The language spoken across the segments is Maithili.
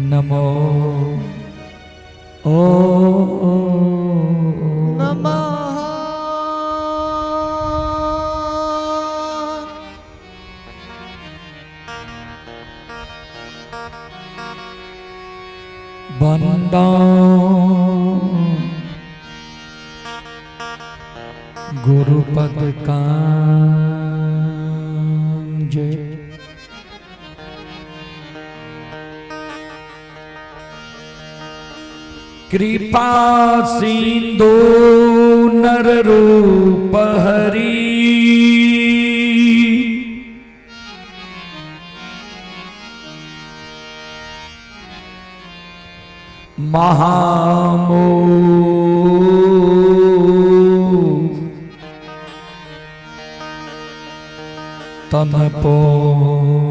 नमो ओ नमः। बंदा गुरुपद कांज। कृपा सिंधु नर रूप हरि, महामो तम पूंज।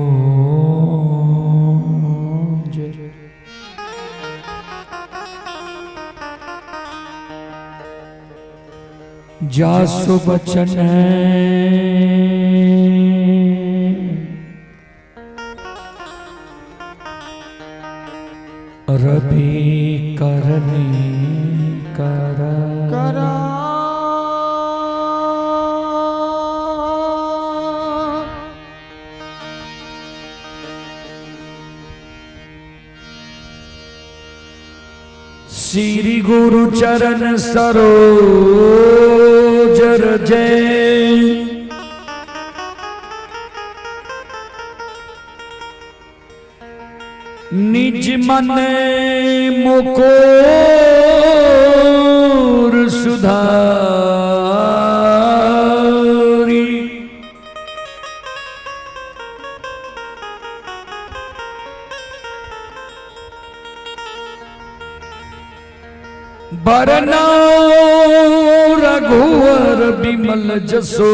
जासु बचन रवि करनी कर करा। श्री गुरु चरण सरोज जय, निज मन मुकोर सुधारी। बरना रघुवर बिमल जसो,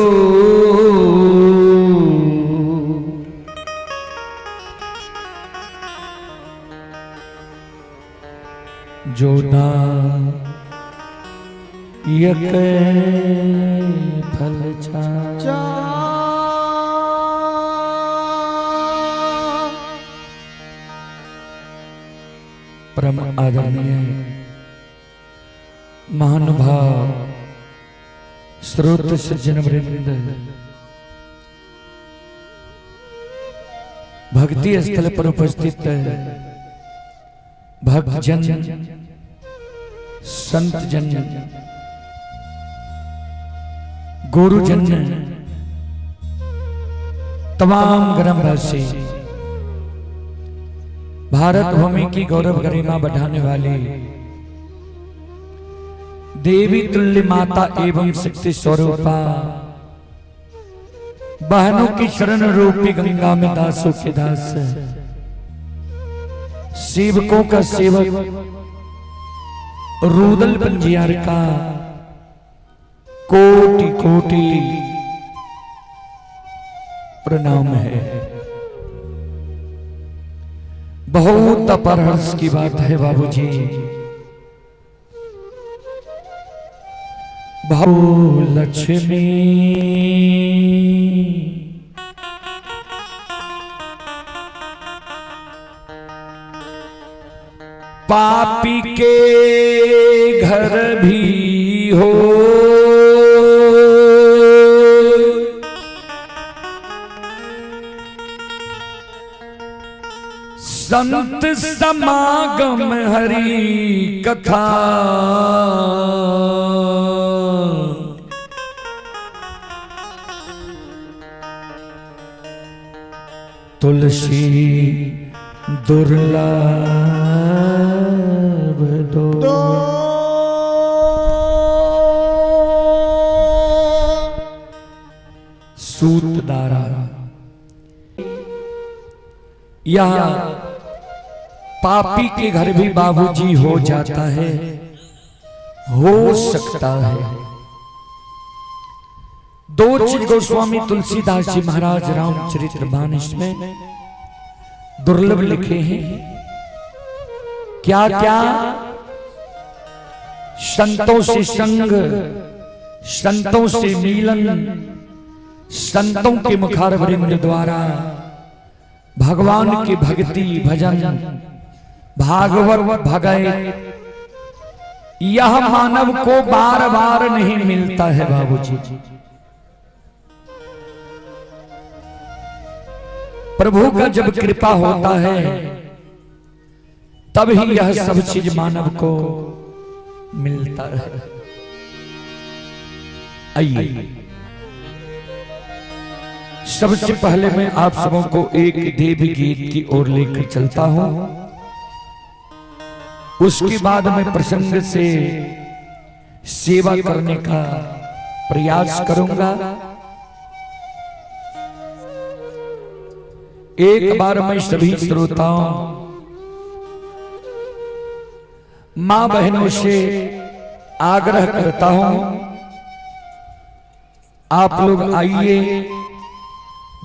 जो नायक फल चा। परम आदरणीय महानुभाव स्रोत सज्जन वृंद, भक्ति स्थल पर उपस्थित भक्तजन, संत जन, गुरुजन, तमाम ग्रामवासी, भारत भूमि की गौरव गरिमा बढ़ाने वाली देवी तुल्य माता एवं शक्ति स्वरूपा, बहनों की शरण रूपी गंगा में दासों के दास, सेवकों का सेवक रूदल पंजियार का कोटि कोटि प्रणाम है। बहुत अपार हर्ष की बात है बाबूजी। भाऊ लक्ष्मी पापी के घर भी हो, संत समागम हरि कथा, तुलसी दुर्लभ दो। सूतदारा, यह पापी के घर भी बाबूजी हो जाता है, हो सकता है। दो चीज गोस्वामी तुलसीदास जी महाराज रामचरित्र मानस में दुर्लभ लिखे हैं। क्या क्या? संतों से संग, संतों से मिलन, संतों के मुखारवृंद द्वारा भगवान की भक्ति भजन भागवत भगैत यह मानव को बार बार नहीं मिलता है बाबूजी। प्रभु का जब कृपा होता है तब ही यह सब चीज मानव को मिलता है। आइए, सबसे पहले मैं आप सबों को एक देवी गीत की ओर लेकर चलता हूं, उसके बाद मैं प्रसंग से सेवा करने का प्रयास करूंगा। एक बार मैं सभी श्रोताओं, मां बहनों से आग्रह करता हूं, आप लोग आइए,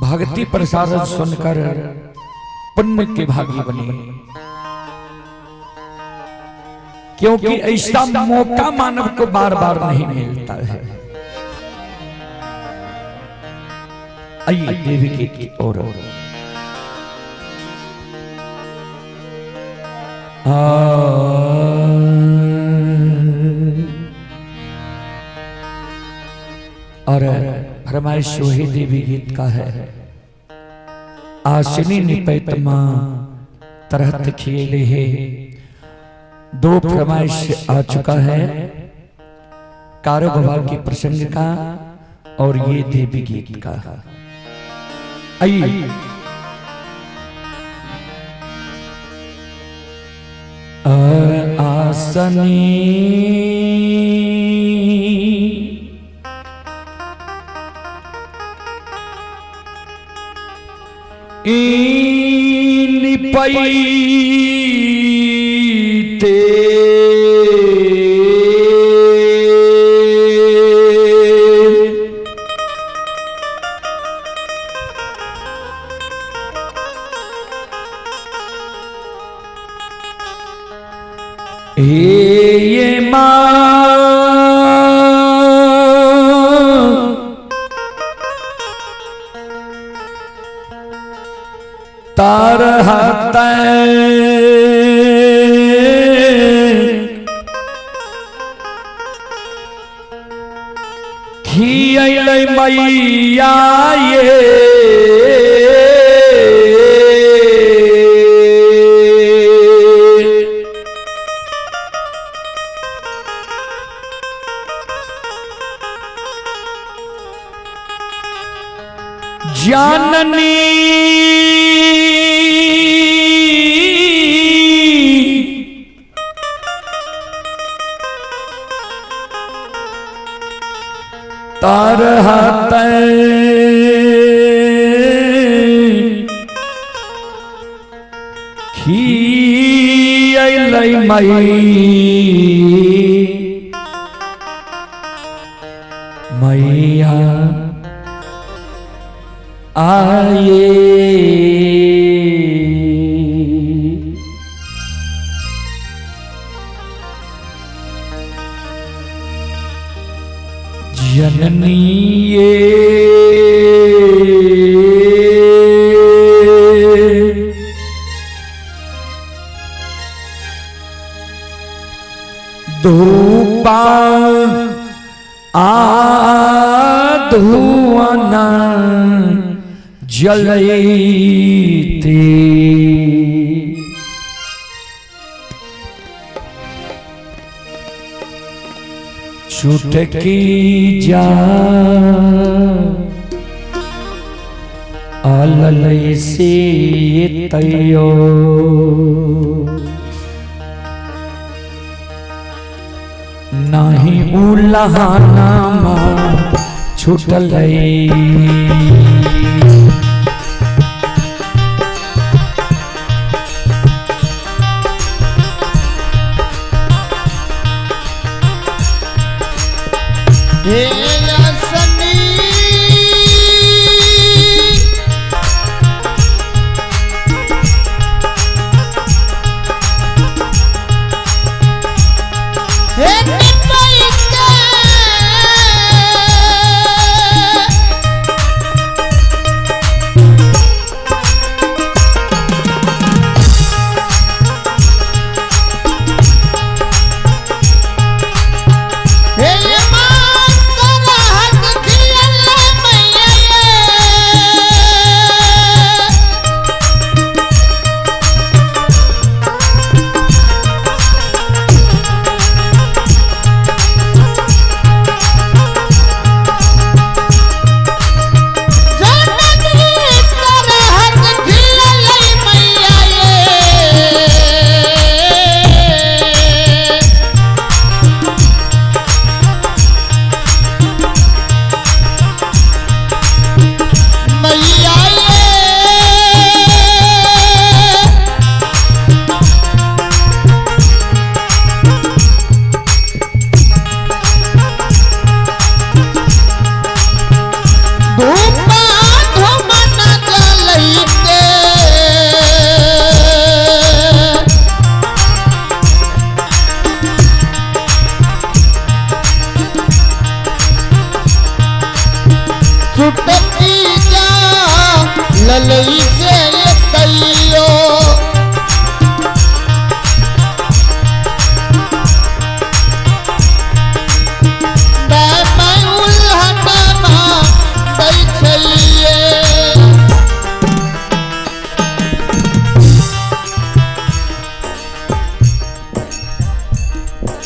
भक्ति प्रसाद सुनकर पुण्य के भागी बने, क्योंकि ऐसा मौका मानव को बार बार नहीं मिलता है। आइए देवी गीत की ओर। और फरमाइश वही देवी गीत का है। आसिनी निपैत मां तरहत खेले है। दो फरमाइश आ चुका है, कारो बाबा के प्रसंग का और ये देवी गीत का। आइए। आसनी निपैते हे ये मां तरहत खियल मैया ये जाननी तरहत खियल मैया आए। जननी ये धूपा आ धुआना जलते चुटकी जा अलल से तयो नाही उलहाना छूटल। हे आसनी हे निपैते ललई से तैयो दाय उल्हनमा दै छलिए।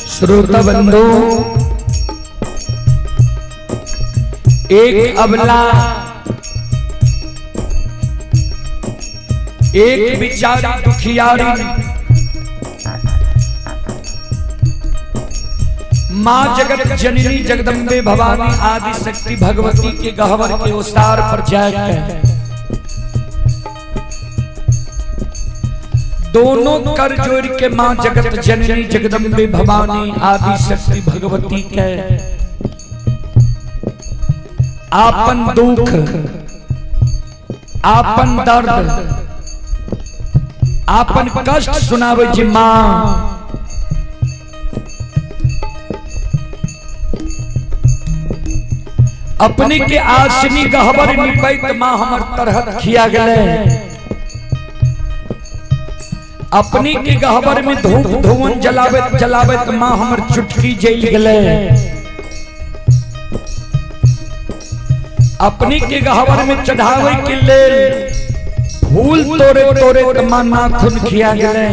श्रोता बंधु, एक अबला, एक बिचारी दुखियारी मां जगत जननी जगदम्बे भवानी आदि शक्ति भगवती के गहवर के ओसार पर जाकर दोनों कर जोड़ के मां जगत जननी जगदम्बे भवानी आदि शक्ति भगवती के आपन दुख, आपन दर्द, आपन कष्ट सुनावे जी मां। अपने के आसनी गहबर निपैत मां हमर तरहत खिया गले। अपने के गहबर में धूप धुवन जलावत जलावत मां हमर चुटकी जल गले। अपने के गहबर में चढ़ावे के लेल फूल तोड़े तोड़े मां नाखून खिया गले।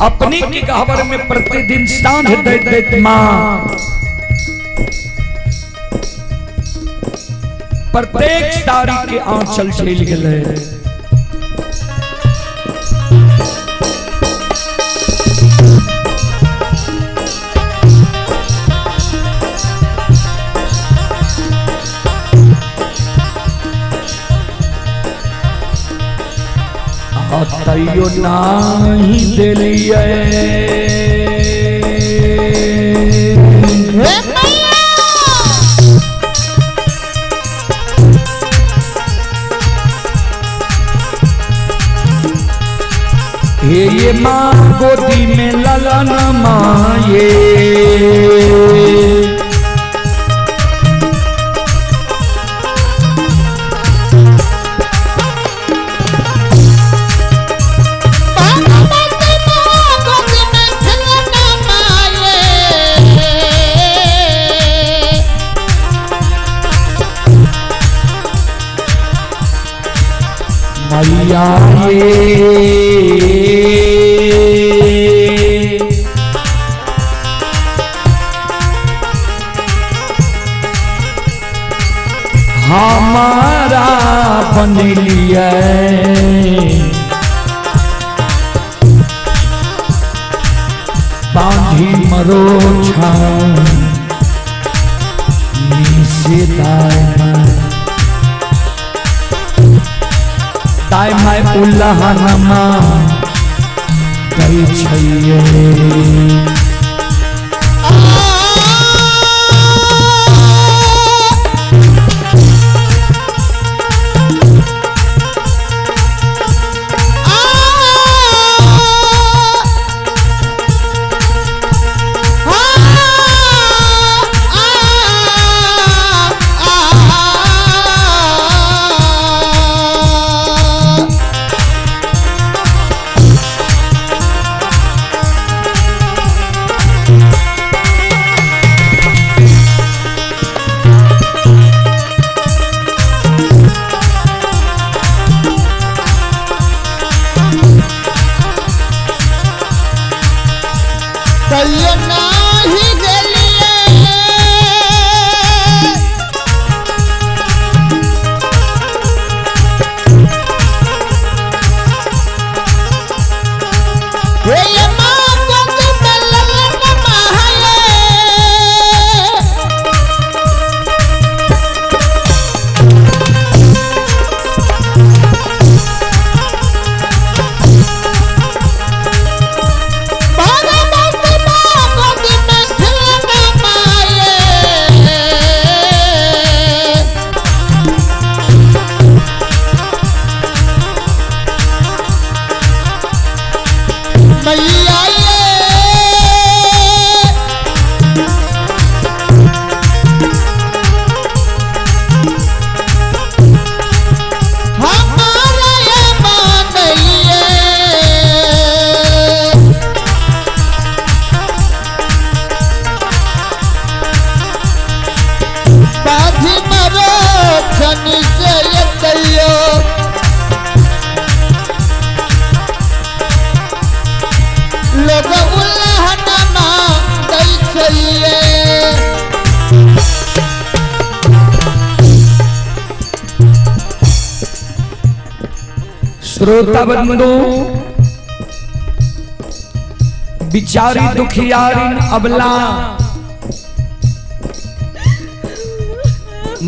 अपने के गहबर में प्रतिदिन सांझ दैत दैत मां प्रत्येक साड़ी के आंचल झेल गले। तैयो नाही देलिए हे मैया। हे ये माँ गोदी में ललन माये। भगवती माँ गोद में खिलौना माये। मैया ये हमारा बन लिया बांधी मरो दाय my उल्लहनमा दै छैये। शनि से एतैयो लोग उल्हनमा दै छैये। श्रोता बंधु, बिचारी दुखियारिन अबला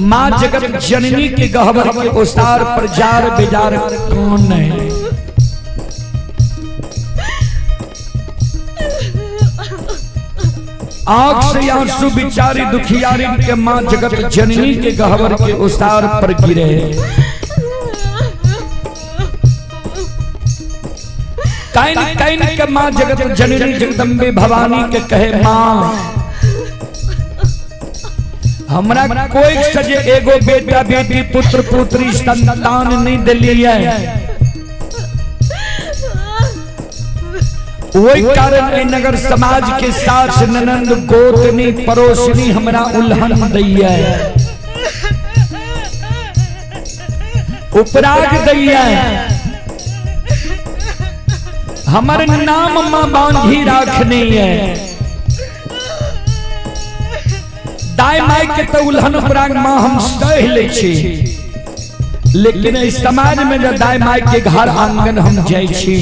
माँ जगत जननी के गहबर के ओसार पर जार बेजार कौन है? आंख से आंसू बिचारी दुखियारिन के माँ जगत जननी के गहबर के ओसार पर गिरे। काइन काइन के माँ जगत जननी जगदम्बे भवानी के कहे, माँ हमरा कोई सजे एगो बेटा बेटी पुत्र पुत्री संतान नहीं दिली है, वही कारण ए नगर समाज के सास ननंद गोतनी पड़ोसनी हमरा उल्हन दैया, उपराग दैया, हमर नाम मां बांधी राखनी है। दाई माई के तो उल्हन उपराग मां हम सह ले छी, लेकिन इस समाज में जब दाई माई के घर आंगन हम जाय छी,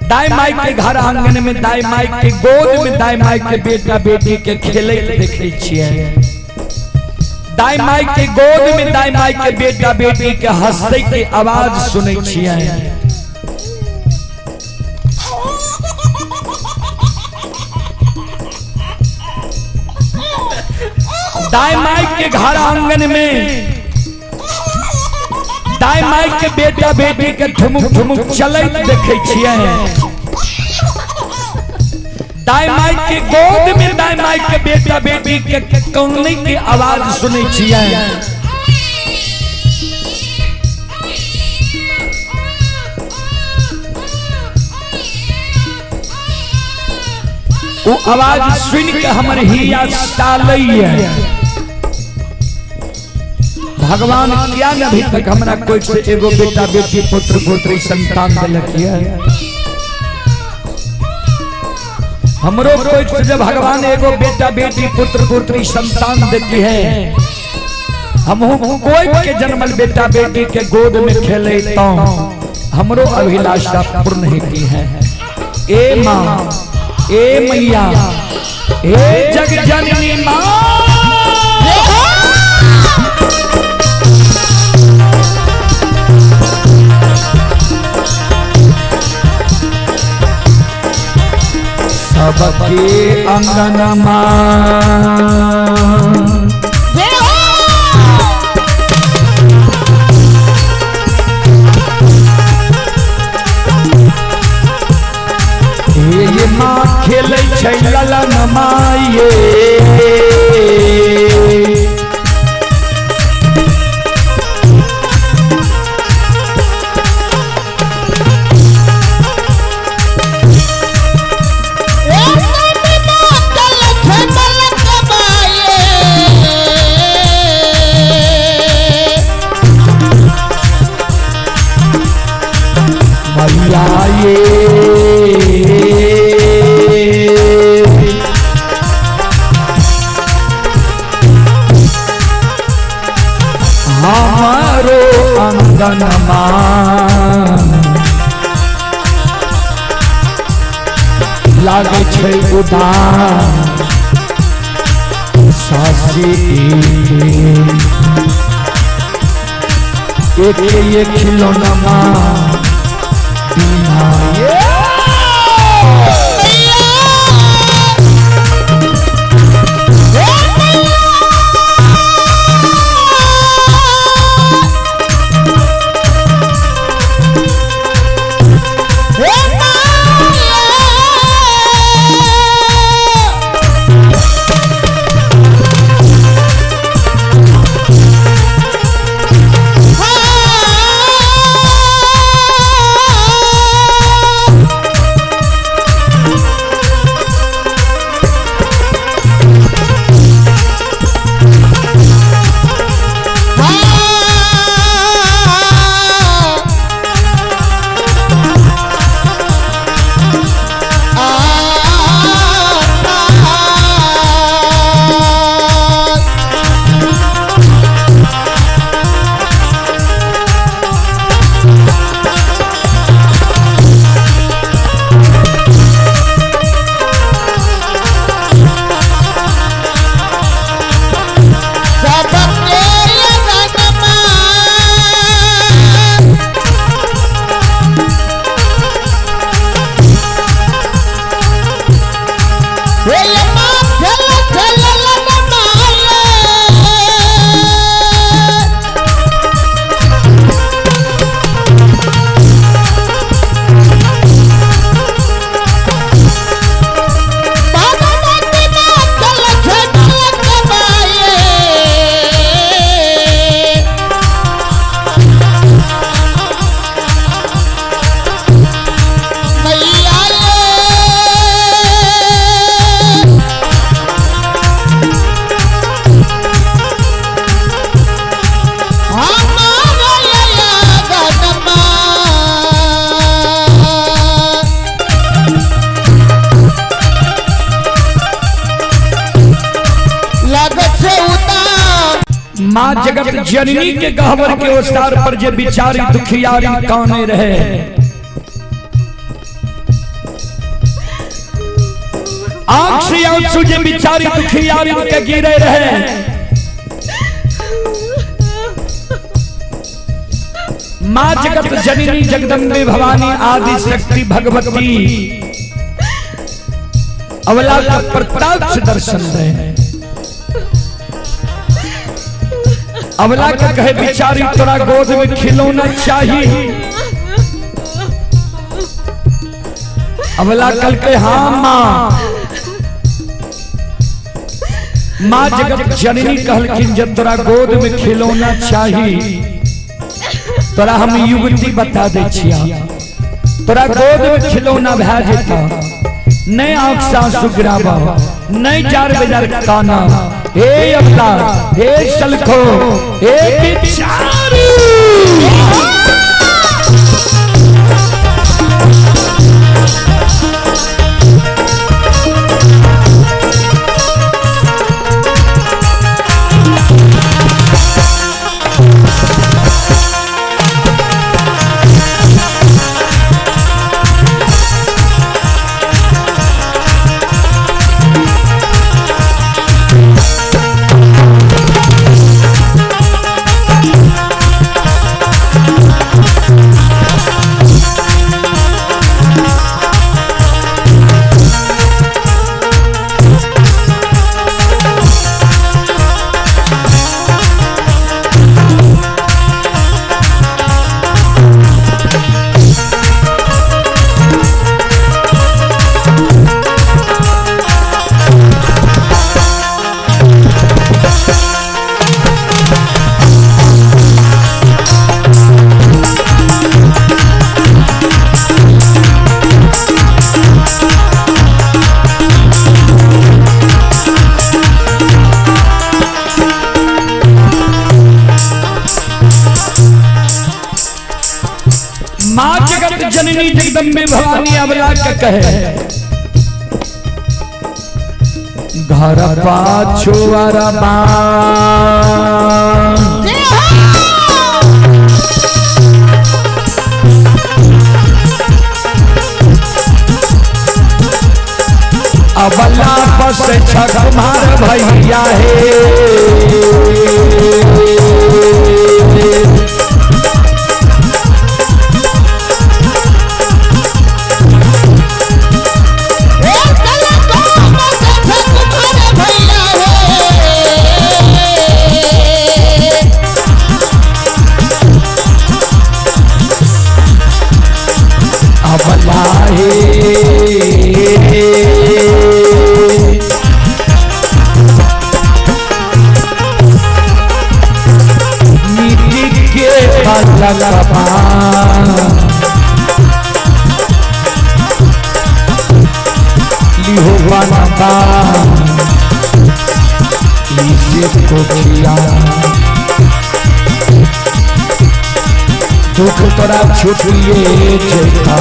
दाई माई के घर आंगन में दाई माई के गोद में दाई माई के बेटा बेटी के खेले देखे छियै, दाई माई के गोद में दाई माई के बेटा बेटी के हंसै के आवाज सुनै छियै। दाई माई के घर आंगन में दाई माई के बेटा बेटी के ठुमुक ठुमुक चलैत देखे छियै, दाई माई के गोद में दाई माई के बेटा बेटी के काने के आवाज सुनै छियै। वो आवाज सुन के हमर हिया टालैया। भगवान क्या न अभी तक हमरा कोई से एगो बेटा बेटी पुत्र पुत्री संतान दिलक है? हमरो कोई से जब भगवान एगो बेटा बेटी पुत्र पुत्री संतान देती है, हम कोई के जन्मल बेटा बेटी के गोद में खेले तो हमरो अभिलाषा पूर्ण होती है। ए माँ, ए मैया, ए जग जननी माँ, सबके अंगन माँ ये माँ खेलै छै ललन माये, मैया ये हमारो अंगन माँ लागे छै उदास सासी एक ये खिलौना माँ बिना ये। माँ जगत जननी के गहवर के ओसार पर जे बिचारी दुखियारी काने रहे। आंख से आंसू जे बिचारी दुखियारी के गिरे रहे। माँ जगत जननी जगदम्बे भवानी आदि शक्ति भगवती अवला का प्रत्यक्ष दर्शन दे। अवला का कहे बिचारी तोरा गोद में खिलौना चाहिए। अवला कल के हाँ माँ। माँ जगत जननी कहलखिन जब तोरा गोद में खिलौना चाहिए तोरा हम युवती बता दे छिया, तोरा गोद में खिलौना भए जेता, नहीं आंख से आंसू गिराबा, नहीं जार बेजार काना। हे अवला, हे सलखो, हे बिचारी। माँ जगत जननी जगदम्बे भवानी अवला के कहे घर पाछू अरबा अबला बस छकुमार भैया हे। अबला हे मिट्टी के पलकवा लिहो बनबा इसे कोखिया दुख तोरा छुटिए जेता।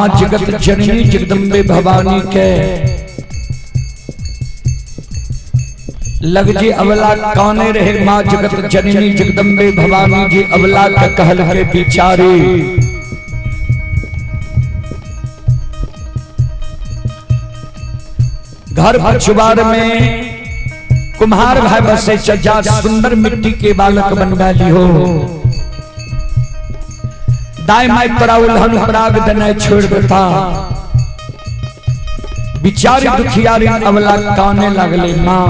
माँ जगत जननी जगदम्बे भवानी के लग जी अवला काने रहे माँ जगत जननी जगदम्बे भवानी जी अवला के कहल के बिचारी। घर पछुआर में कुम्हार भाई बसे चजा सुंदर मिट्टी के बालक बनवा लिहो। दाई माई तोरा उल्हन पराग देने छोड़ देता। बिचारी दुखियारी अवला काने लगले माँ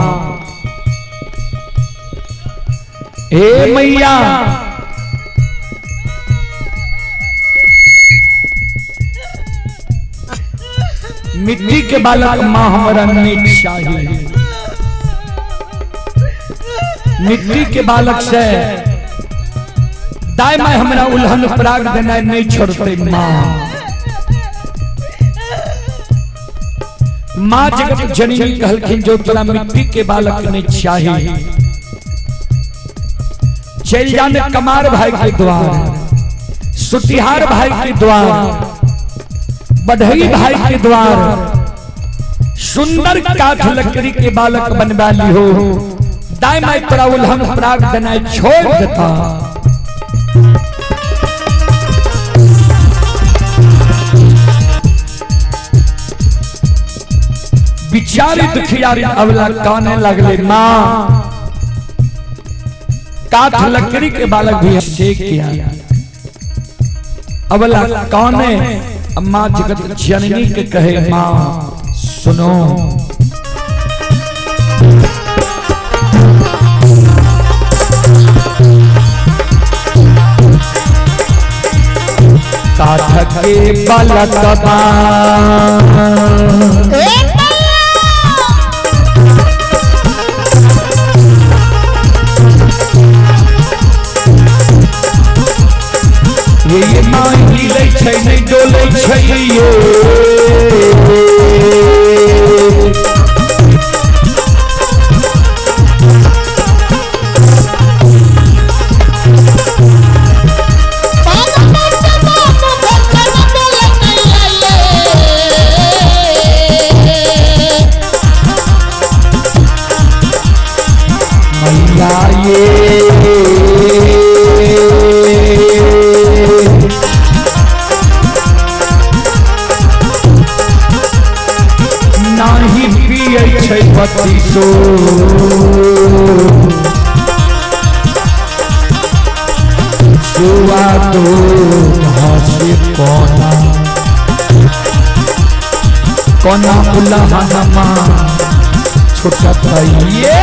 हे मैया मिट्टी के बालक माँ हमरा नहीं चाहिए। मिट्टी के बालक से दाई माई हमरा उल्हन पराग देना नहीं छोड़ते माँ। माँ जगत जननी कहलखिन जो तोरा मिट्टी के बालक नहीं चाहिए चल जाने कमार भाई के द्वार, सुतिहार भाई के द्वार, बढ़ई भाई के द्वार, सुंदर काठ लकड़ी के बालक बनवा लिहो। दाई माई तोरा उल्हन पराग देना छोड़ देता। बिचारी दुखियारी अवला काने लगले माँ काठ लकड़ी के बालक भी से किया अवला काने। अम्मा जगत जननी के कहे माँ सुनो काठ के बालक बा ये माँ हिले छै नहीं डोले छै ये मैया ये नाही पियै छै पति सो सुआ तो हसे कोना कोना उल्हनमा छोटा ये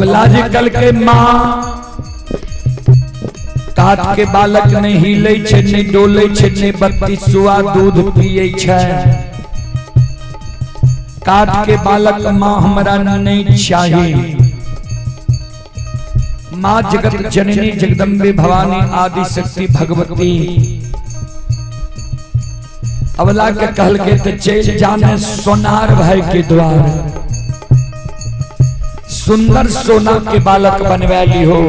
अबला जे कल के माँ काट के बालक नहीं हिले छे, नहीं डोले छे, नहीं बत्ती सुआ दूध पिए छे। काट के बालक माँ हमरा नहीं चाहिए। माँ जगत जननी जगदम्बे भवानी आदि शक्ति भगवती अबला के कहल के ते चल जाने सोनार भाई के द्वार, सुंदर सोना के बालक बनवा ली हो।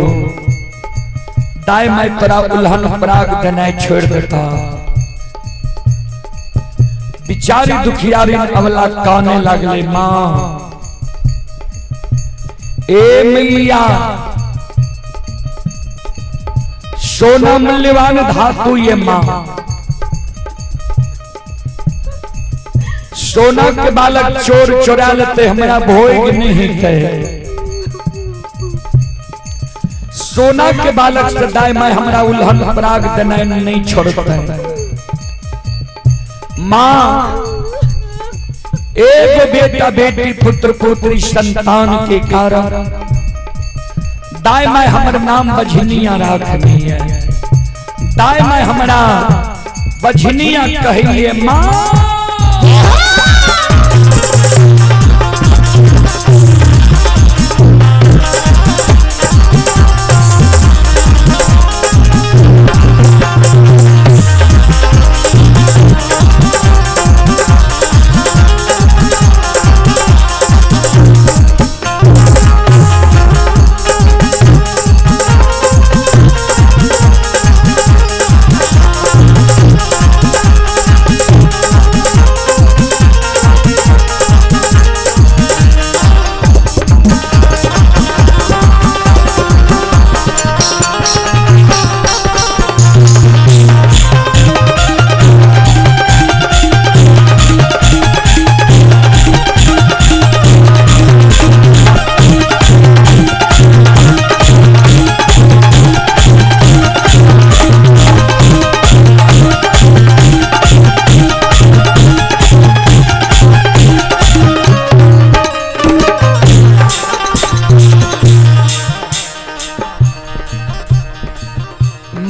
दाई माई तोरा उल्हन पराग देनाइ छोड़ देता। बिचारी दुखियारी अबला काने लगले, माँ ए मैया सोना मूल्यवान धातु ये माँ, सोना के बालक चोर चोरा लेते हमरा भोग नहीं थे। सोना के बालक से दाई माई हमरा उल्हन पराग देनाइ नहीं छोड़ते। माँ एक बेटा बेटी पुत्र पुत्री संतान के कारण दाई माई हमर नाम बझनिया राखनी है। दाई माई हमरा बझनिया कहिए माँ।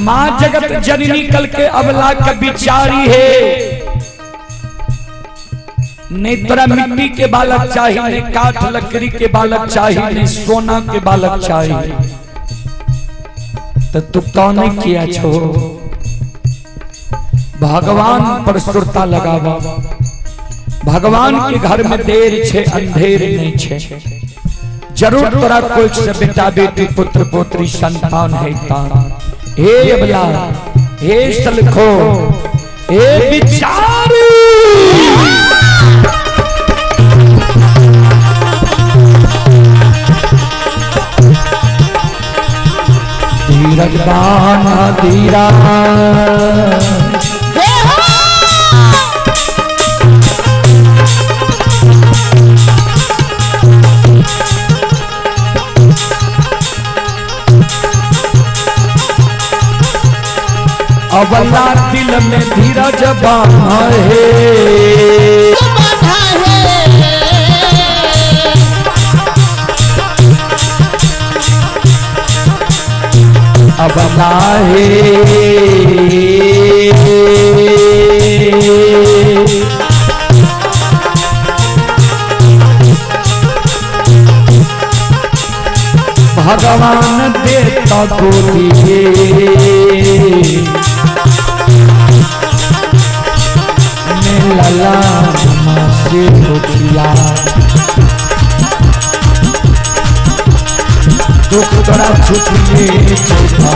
माँ जगत जननी कल के अबला के बिचारी है, नहीं तोरा मिट्टी के बालक चाहिए, नहीं काठ लकड़ी के बालक चाहिए, नहीं सोना के बालक चाहिए, तो तू कौन किया छो? भगवान पर सुरता लगावा। भगवान के घर में देर छे अंधेर नहीं छे। जरूर तोरा कोई से बेटा बेटी पुत्र पुत्री संतान है तान। हे अबला, हे सलखो, हे बिचारी, धीरज बाना धीरा अबला दिल में धीरज बाना है। अबला है भगवान देता गोदी लला से दुखिया दुख तोरा छुटिए चौथा।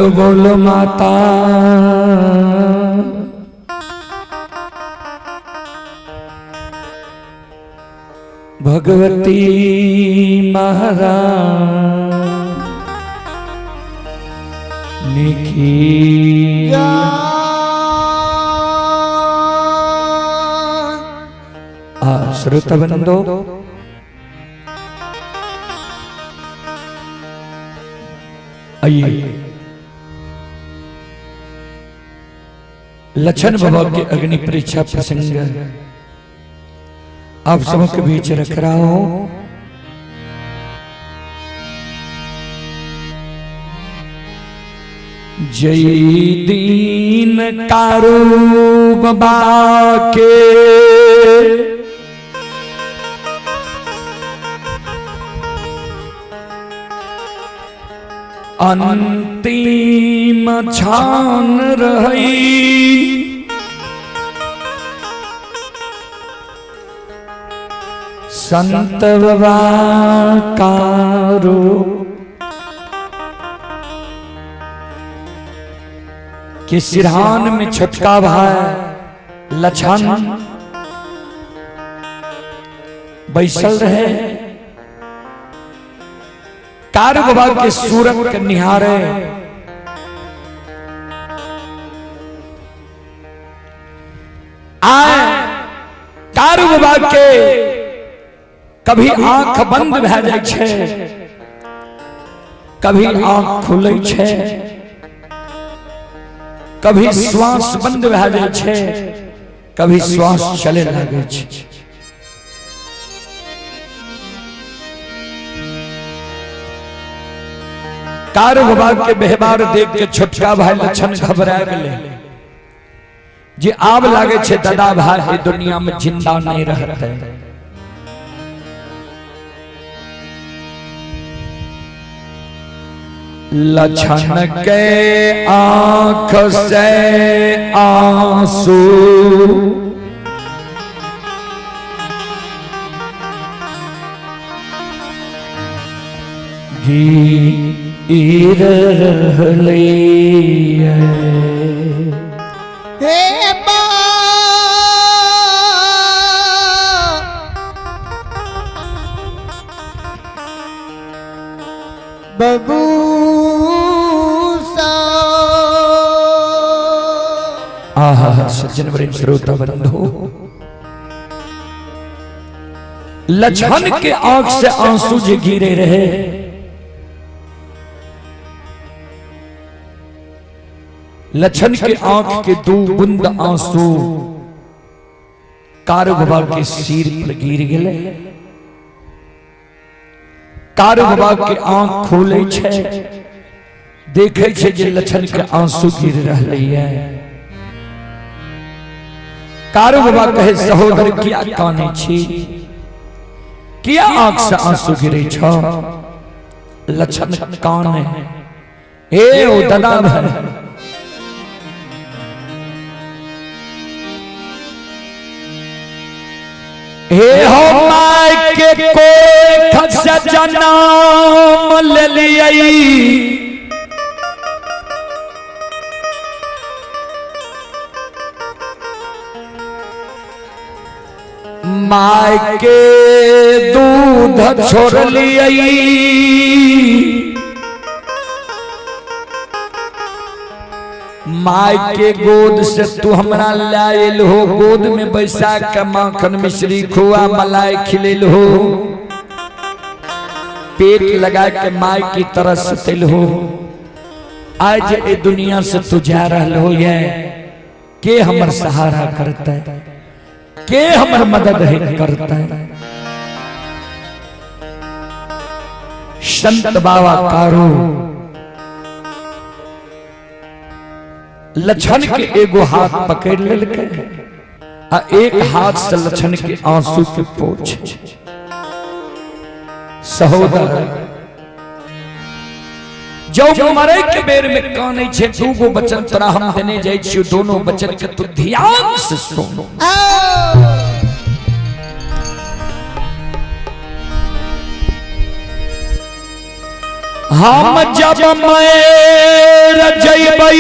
बोलो बोलो माता भगवती महाराज निखी। श्रोता बंधो, आइए लक्षण बाबा के अग्नि परीक्षा प्रसंग आप सबों के बीच रख रहा हूं। जय दीन कारू बाबा के अंतिम छान रही, संत बाबा कारू के सिरहान में छोटका भाई लछन बैसल रहे, कार बाबा के सूरत के निहारे। आए कारू बाबा के कभी आंख बंद भए जाइ छै, कभी आंख खुलै छै, कभी श्वास बंद भए जाइ छै, कभी श्वास चले लागै छै। कारू बाबा के व्यवहार देख के छोटका भाई लक्षण घबरा गेलै जे आब लागे छै दादा भाई ए दुनिया में जिंदा नहीं रहते। लक्षण के आंख से आंसू गिर रहलै। हे बा बबूसा। आहा सज्जन वृंद श्रोता बंधु, लक्षण के आंख से आंसू जे गिरे रहे, लक्षण के आंख के दो बूंद आंसू कारू बाबा के सिर पर गिर गए। कारू बाबा के आंख खोले छे, देखे छे जे लक्षण के आंसू गिर रहले है। कारू बाबा कहे, सहोदर किया काने छी, किया आंख से आंसू गिरे छ? लक्षण काने, हे ओ दादा भाई, हे हो my के कोई खस जन्म ले लियई, my के दूध छोड़ लियई, my के गोद से तू हमरा लायल हो, गोद में बैसा के माखन मिश्री खोआ मलाई खिलेल हो, पेट लगा के my की तरह सतेल हो। आज ए दुनिया से तू जा रहल हो, ये के हमर सहारा करता है, के हमर मदद है करता है? संत बाबा कारो लक्षण के एगो हाथ पकड़ लेलकै आ एक हाथ से लक्षण के आंसू के पोछ। सहोदर, जो मरे के बेर में कानै छे, दूगो वचन तोरा हम देने जाइ छियो, दोनों वचन के तू ध्यान से सुन। हम जब मैं जइबई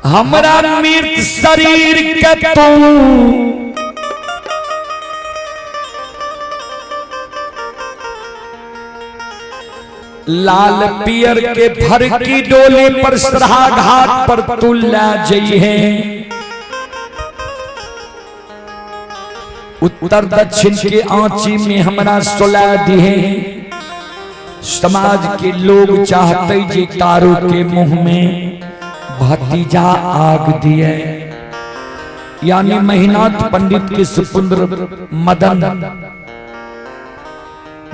हमरा मृत शरीर के तू लाल पियर के भर की डोली पर सराहा घाट पर तू ला जइहे। उत्तर दक्षिण के आंची में हमरा सुला दिहे। समाज के लोग चाहते जे कारो के मुंह में भतीजा आग दिए, यानी महिनाथ पंडित के सुपुत्र मदन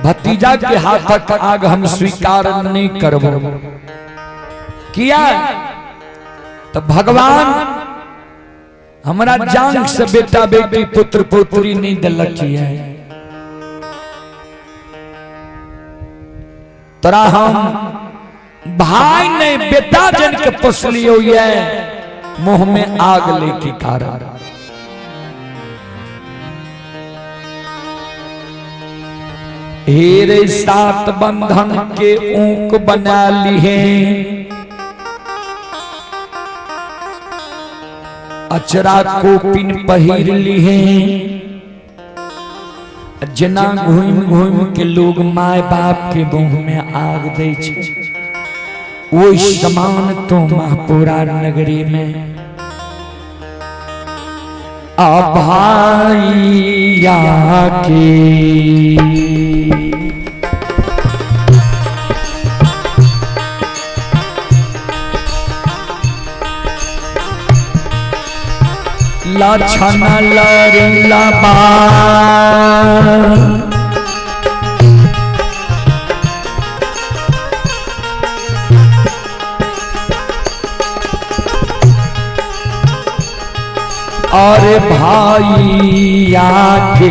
भतीजा के हाथक आग हम स्वीकार नहीं करबो। किया तो भगवान हमरा जांग से बेटा बेटी पुत्र पुत्री नहीं दिलक है। तोरा हम भाई नहीं बेटा जन के पोसलियो ये मुंह में आग लेके कारण। हेरे सात बंधन के ऊक बना लिए, अचरा कोपिन पहिर लिए, जना घूम घूम के लोग my बाप के मुंह में आग दे छे, वो समान तो महापुरा नगरी में अभाइया के लक्षण लरिलबा और भाइया के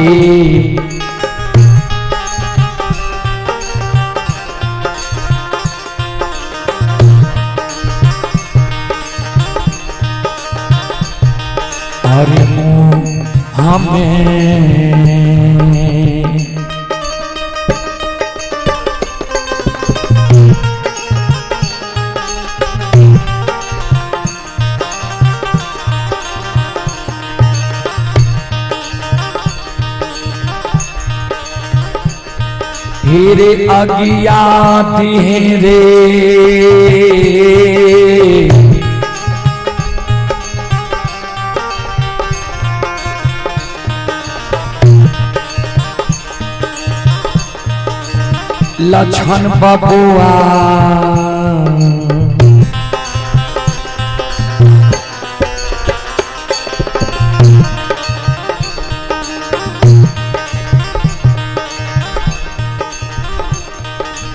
और मुँह हमें हेरे अज्ञात हेरे लक्षण बबुआ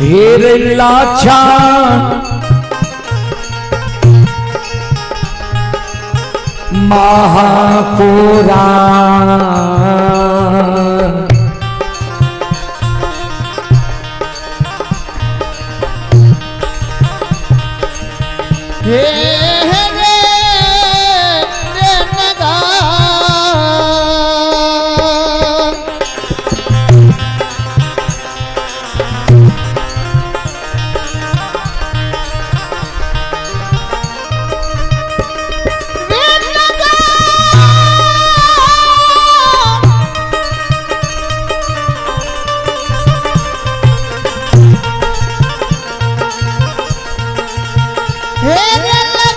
हेरे लाछा महापुरा हे रे रे नगा रे नगा हे रे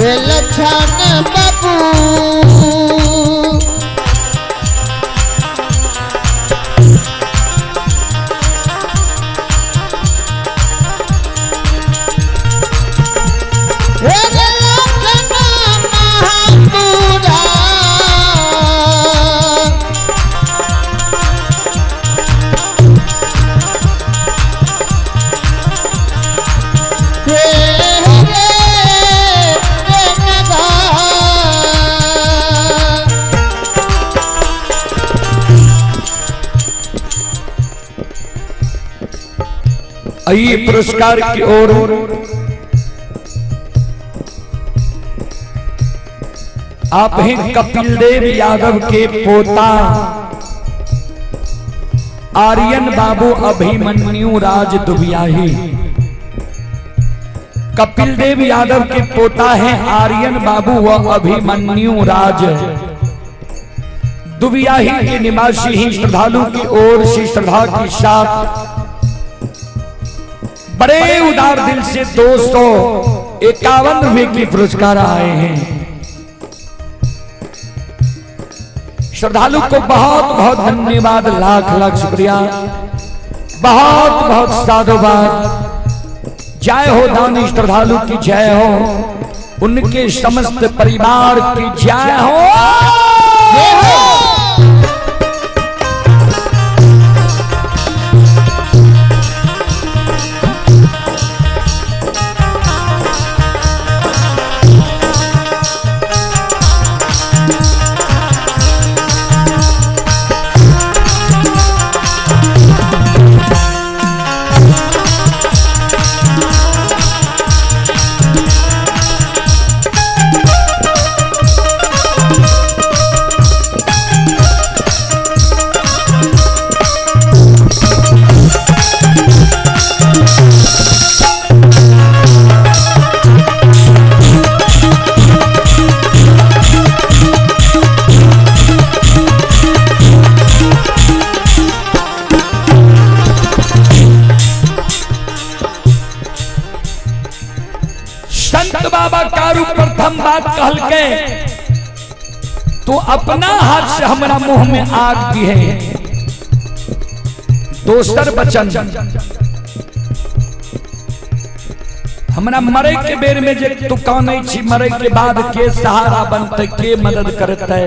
हे लछन बाबू। हे लखन महापुरा हे रे रे नगा। आइए पुरस्कार की ओर आप हैं कपिलदेव यादव के पोता आर्यन बाबू अभिमन्यु राज दुबियाही। कपिलदेव यादव के पोता हैं आर्यन बाबू व अभिमन्यु राज दुबियाही के निवासी ही श्रद्धालु की ओर से श्रद्धा के साथ बड़े उदार दिल से 251 रुपए की पुरस्कार आए हैं। श्रद्धालु को बहुत बहुत धन्यवाद, लाख लाख शुक्रिया, बहुत बहुत साधुवाद। जय हो दानी श्रद्धालु की जय हो, उनके समस्त परिवार की जय हो। जय हो। संत बाबा कारू प्रथम बात कहल के तो अपना हाथ से हमरा मुंह में आग दी है। दोसर वचन हमरा मरे के बेर में जे तू कानै छी, मरे के बाद के सहारा बनते, के मदद करते।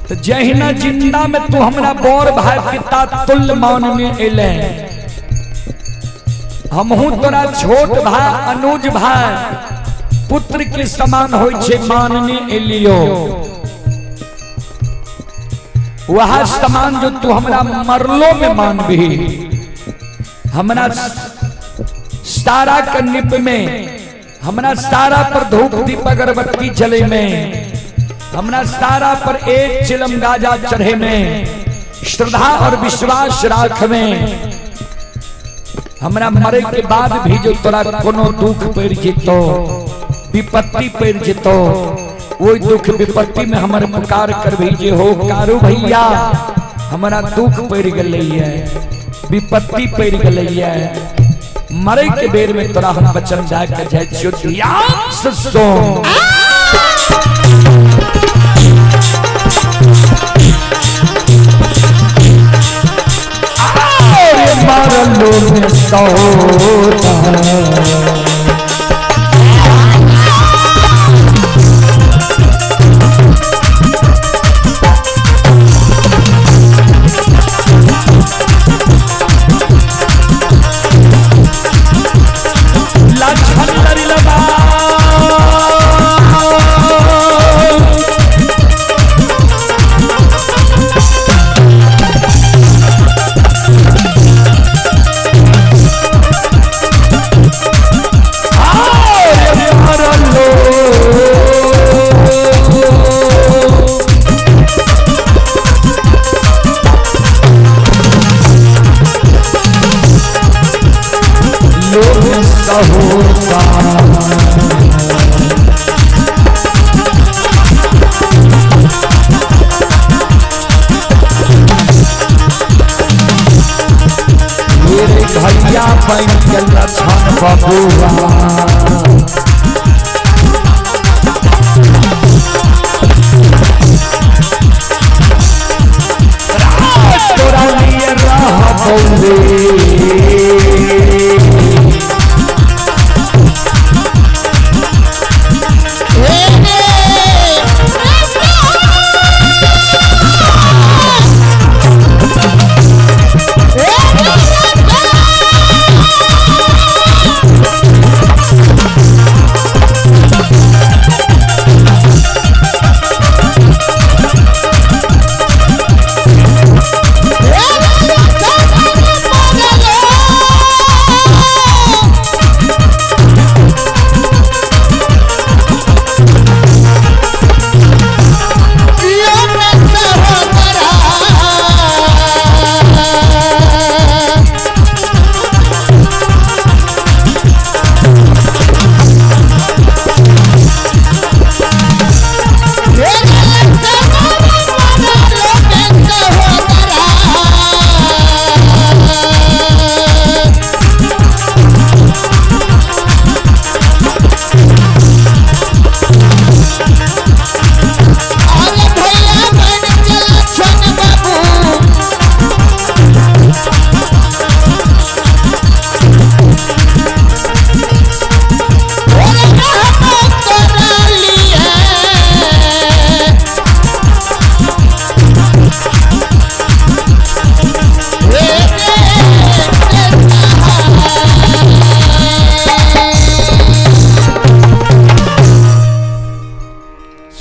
तो जहिना जिंदा में तू हमरा बड़ भाई पिता तुल्य मानने एले, हमहू तोरा छोट भाई अनुज भाई पुत्र के समान होई छे मानने एलियो। वह समान जो तू हमरा मरलो में मानबी, हमरा सारा के निप में, हमरा सारा पर धूप दीप अगरबत्ती जले में, हमरा सारा पर एक चिलम गाजा चढ़े में, श्रद्धा और विश्वास राख में, हमरा मरे के बाद भी जो तोरा कोनो दुख पड़ जेतो, विपत्ति पड़ जेतो, वही दुख विपत्ति में हमर पुकार कर जे हो कारू भैया हमरा दुख पड़ गई है, विपत्ति पड़ गई है, मरे के बेर में तोरा हम वचन जाके जाय छियो ध्यान से सुन। मरलो में सौदा लक्षण लरिलबा भैया बन गेल लछन बबुआ। तोरा लिए रहबौ रे।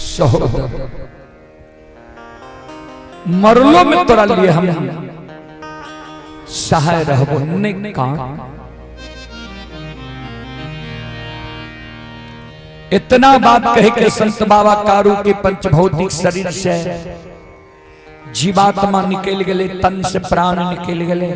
सहोदर, मरलो में तोरा लिए हम सहाय रहबो नहीं कान। इतना बात कहे के संत बाबा कारू के पंचभौतिक शरीर से जीवात्मा निकल गए, तन से प्राण निकल गए।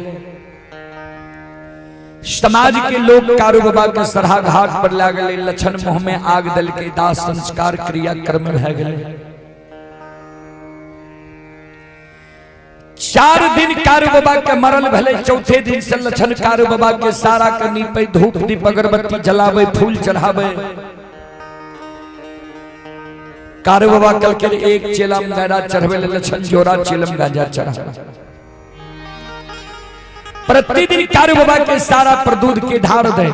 समाज के लोग कारू बाबा के सरहा घाट पर ला गए, लछन मुंह में आग दल के दाह संस्कार क्रिया कर्म भय गए। 4 दिन कारू बाबा के मरल भले, चौथे दिन से लछन कारू बाबा के सारा के नीपे, धूप दीप अगरबत्ती जलावे, फूल चढ़ावे। कारू बाबा कल के एक चेलम गांजा चढ़वे, लछन जोड़ा चेलम गांजा चढ़ा। प्रतिदिन कारू बाबा के सारा पर दूध के ढार दे।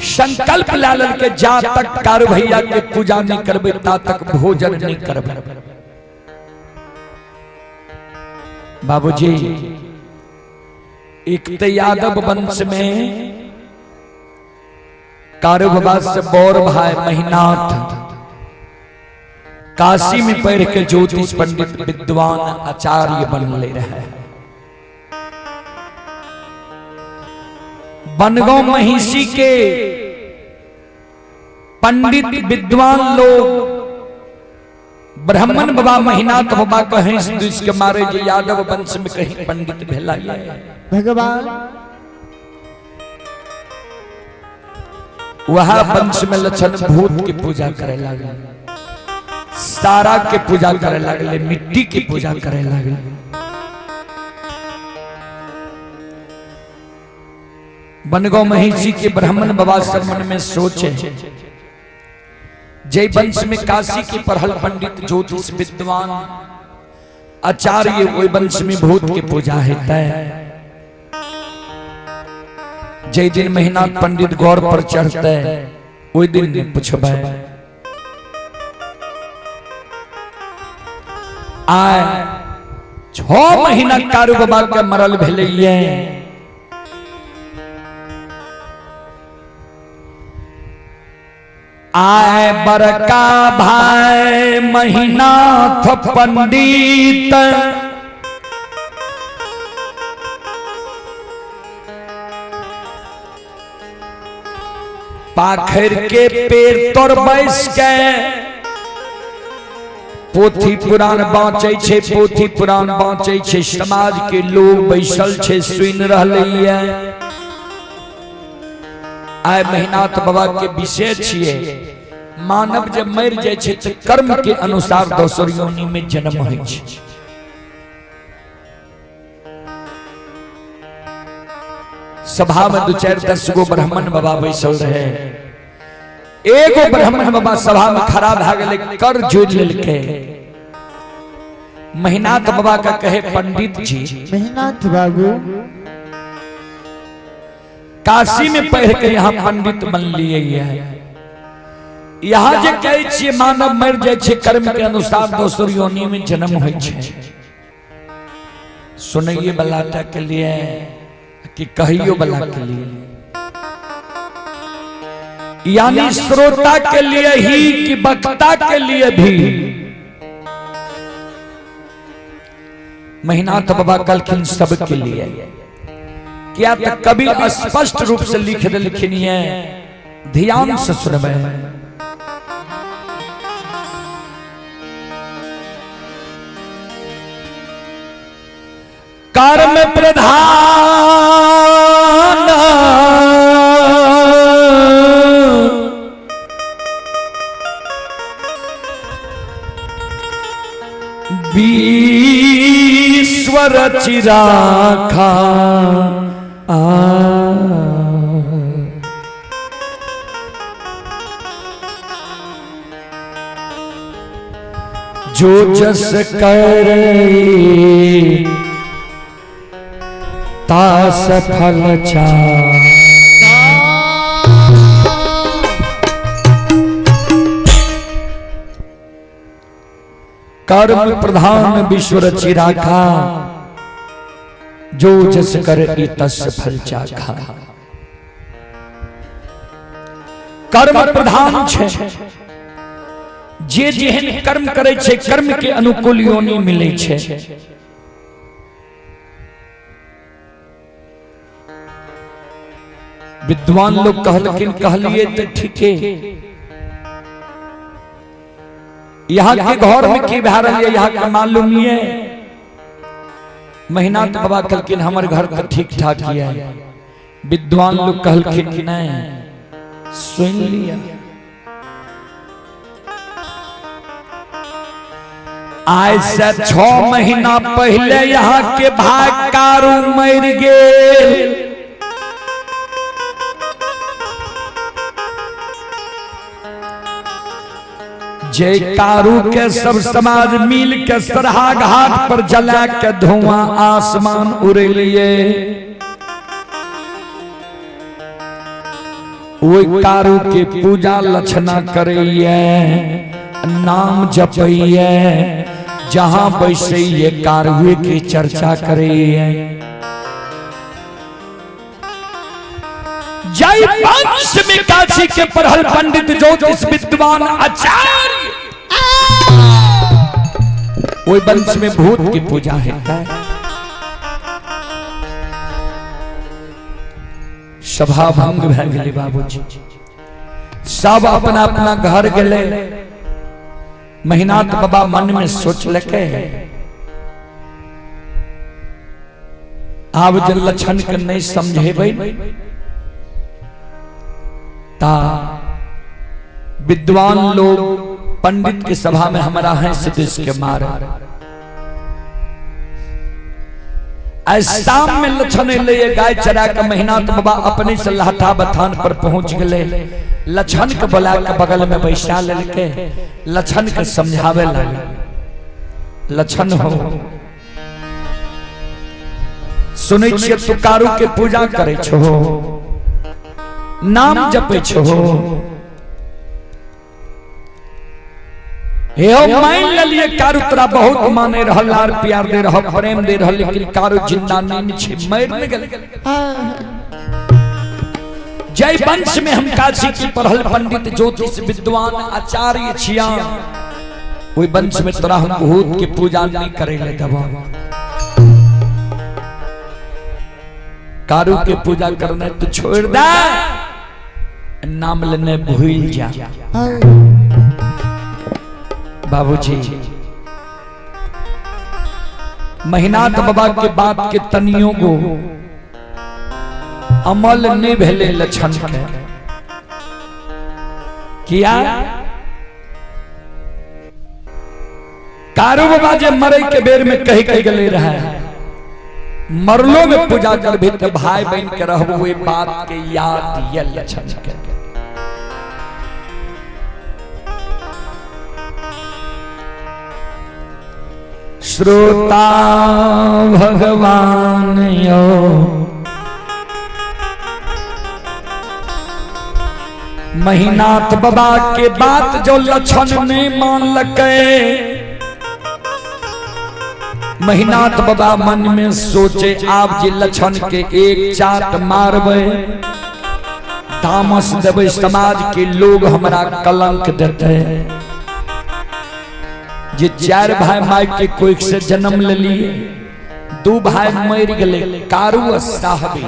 संकल्प लालन के जा तक कारू भैया के पूजा नहीं करबे ता तक भोजन नहीं करबे। बाबूजी, एक तो यादव वंश में कारू बाबा से बौर भाई महिनाथ काशी में पढ़ के ज्योतिष पंडित विद्वान आचार्य बन ले रहे। बनगांव महिषी के पंडित विद्वान लोग ब्राह्मण बाबा महिनाथ बाबा कहें दुष्ट के मारे जे यादव वंश में कहीं पंडित भेला। भगवान वह वंश में लक्षण भूत की पूजा करे लगे, सारा के पूजा करे लगले, मिट्टी की पूजा करे लगले। बनगांव महिषी के ब्राह्मण बाबा सब मन में सोचे, जय वंश में काशी के पढ़ल पंडित ज्योतिष विद्वान आचार्य, वही वंश में भूत के पूजा होता है। जय दिन महीना पंडित गौर पर चढ़ते है, वही दिन पूछबे। आए 6 महीना कारू बाबा के मरल भेलैये। आए बड़का भाई महिनाथ पंडित, पाखर के पेड़ तर बैस के पोथी पुराण बाँचै छे, पोथी पुराण बाँचै छे। समाज के लोग बैसल छे, सुन रहलैये। आय महिनाथ बाबा के विषय छिए, मानव जब मर जाय छे त कर्म के अनुसार दोसर योनि में जन्म होइ छे। सभा में 2 4 10 गो ब्राह्मण बाबा बैसल रहे। एगो ब्राह्मण बाबा सभा में खड़ा भए गेलै, कर जोड़ लेलकै। महिनाथ बाबा का कहे, पंडित जी, महिनाथ बाबू, काशी में पढ़ के यहाँ पंडित बन लिए है। यहाँ जे कहै छियै मानव मरि जाइ छै, कर्म के अनुसार दोसर योनि में जन्म होइ छै, सुनैये वाला टा के लिए कि कहियो वाला के लिए, यानी श्रोता के लिए ही कि वक्ता के लिए भी? महिनाथ बाबा कहलखिन, सबके लिए। क्या तक कभी स्पष्ट रूप से लिख देलखिन ये, ध्यान से सुनबै। कर्म प्रधान विश्व रचि राखा, आ जो जस कर तास फल चा। कर्म प्रधान विश्व रचि राखा, जो जस कर तस फल चाखा। कर्म प्रधान छै, जे जेहन कर्म करै छै, कर्म के अनुकूल योनि मिलै छै। विद्वान लोग कहलखिन, कहलिए तऽ ठीके, यहाँ के घर में की भए रहल है यहाँ के मालूम ये? महिनाथ बाबा कहलखिन, हमर घर तऽ ठीक ठाक ये। विद्वान लोग कहलखिन, नहीं, सुन लिया, आज से 6 महीना पहले यहाँ के भाग कारू मर गेल। जे कारू के सब समाज मिल के सरहा घाट पर जला के धुआं आसमान उड़ेलिए, ओहि कारू के पूजा लक्षणा करैये, नाम जपैये, जहां बैसैये कारुए के चर्चा करैये। जय वंश में काशी के पढ़ल पंडित, ज्योतिष विद्वान, आचार्य, ओहि वंश में भूत की पूजा होता है। सभा भंग भए गेलै बाबूजी, सब अपना अपना घर गेलै। महिनाथ बाबा मन में सोचलकै, आब जे लक्षण के नहीं समझेबै ता विद्वान लोग पंडित के सभा में हमारा हंस this के मारे। आज शाम में लक्षण एलै, गाय चरा के महिनाथ बाबा अपने से लाठा बथान पर पहुंच गए। लक्षण के बोला के बगल में बैसा लेलके, लक्षण के समझावे लगे, लक्षण हो, सुनै छियै तू कारू के पूजा करै छहो, नाम जपै छहो। हे हो, मान लेलिए कारू तोरा बहुत माने रहल, लार प्यार दे रहल, प्रेम दे रहल, लेकिन कारू जिंदा नहीं छै, मरि नहि गेल। जय वंश में हम काशी की पढ़ल पंडित, ज्योतिष विद्वान, आचार्य छिया, ओहि वंश में तोरा हम भूत के पूजा नहीं करे ले देबो। कारू के पूजा करना तो छोड़ दे, नाम लेने भूल जा। बाबूजी, महिनाथ बाबा के बात के तनियो गो अमल नहीं भेले लक्षण के। किया? कारू बाबा जे मरे के बेर में कह के गेले रहे, मरलो में पूजा करबे तो भाई बहन के रहबो, ओहि बात के याद ये लक्षण के। श्रोता भगवान यो महिनाथ बाबा के बात जो लक्षण ने मान लके, महिनाथ बाबा मन में सोचे आप जे लक्षण के एक चाट मारबे, तामस देवे, समाज के लोग हमरा कलंक देते। जे चार भाई माई के कोई से जन्म ले लिए, दू भाई मर गए कारू साहबी,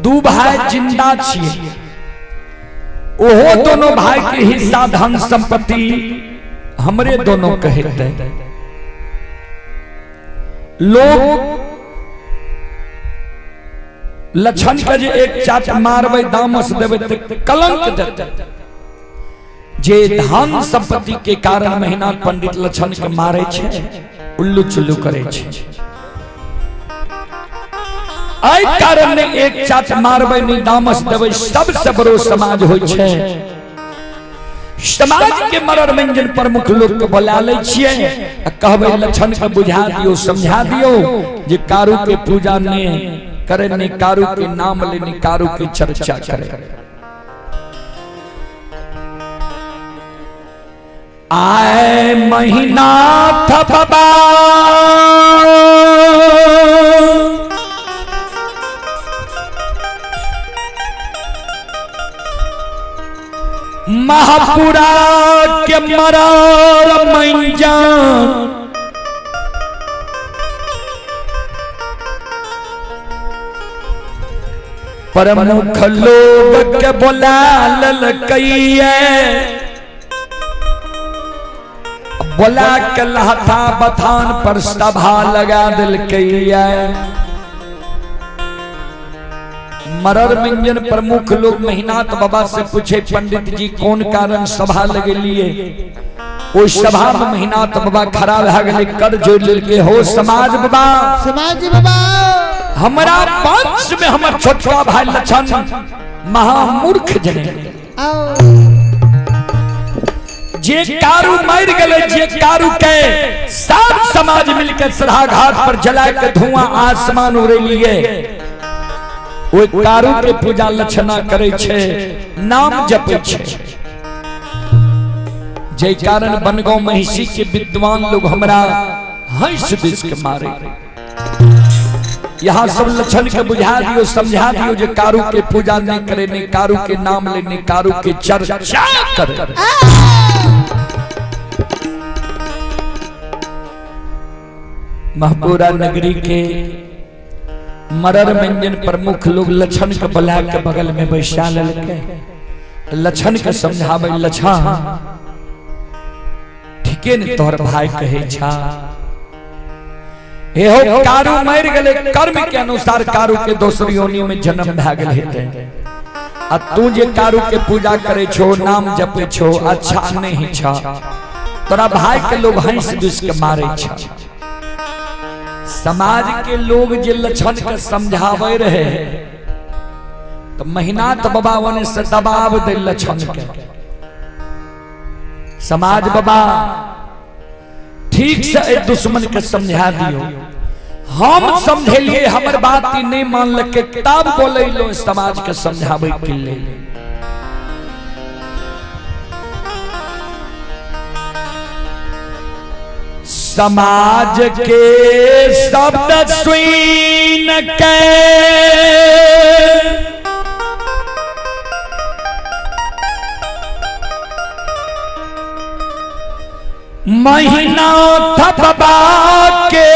दू भाई जिंदा छिए, ओहो दोनों भाई के हिस्सा धन संपत्ति हमरे दोनों कहते। लोग लक्षण के जे एक चाट मारबे दामस देवे ते कलंक देते। जे धन संपत्ति के कारण महिनाथ पंडित लक्षण के मारे छे, उल्लू चुल्लू करे छे, एहि कारण ने एक चाट मारबे नहीं दामस देवे, सबसे बड़ो समाज होय छे। समाज के मरर मंजन प्रमुख लोग के बोला ले छिए आ कहबे लक्षण के बुझा दियो, समझा दियो जे कारू के पूजा ने करे, ने कारू के नाम ले, ने कारू के चर्चा करे। आए महिनाथ बाबा महापुरा के मरार मंजन प्रमुख लोग के बोला ललकैये, बोला के लहथा बथान पर सभा लगा दिलकैये। मरर मंजन प्रमुख लोग महिनाथ बाबा से पूछे पंडित जी कौन कारण सभा लगेलिए। ओ सभा में महिनाथ बाबा खड़ा भए गेलै, कर जोड़ लेलकै, हो समाज बाबा, समाज बाबा, हमरा वंश में हमर छोटका भाई लक्षण महामूर्ख जने, जे कारू मर गए, जे कारू के सब समाज मिलकर सराघाट घाट पर जला के धुआं आसमान उड़ेलिए, ओइ कारू के पूजा लक्षणा करे छे, नाम जपे छे। जे कारण बनगांव महिषी के विद्वान लोग हमरा हंस this के मारे। यहाँ सब लक्षण के बुझा दियो, समझा दियो जे कारू के पूजा नहीं करे, नहीं कारू के नाम ले, नहीं कारू के चर्चा करे। महपुरा नगरी के मरर मंजन प्रमुख लोग लक्षण के बुला के बगल में बैसा ललके, लक्षण के समझावे, लक्षण ठीके ने तोहर भाई कहे छा, एहो कारू मर गए, कर्म के अनुसार कारू के दोसर योनि में जन्म भए गेल हेतै, आ तू जे कारू के पूजा करे छो, नाम जपे छो, अच्छा नहीं छा, तोरा भाई के लोग हंस दुस के मारे छा। समाज के लोग जे लक्षण के समझावे रहे तो महिनाथ बाबा वने से दबाव दे लक्षण के। समाज बाबा ठीक से ए दुश्मन के समझा दियो, हम समझेलिए, हमर बात ही नहीं मान लके तब बोले लो समाज के समझावे के लिए। समाज के शब्द सुन के महिनाथ बाबा के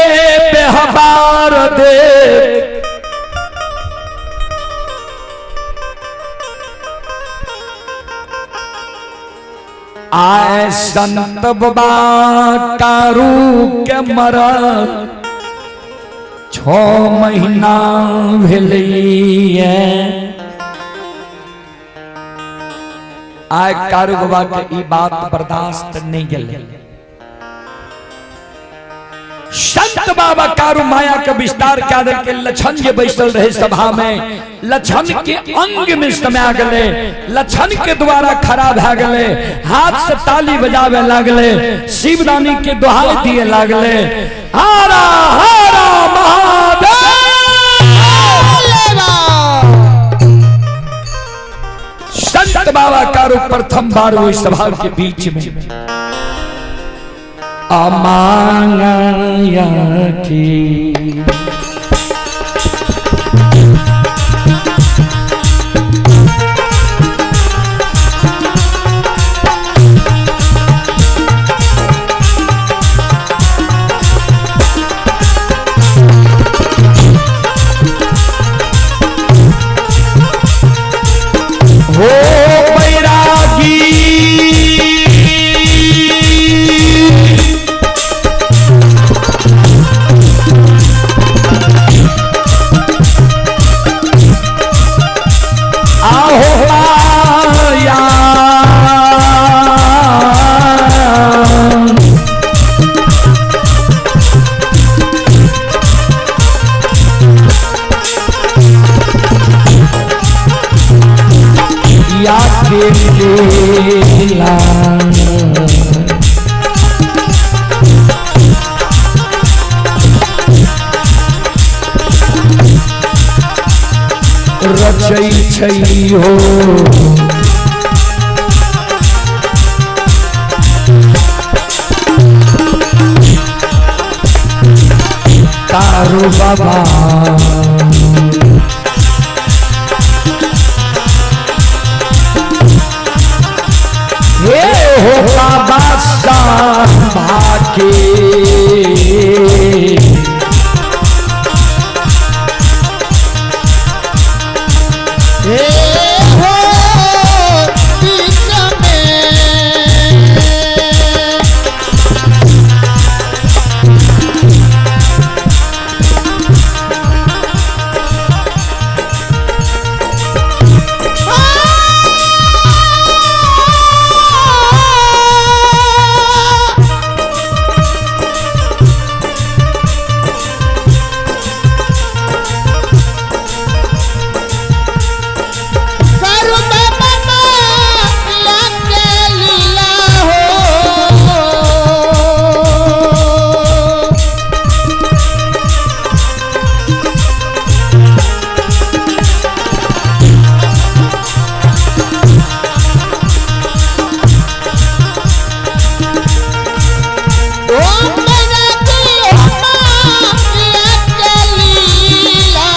व्यवहार दे, आए संत बाबा कारू के मरल 6 महीना भेलिए। आए कारू बाबा के ई बात बर्दाश्त नहीं गेलै। संत बाबा कारू माया के विस्तार कए देलकै। लछन जे बैसल रहे सभा में, लछन के अंग में समा गेलै, लछन के द्वारा खड़ा भए गेलै, हाथ से ताली बजावे लागले, शिवदानी के दुहाई दिए लागले, हारा हारा महादेव। संत बाबा कारू प्रथम बार वही सभा के बीच में अमांगया की हो बैरागी आहो पाया या के लीला रचै छै हो तारू बाबा। हे हो बाबा सांभा के हे हो बीच में। लीला हो। ओ मेरा दिल माया के लीला।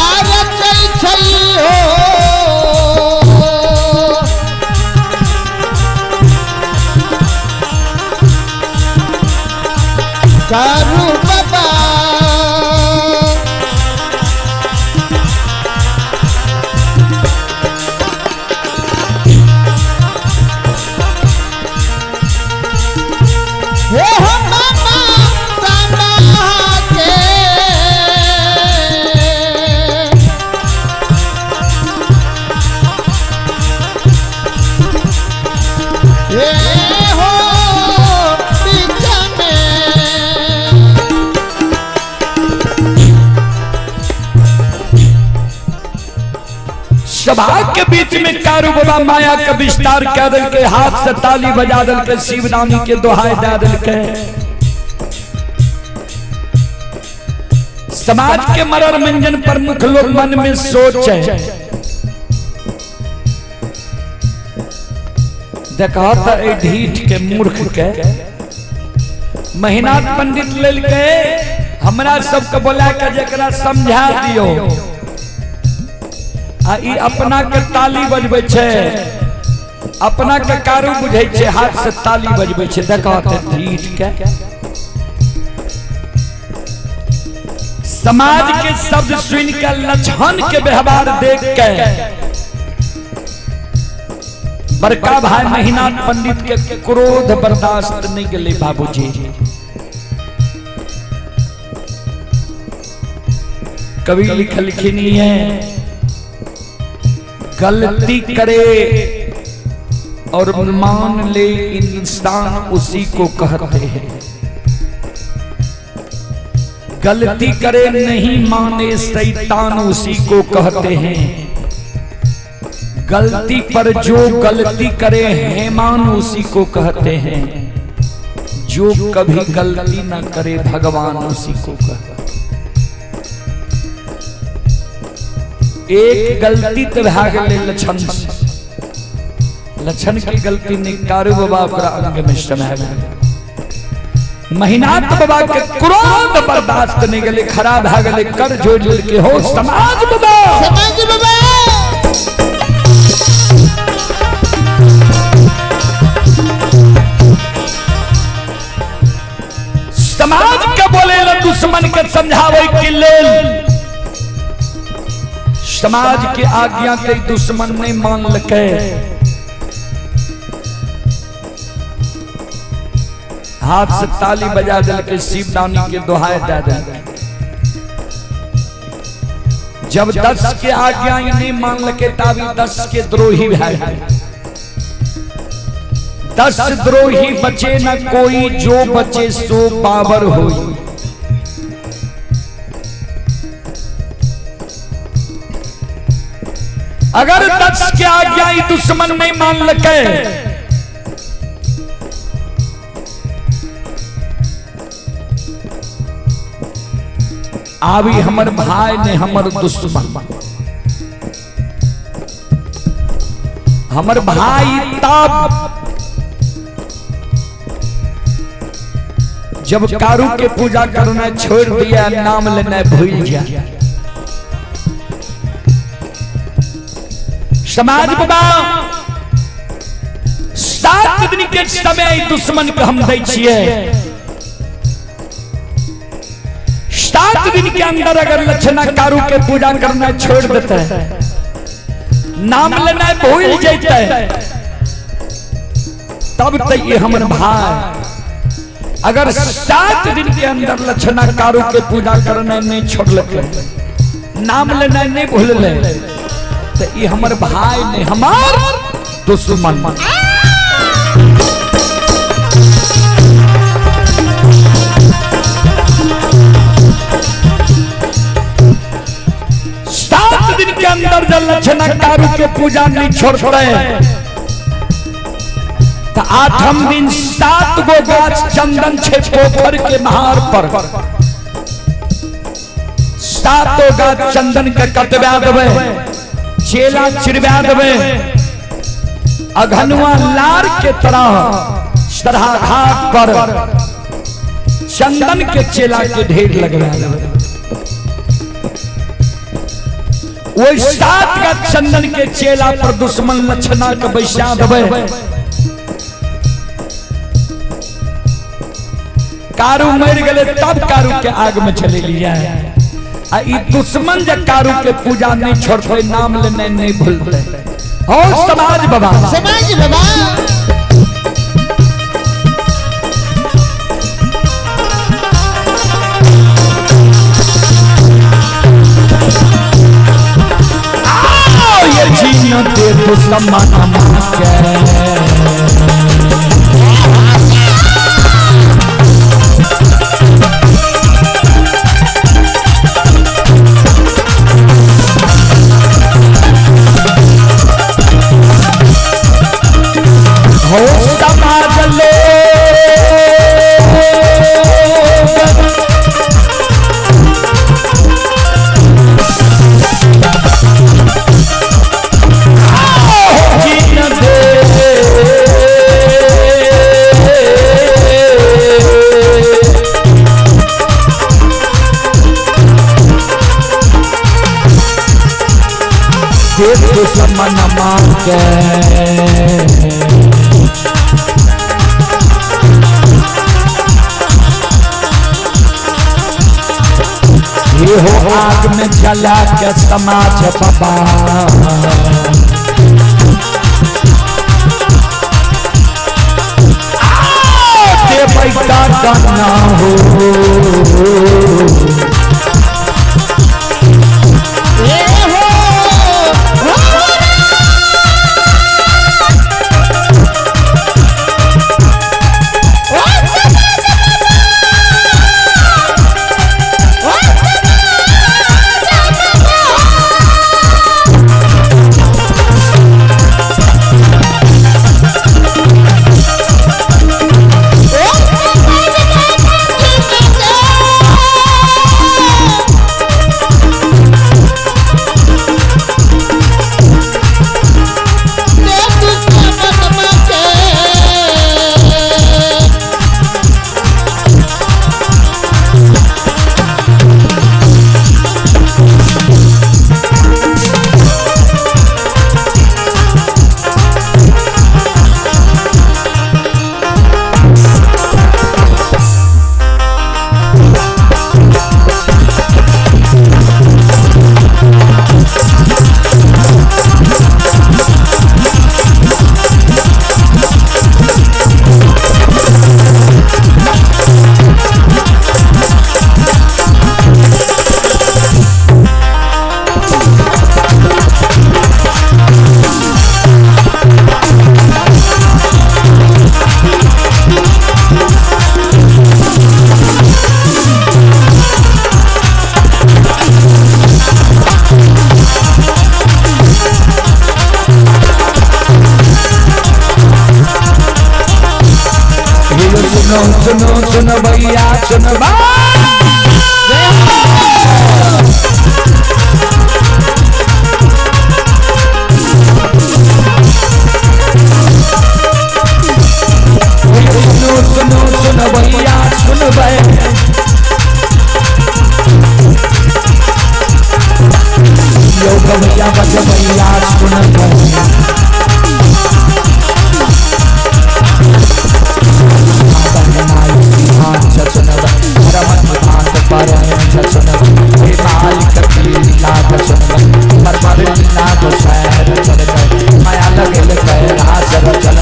आर चल चल हो। कारू बाबा। हे हो मामा समा के। हे हो बीच में। सभा के बीच में कारू बाबा माया के विस्तार कह दिल के, हाथ से ताली बजा दिल के, शिवदानी के दोहाई दे दिल के। समाज के मरर मंजन प्रमुख लोग मन में सोच है, देखा तो ए ढीठ के मूर्ख के महीनाथ पंडित लेल के हमरा सबके बोला के जकरा समझा दियो, आ ई अपना के ताली बजबै छै, अपना के कारू बुझै छै, हाथ से ताली बजबै छै। देखा तो ढीठ के समाज के शब्द सुन के लक्षण के व्यवहार देख के बड़का भाई महीनाथ पंडित के क्रोध बर्दाश्त नहीं गेले बाबूजी। कवि लिखलखिन है, गलती करे और मान ले इंसान उसी को कहते हैं। गलती करे नहीं माने शैतान उसी को कहते हैं। गलती पर जो गलती करे हेमान उसी को कहते हैं। जो कभी गलती न करे भगवान उसी को कहते हैं। एक गलती तो भए गेलै लक्षण, लक्षण की गलती ने कारू बाबा ओकरा अंग में समय महिनाथ बाबा के क्रोध बर्दाश्त नहीं गेलै, खड़ा भए गेलै, कर जोड़ के हो समाज बाबा, समाज बाबा। समाज के बोले ला दुश्मन के समझावे के लेल समाज के आज्ञा के दुश्मन नहीं मान लके। हाथ से ताली बजा दिल के शिवदानी के दुहाई दे दिल। जब 10 के आज्ञा नहीं मान लके ताबी 10 के द्रोही भए। 10 द्रोही बचे न कोई, जो बचे सो बाबर होई। अगर 10 के आज्ञा दुश्मन नहीं मान लके आबी हमर भाई ने हमर दुश्मन, हमर भाई तब जब कारू के पूजा करना छोड़ दिया, नाम लेना भूल गया। समाज बाबा 7 दिन के समय दुश्मन के हम दै छियै। 7 दिन के अंदर अगर लक्षणा कारू के पूजा करना छोड़ देते, नाम लेना भूल जाते, तब तक ये हमर भाई। अगर 7 दिन के अंदर लक्षणा कारू के पूजा करना नहीं छोड़लकै, नाम लेना नहीं भूलले, तो ये हमर भाई नहीं हमार दुश्मन। 7 दिन के अंदर जब लक्षणा कारू के पूजा नहीं छोड़ते तो 8म दिन 7 गो गाछ चंदन छे पोखर के महार पर, 7 गाछ चंदन के कटवा देबै, चेला चिरवा देबै, अघनुआ लार के तरह सरहा घाट पर चंदन के चेला के ढेर लगवा देबै। वही 7 गाछ चंदन के चेला पर दुश्मन लक्षणा के बैसा देबै। कारू मर गए तब कारू के आग में चले लिया। आ ई दुश्मन जे कारू के पूजा नहीं छोड़ते, नाम लेने नहीं भूलते। हो समाज बाबा, समाज बाबा। आओ ये जीन दे दुश्मन के। हो समाज लोग जीन दे दुश्मन मांगे। ये हो आग में जला के समाज बाबा, पैसा ना हो। सुनो सुनो सुनो भैया सुनो। सुनो सुनो सुनो भैया सुनो भाई, यो भैया बज भैया सुन माया लगल चल।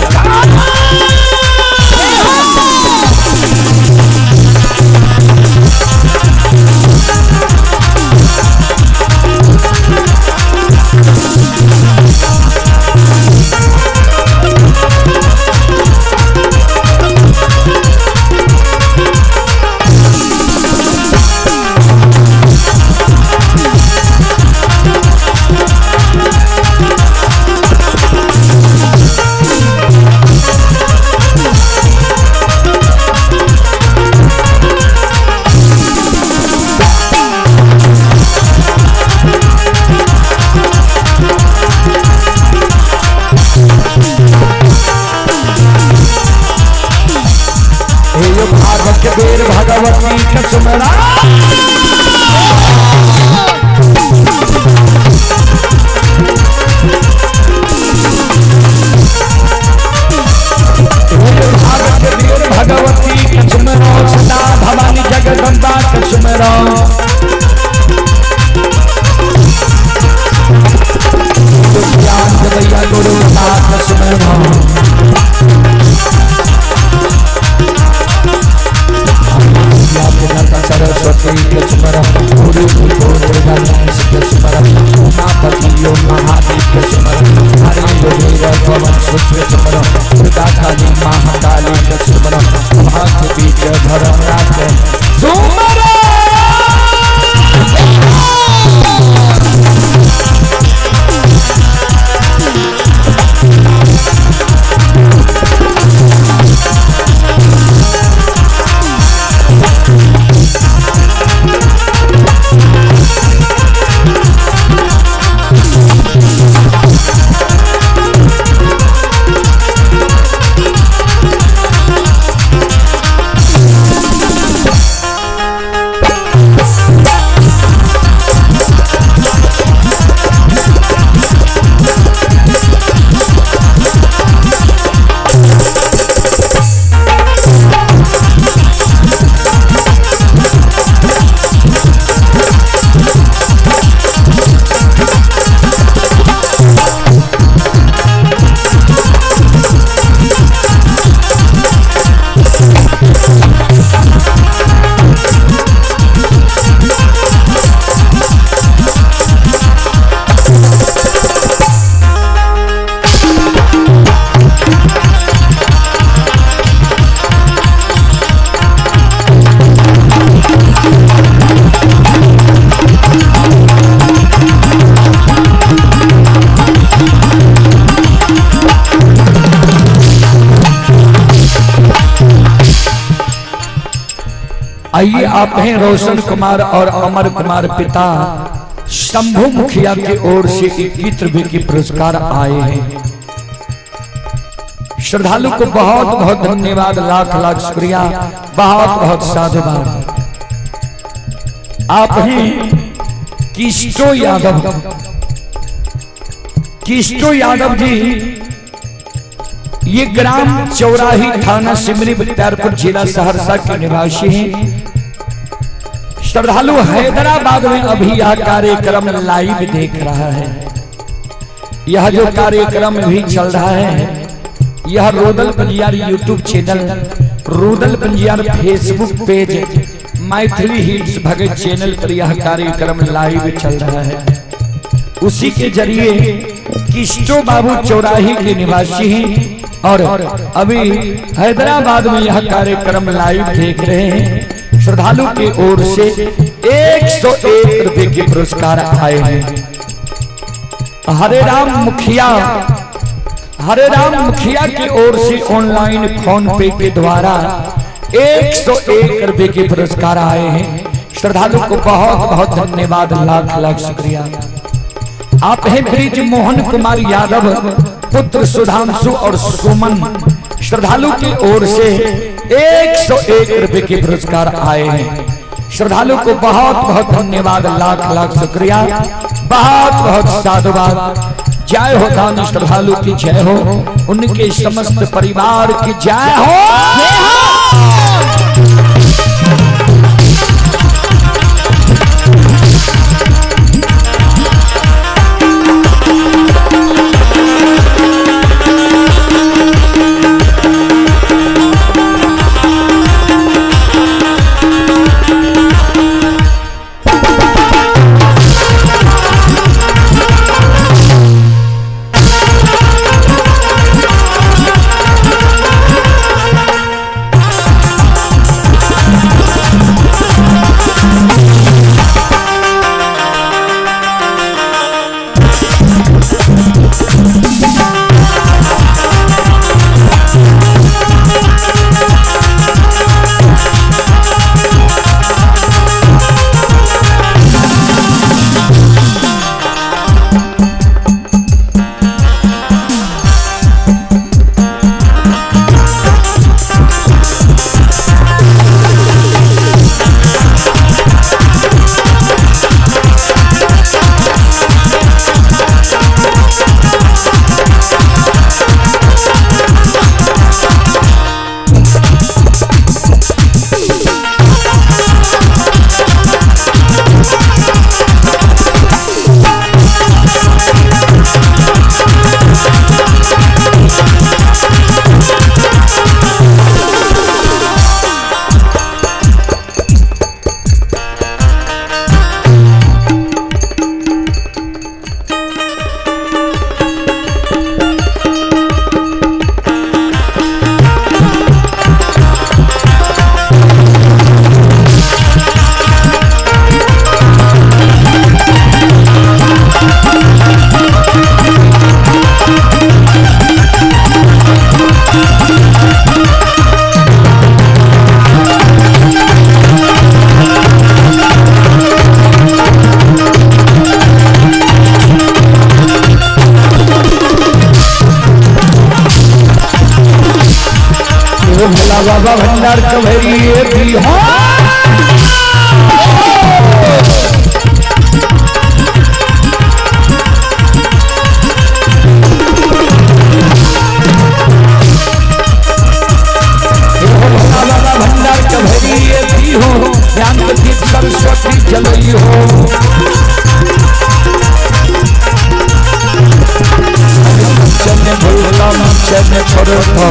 भागवत भगवती कसमरा भगवती कसमरो सदा भवानी जगदम्बा कसमरो। भैया गुरु कसमरो सरस्वती के स्मरण, गुरु गणेश के स्मरण, उमापति महादेव के स्मरण, हरे योगेर पवन सुत के स्मरण, दुर्गा काली महाकाली के स्मरण, भक्त बीच धर्म राज सुमरण। आइए आप हैं रोशन कुमार और अमर कुमार पिता शंभू मुखिया की ओर से 21 रुपए के पुरस्कार आए हैं। श्रद्धालु को बहुत बहुत धन्यवाद, लाख लाख शुक्रिया, बहुत बहुत साधुवाद। आप हैं किष्टो यादव, किष्टो यादव जी, ये ग्राम चौराही थाना सिमरी बख्तियारपुर जिला सहरसा के निवासी हैं। श्रद्धालु हैदराबाद में अभी यह कार्यक्रम लाइव देख रहा है। यह जो कार्यक्रम भी चल रहा है यह Rudal Panjiyar YouTube channel, Rudal Panjiyar Facebook page, Maithili hits Bhagat channel पर यह कार्यक्रम लाइव चल रहा है। उसी के जरिए किष्टो बाबू चौराही के निवासी हैं और अभी हैदराबाद में यह कार्यक्रम लाइव देख रहे हैं। श्रद्धालु की ओर से 101 रुपए के पुरस्कार आए हैं। हरे राम मुखिया, हरे राम मुखिया की ओर से ऑनलाइन फोन पे के द्वारा 101 रुपए के पुरस्कार आए हैं। श्रद्धालु को बहुत बहुत धन्यवाद, लाख लाख शुक्रिया। आप हैं ब्रिज मोहन कुमार यादव पुत्र सुधांशु और सुमन, श्रद्धालु की ओर से 101 रुपए के पुरस्कार आए हैं। श्रद्धालु को बहुत बहुत धन्यवाद, लाख लाख शुक्रिया, बहुत बहुत साधुवाद। जय हो दान श्रद्धालु की जय हो, उनके समस्त परिवार की जय हो। भोला बाबा भंडार कभरी भी हो। भोला बाबा भंडार कभरी भी हो, ज्ञान सरस्वती जलई हो। चने भोला चने छोड़ो हो।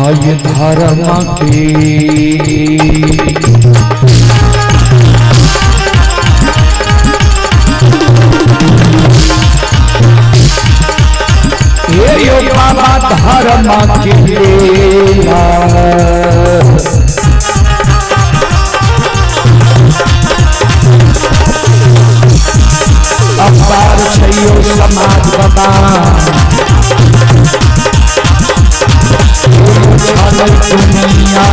आय धर्म के। ये यो बाबा धर्म के लीला। अपार छैयो समाज बाबा छल दुनिया।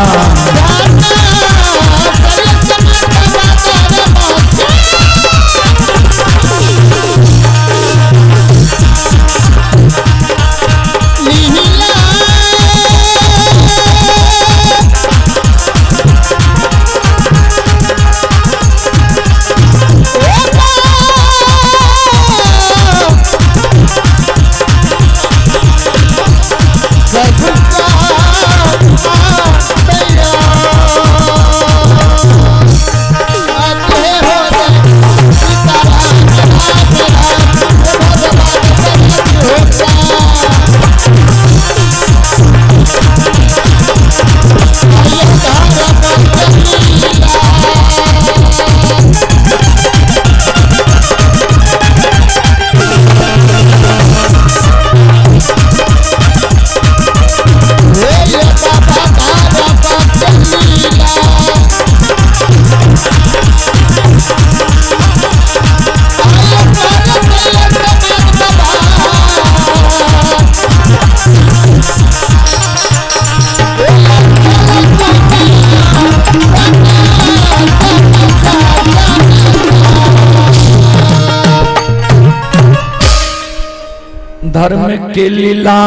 धर्म के लीला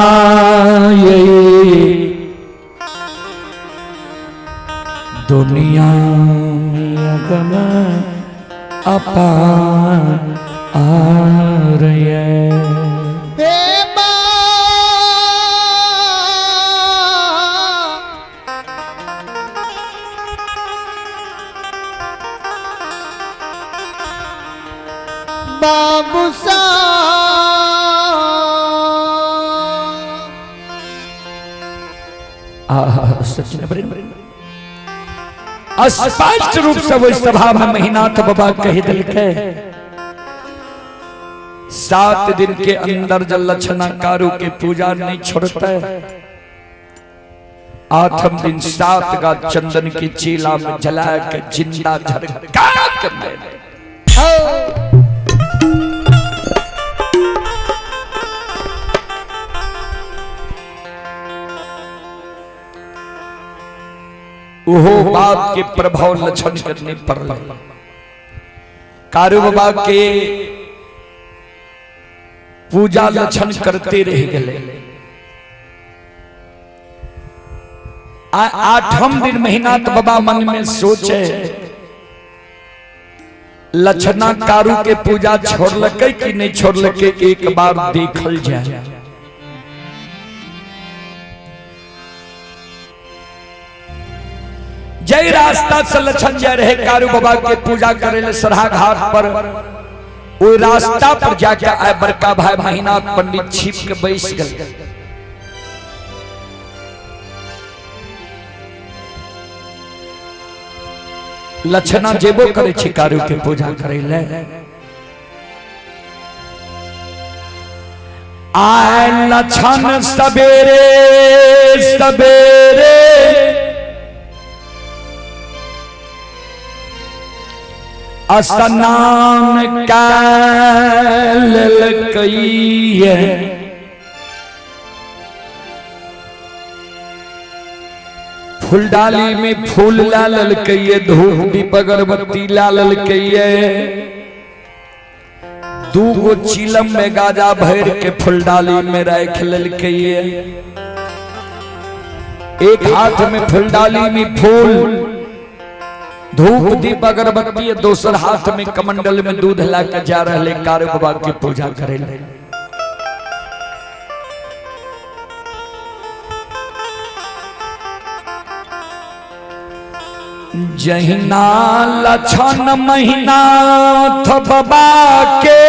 ये दुनिया में अगम अपार आर्य। बाबू सा स्पष्ट रूप से वही सभा में महिनाथ बाबा कह दिलके 7 दिन के अंदर जब लक्षणा कारू के पूजा नहीं छोड़ता है, 8वें दिन 7 का चंदन की चीला में जला के जिंदा झरका कर दे। वो बात के प्रभाव लक्षण करने पर कारू बाबा के पूजा लक्षण करते रह गए। 8वें दिन महिनाथ बाबा मन में सोचे लक्षणा कारू के पूजा छोड़लकै कि नहीं छोड़लकै, एक बार देखल जाए। जय रास्ता से लक्षण जा रहे कारू बाबा के पूजा करे ले सरहा घाट पर, वो रास्ता पर जाके आए बड़का भाई महिनाथ पंडित छिप के बैस गए। लक्षणा जेबो करे छे कारू के पूजा करे ले। आए लक्षण सवेरे सवेरे स्नान कैलकै, फूलडाली में फूल ला ललकै, धूप दीप अगरबत्ती ला ललकै, 2 गो चिलम में गाजा भर के फूलडाली में राख ललकै, एक हाथ में फूलडाली में फूल धूप दीप अगरबत्ती, दोसर हाथ में कमंडल में दूध ला के जा रहे कारू बाबा के पूजा करे ले। जहिना लक्षण महिनाथ बाबा के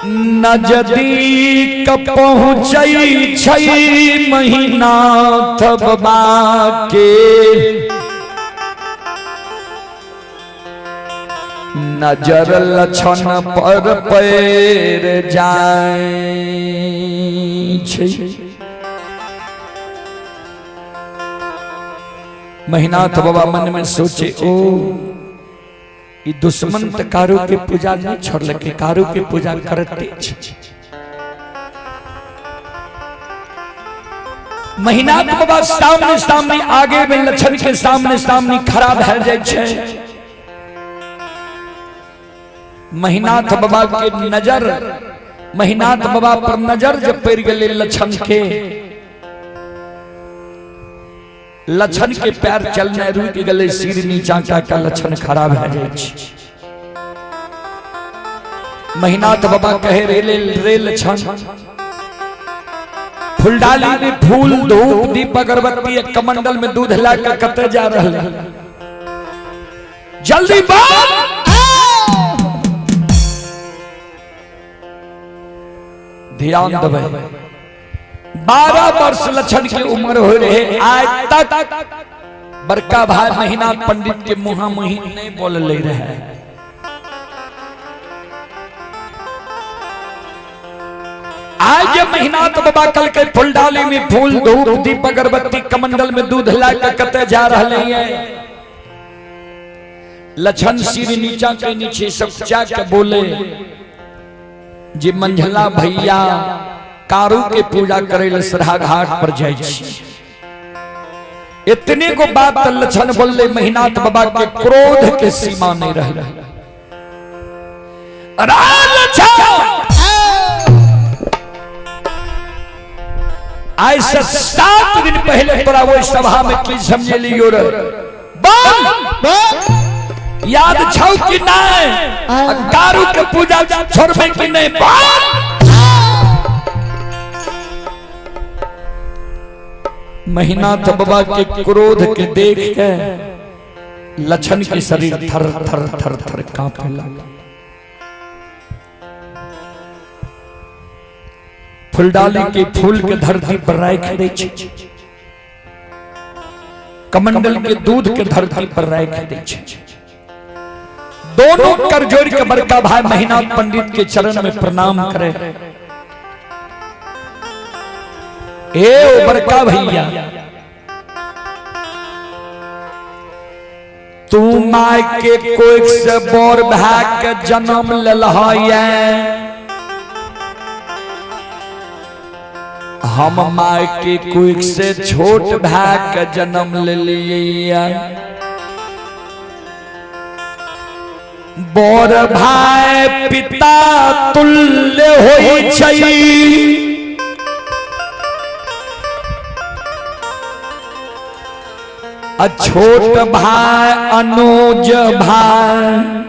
नजदीक पहुँचै छै महिनाथ बाबा के, नजर लक्षण पर पैर जाय छै। महिनाथ बाबा मन में सोचे, ओ ई दुश्मन त कारू के पूजा नहीं छोड़लकै, कारू के पूजा करते छै। महिनाथ बाबा सामने सामने आगे में लक्षण के सामने सामने खड़ा भए जाय छै। महिनाथ बाबा के नजर, महिनाथ बाबा पर नजर जब पड़ गेलै लक्षण के, लक्षण के पैर चलने रुक गेलै, सिर नीचा का का लक्षण खड़ा भए जाइ छै। महिनाथ बाबा कहे रे रे लक्षण, फुलडाली में फूल धूप दीप अगरबत्ती एक कमंडल में दूध ला के कते जा रहले, जल्दी बात। ध्यान देबै, 12 वर्ष लक्षण के उम्र हो रहे, आज तक बड़का भाई महीना पंडित के मुहा मुही नहीं बोल ले रहे। आज जे महीना तो बाबा कल के फुलडाली में फूल धूप दीप अगरबत्ती कमंडल में दूध ला के कते जा रहे हैं, लक्षण सिर नीचा के नीचे सब के बोले जे मंझला भैया कारू के पूजा करे ले सराहा घाट पर जाय छी। इतने को बात लक्षण बोलले, महिनाथ बाबा के क्रोध के सीमा नहीं रहे। आज से 7 दिन पहले तोरा वो सभा में की समझे लियो रे, बोल याद छौ कि नहीं, कारू के पूजा छोड़बे कि नहीं, बोल। महिनाथ बाबा के क्रोध के देख के लक्षण के शरीर थर थर थर थर कांपे लगा। फुलडाली के फूल के धरती पर राख दै छै, कमंडल के दूध के धरती पर राख दै छै। दोनों कर जोड़ के बड़का भाई महिनाथ पंडित के चरण में प्रणाम करे। ए ओ बड़का भैया, तू my के कोख से बोर भाग के जन्म लेलह, हम my के कोख से छोट भाग के जन्म लेलिए। बोर भाई पिता तुल्य होई छै, आ छोट भाई अनुज भाई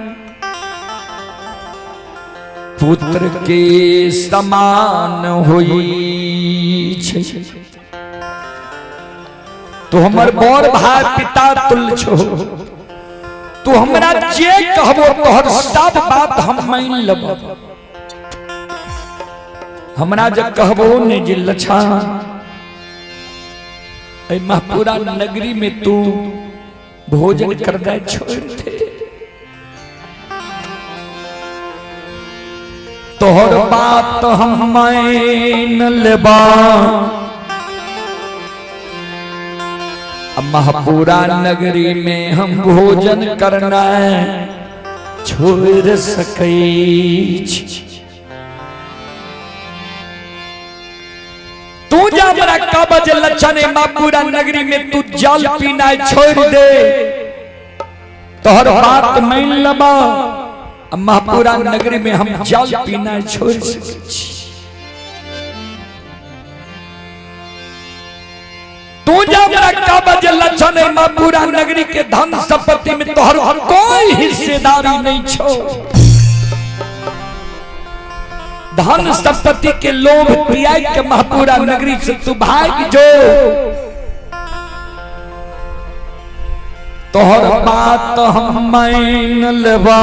पुत्र के समान होई छै। तो हमर बड़ भाई पिता तुल्य छो, तू हमरा जे कहबो तोहर सब बात हम मान लेबो। हमरा जे कहबो ने जे लछा एहि महपुरा नगरी में तू भोजन कर दे छोड़ दे, तोहर बात हम मान लेबा। महपुरा नगरी में हम भोजन करना छोड़ सकै छी। तू जा हमरा काबज लक्षण महपुरा नगरी में तू जल पीना छोड़ दे, तोहर बात मान लेबा। महपुरा नगरी में हम जल पीना छोड़ सकै छी। तू जा हमरा काबज लक्षण महपुरा नगरी के धन संपत्ति में तोहर कोई हिस्सेदारी नहीं छो। धन संपत्ति के लोभ त्याग के महपुरा नगरी से तू भाग जो, तोहर बात हम मान लेबा।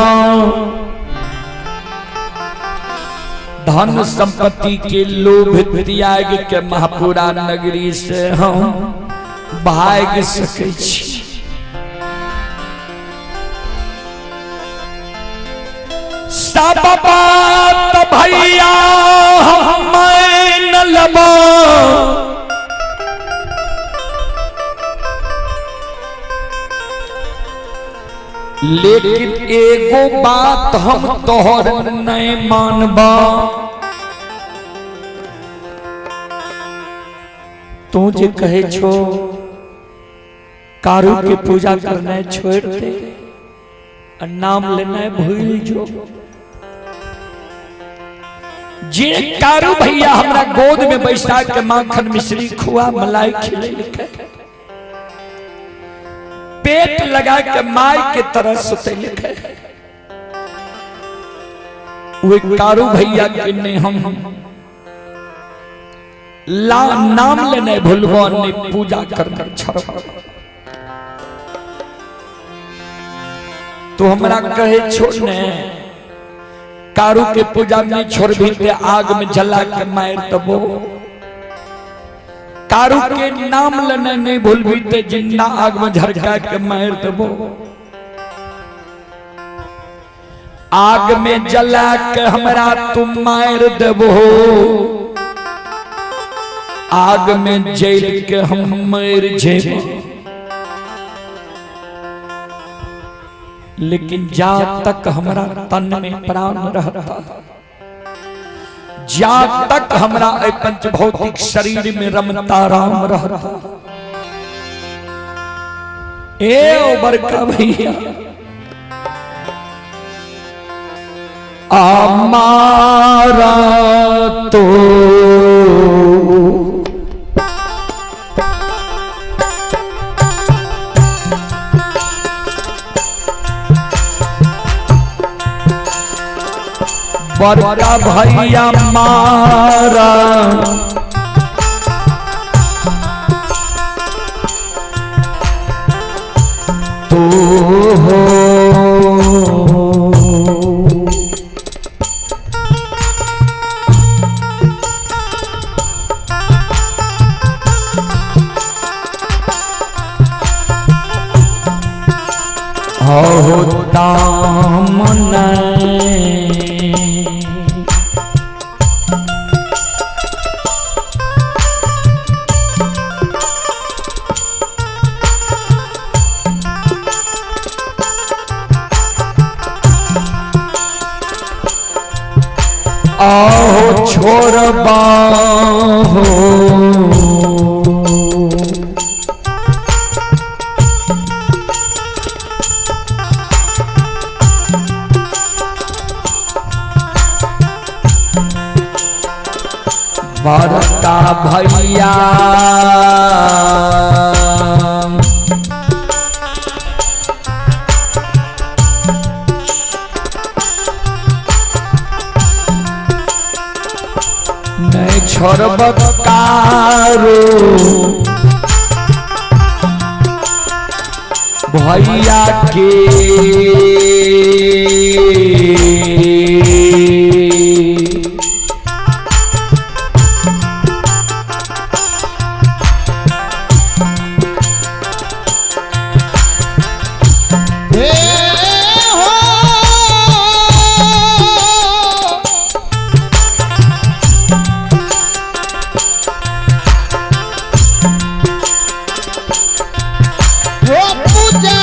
धन संपत्ति के लोभ त्याग के महापुरा नगरी से हम भाग सकै छी। सब बात भैया हम मान लेबो, लेकिन एगो बात हम तोहर नहीं मानबा। तू जे कहे छो कारू के पूजा करना छोड़ दे, नाम लेना भूल जो। जे कारू भैया हमरा गोद में बैठा के माखन मिश्री खुआ मलाई खिले लिखे, पेट लगा के माई के तरह सुते लिखे, वे कारू भैया के ने हम ला नाम लेने भूलबो, ने पूजा करना छोड़बो। तो हमरा कहे छोड़ ने कारू के पूजा में छोड़बी ते आग में जला के मार दबो, कारू के नाम लेने नहीं भूलबी ते जिंदा आग में झरका के मार दबो। आग में जला के हमरा तुम मार देबो, आग में जल के हम मर जेबो, लेकिन जा तक हमरा तन में प्राण रहता, जा तक हमरा पंच भौतिक शरीर में रमता राम रहता। ए ओ बड़का भैया हमारा तो बड़का भैया मारा तो हो दामन आओ छोड़बा हो बड़का भैया नहीं छोड़ब कारो भैया के हे हो हो पूजा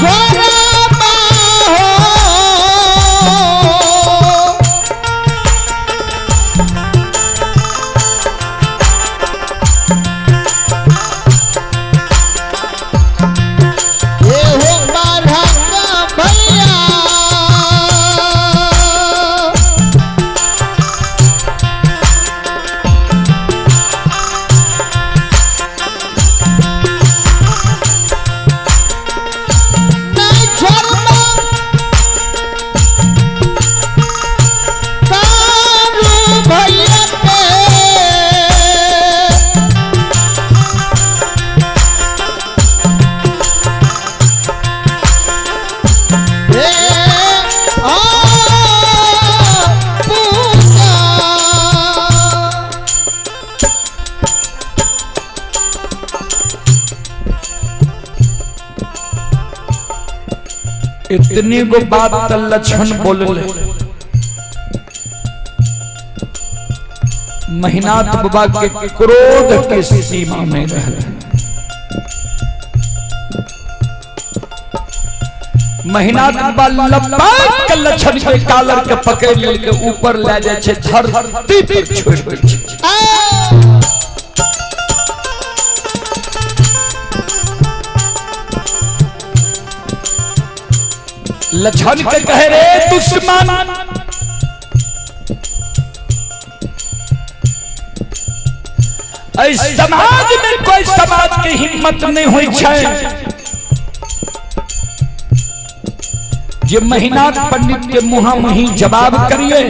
छोड़बा हो। ए हो बारह भैया। नहीं छोड़बा कारू भैया के। ए आ पूजा। इतनी गो बात त लक्ष्मण बोलले। महिनाथ बाबा के क्रोध के सीमा में रह महिनाथ बाबा लपक के लक्ष्मण के कालर के पकड़ लेल के ऊपर ले जाय छै, धरती पर छोड़ दै छै। आ लक्ष्मण के कहे रे दुश्मन, ऐ समाज में कोई समाज के हिम्मत नहीं हुई छै जे महिनाथ पंडित के मुहा मुही जवाब करिए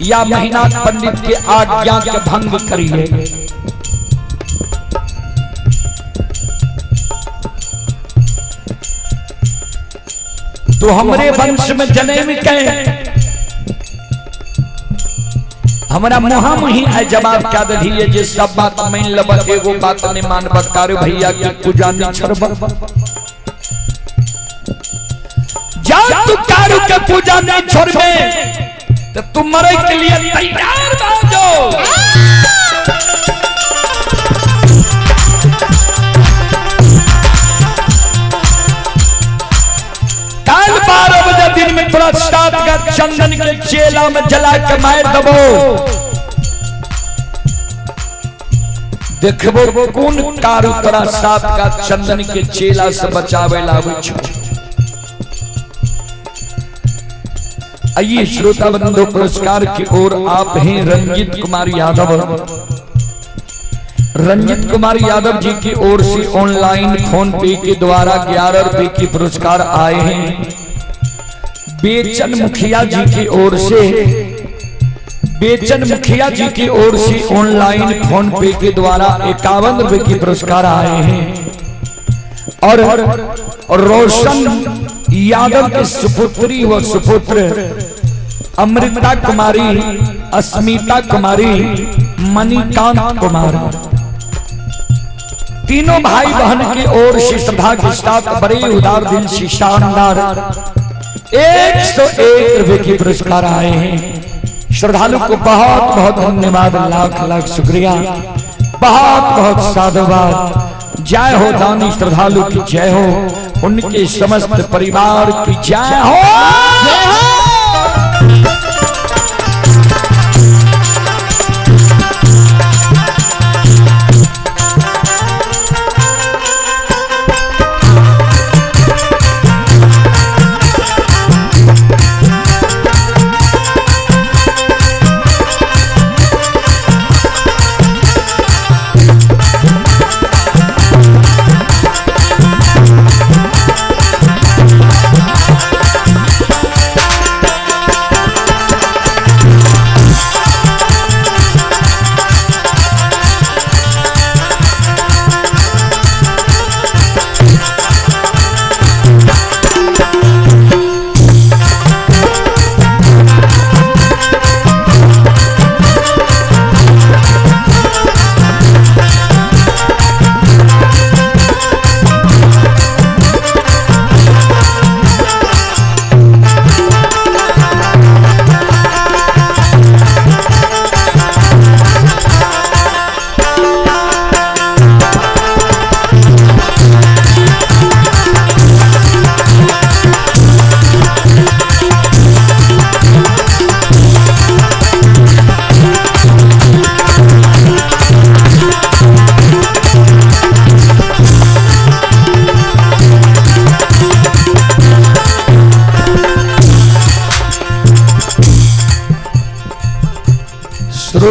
या महिनाथ पंडित के आज्ञा के भंग करिए। तो हमरे वंश में जन्म के हमरा मुहा मुही आइ जवाब क्या दिए जे सब बात मान लब, एगो बात नहीं मानब, कारू भैया के पूजा नहीं छोड़ब। जा तू कारू के पूजा नहीं छोड़बे तो तू मरे के लिए तैयार भऽ जो। काल 12 बजे दिन में तोरा सात का चंदन के चेला में जला के मार दबो, देखबो कोन कारू तोरा सात का चंदन के चेला से बचावे लावे छो। आइए श्रोता बंधु, पुरस्कार की ओर आप हैं रंजीत कुमार यादव। रंजीत कुमार यादव जी की ओर से ऑनलाइन फोन पे के द्वारा 11 रुपए की पुरस्कार आए हैं। बेचन मुखिया जी की ओर से, बेचन मुखिया जी की ओर से ऑनलाइन फोन पे के द्वारा 51 रुपए की पुरस्कार आए हैं। और रोशन यादव के सुपुत्री व सुपुत्र अमृता कुमारी, अस्मिता कुमारी, मणिकांत कुमार, तीनों भाई बहन की ओर से श्रद्धा के साथ बड़े उदार दिल से शानदार 101 रुपए के पुरस्कार आए हैं। श्रद्धालु को बहुत बहुत धन्यवाद, लाख लाख शुक्रिया, बहुत बहुत साधुवाद। जय हो दानी श्रद्धालु की जय हो, उनके समस्त परिवार की जय हो। जय हो।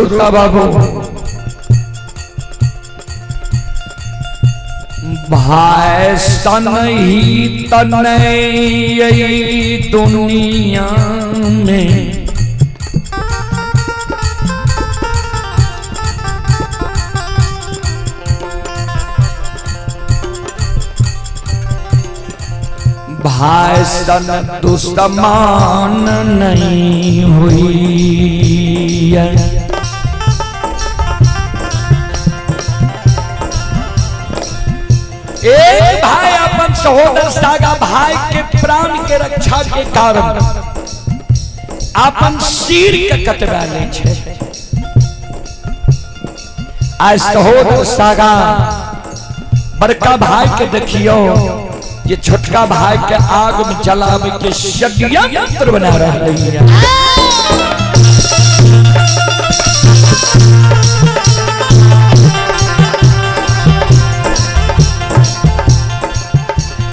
श्रोता बाबू, भाई सन ही तन दुनिया में, भाई सन दुश्मन नहीं हुई है। एक भाई अपन सहोदर सागा भाई के प्राण के रक्षा के कारण अपन सिर के कटवा ले छे। आज सहोदर सागा बड़का भाई के देखियो, ये छोटका भाई के आग में जलावे के षड्यंत्र बना रहा है।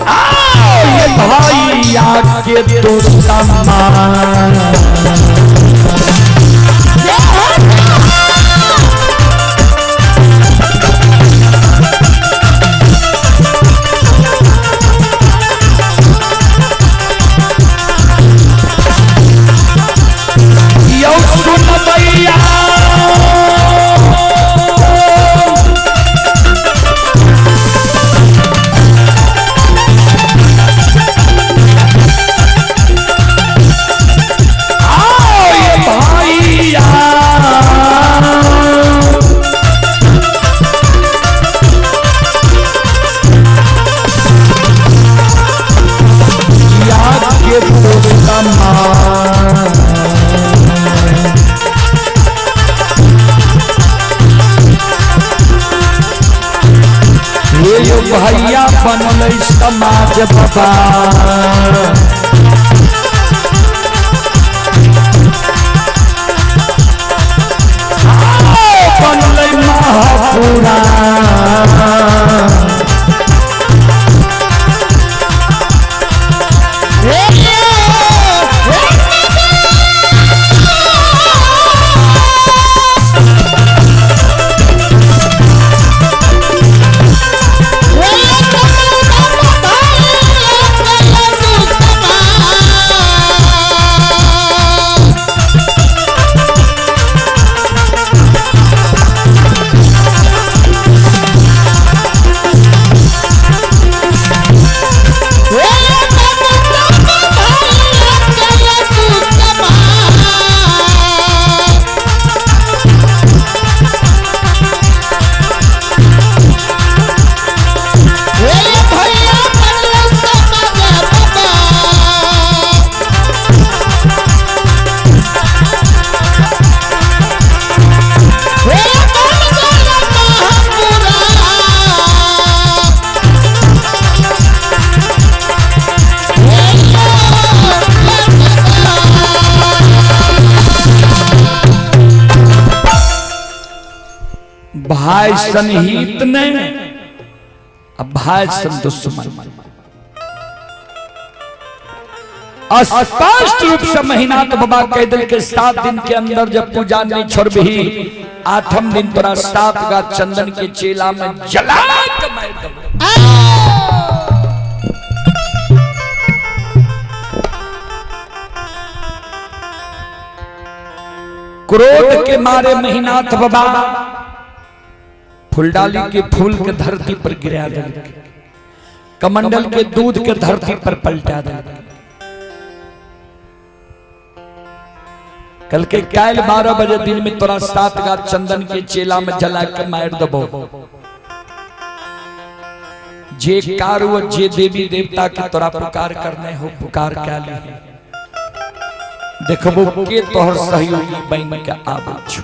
आओ ये भाई आके दुश्मन। यौ सुन भैया, आओ ये भैया, याद के दुश्मन। ये यो भैया बनल समाज बाबा, आओ बनल महापुराण। भाई सनहित ने, अब भाई सन दुश्मन। स्पष्ट रूप से महिनाथ बाबा कह दिल के 7 दिन के अंदर जब पूजा नहीं छोड़बही, 8म दिन तोरा 7 गा चंदन के चेला में जला के मार देबो। क्रोध के मारे महिनाथ बाबा फुलडाली के फूल के धरती पर गिरा दिल, कमंडल के दूध के धरती पर पलटा दिल। कल के काल 12 बजे दिन में तोरा 7 गा चंदन के चेला में जला के मार देबो। जे कारु जे देवी देवता के तोरा पुकार करने हो पुकार क्या ली, देखबो के तोहर सहयोगी बन के आबे छो।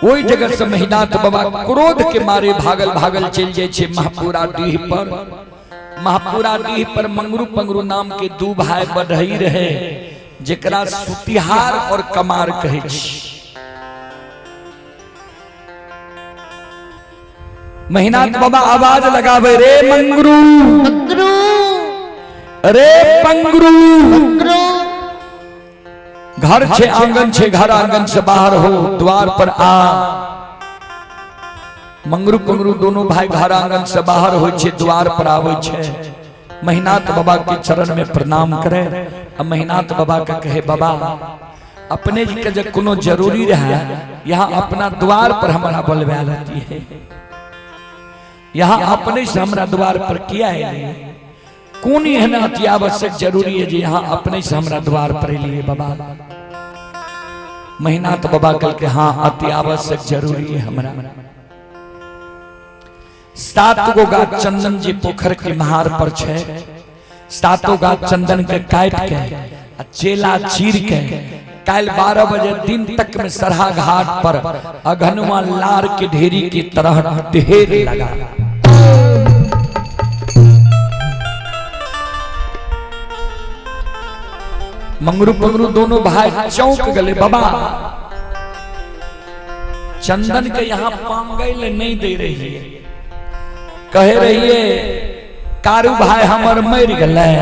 ओहि जगह से महिनाथ बाबा क्रोध के मारे भागल भागल चल जाए छे महापुरा डीह पर। महापुरा डीह पर मंगरू पंगरू नाम के 2 भाई बढ़ई रहे, जेकरा सुतिहार और कमार कहे छी। महिनाथ बाबा आवाज लगावे, रे मंगरू रे पंगरू, घर छे आंगन छे, घर आंगन से बाहर हो, द्वार पर आ। मंगरू पंगरू दोनों भाई घर आंगन से बाहर हो छे, द्वार पर आवे छे। महिनाथ बाबा के चरण में प्रणाम करे आ महिनाथ बाबा के कहे, बाबा अपने जी के जब कोनो जरूरी रहा यहाँ अपना द्वार पर हमारा बोलवा रहती है, यहाँ अपने से हमरा द्वार पर किया है? कोन एहन अति आवश्यक जरूरी है जे यहाँ अपने से हमरा द्वार पर लिए बाबा? महिनाथ बाबा कल के हाँ, अति आवश्यक जरूरी है हमरा। 7 गो गाछ चंदन जी पोखर के महार पर छे, 7 गाछ चंदन के काट के आ चेला चीर के काल 12 बजे दिन तक में सरहा घाट पर अघनुआ लार के ढेरी की तरह ढेर लगा। मंगरू पंगरू दोनों भाई चौंक गए, बाबा चंदन के यहाँ पांगल नहीं दे रही है, कहे रही है कारू भाई हमर मर गए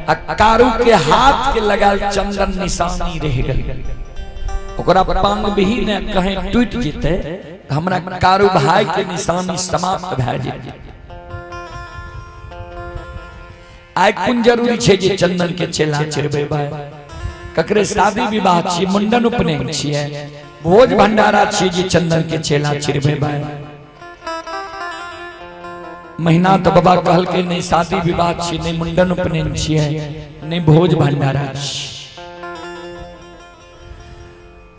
आ कारू के हाथ के लगाल चंदन निशानी रह गल, ओकरा पांग भी ने कहीं टूट जेते हमरा कारू भाई के निशानी समाप्त भए जेते। आइ कोन जरूरी छे जे चंदन के चेला चिरबे भाई? ककरे शादी विवाह छियै, मुंडन उपनयन छियै, भोज भंडारा छियै जे चंदन के चेला चिरबे भाई? महीना तो बाबा कहल के नहीं शादी विवाह छियै, नहीं मुंडन उपनयन छियै, नहीं भोज भंडारा छियै।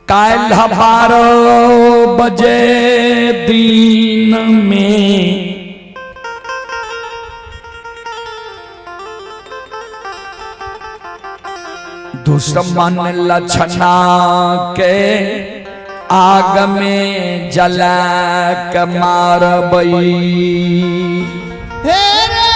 काल्हि 12 बजे दिन में दुश्मन लछना के आग में जला के मारबई। हे रे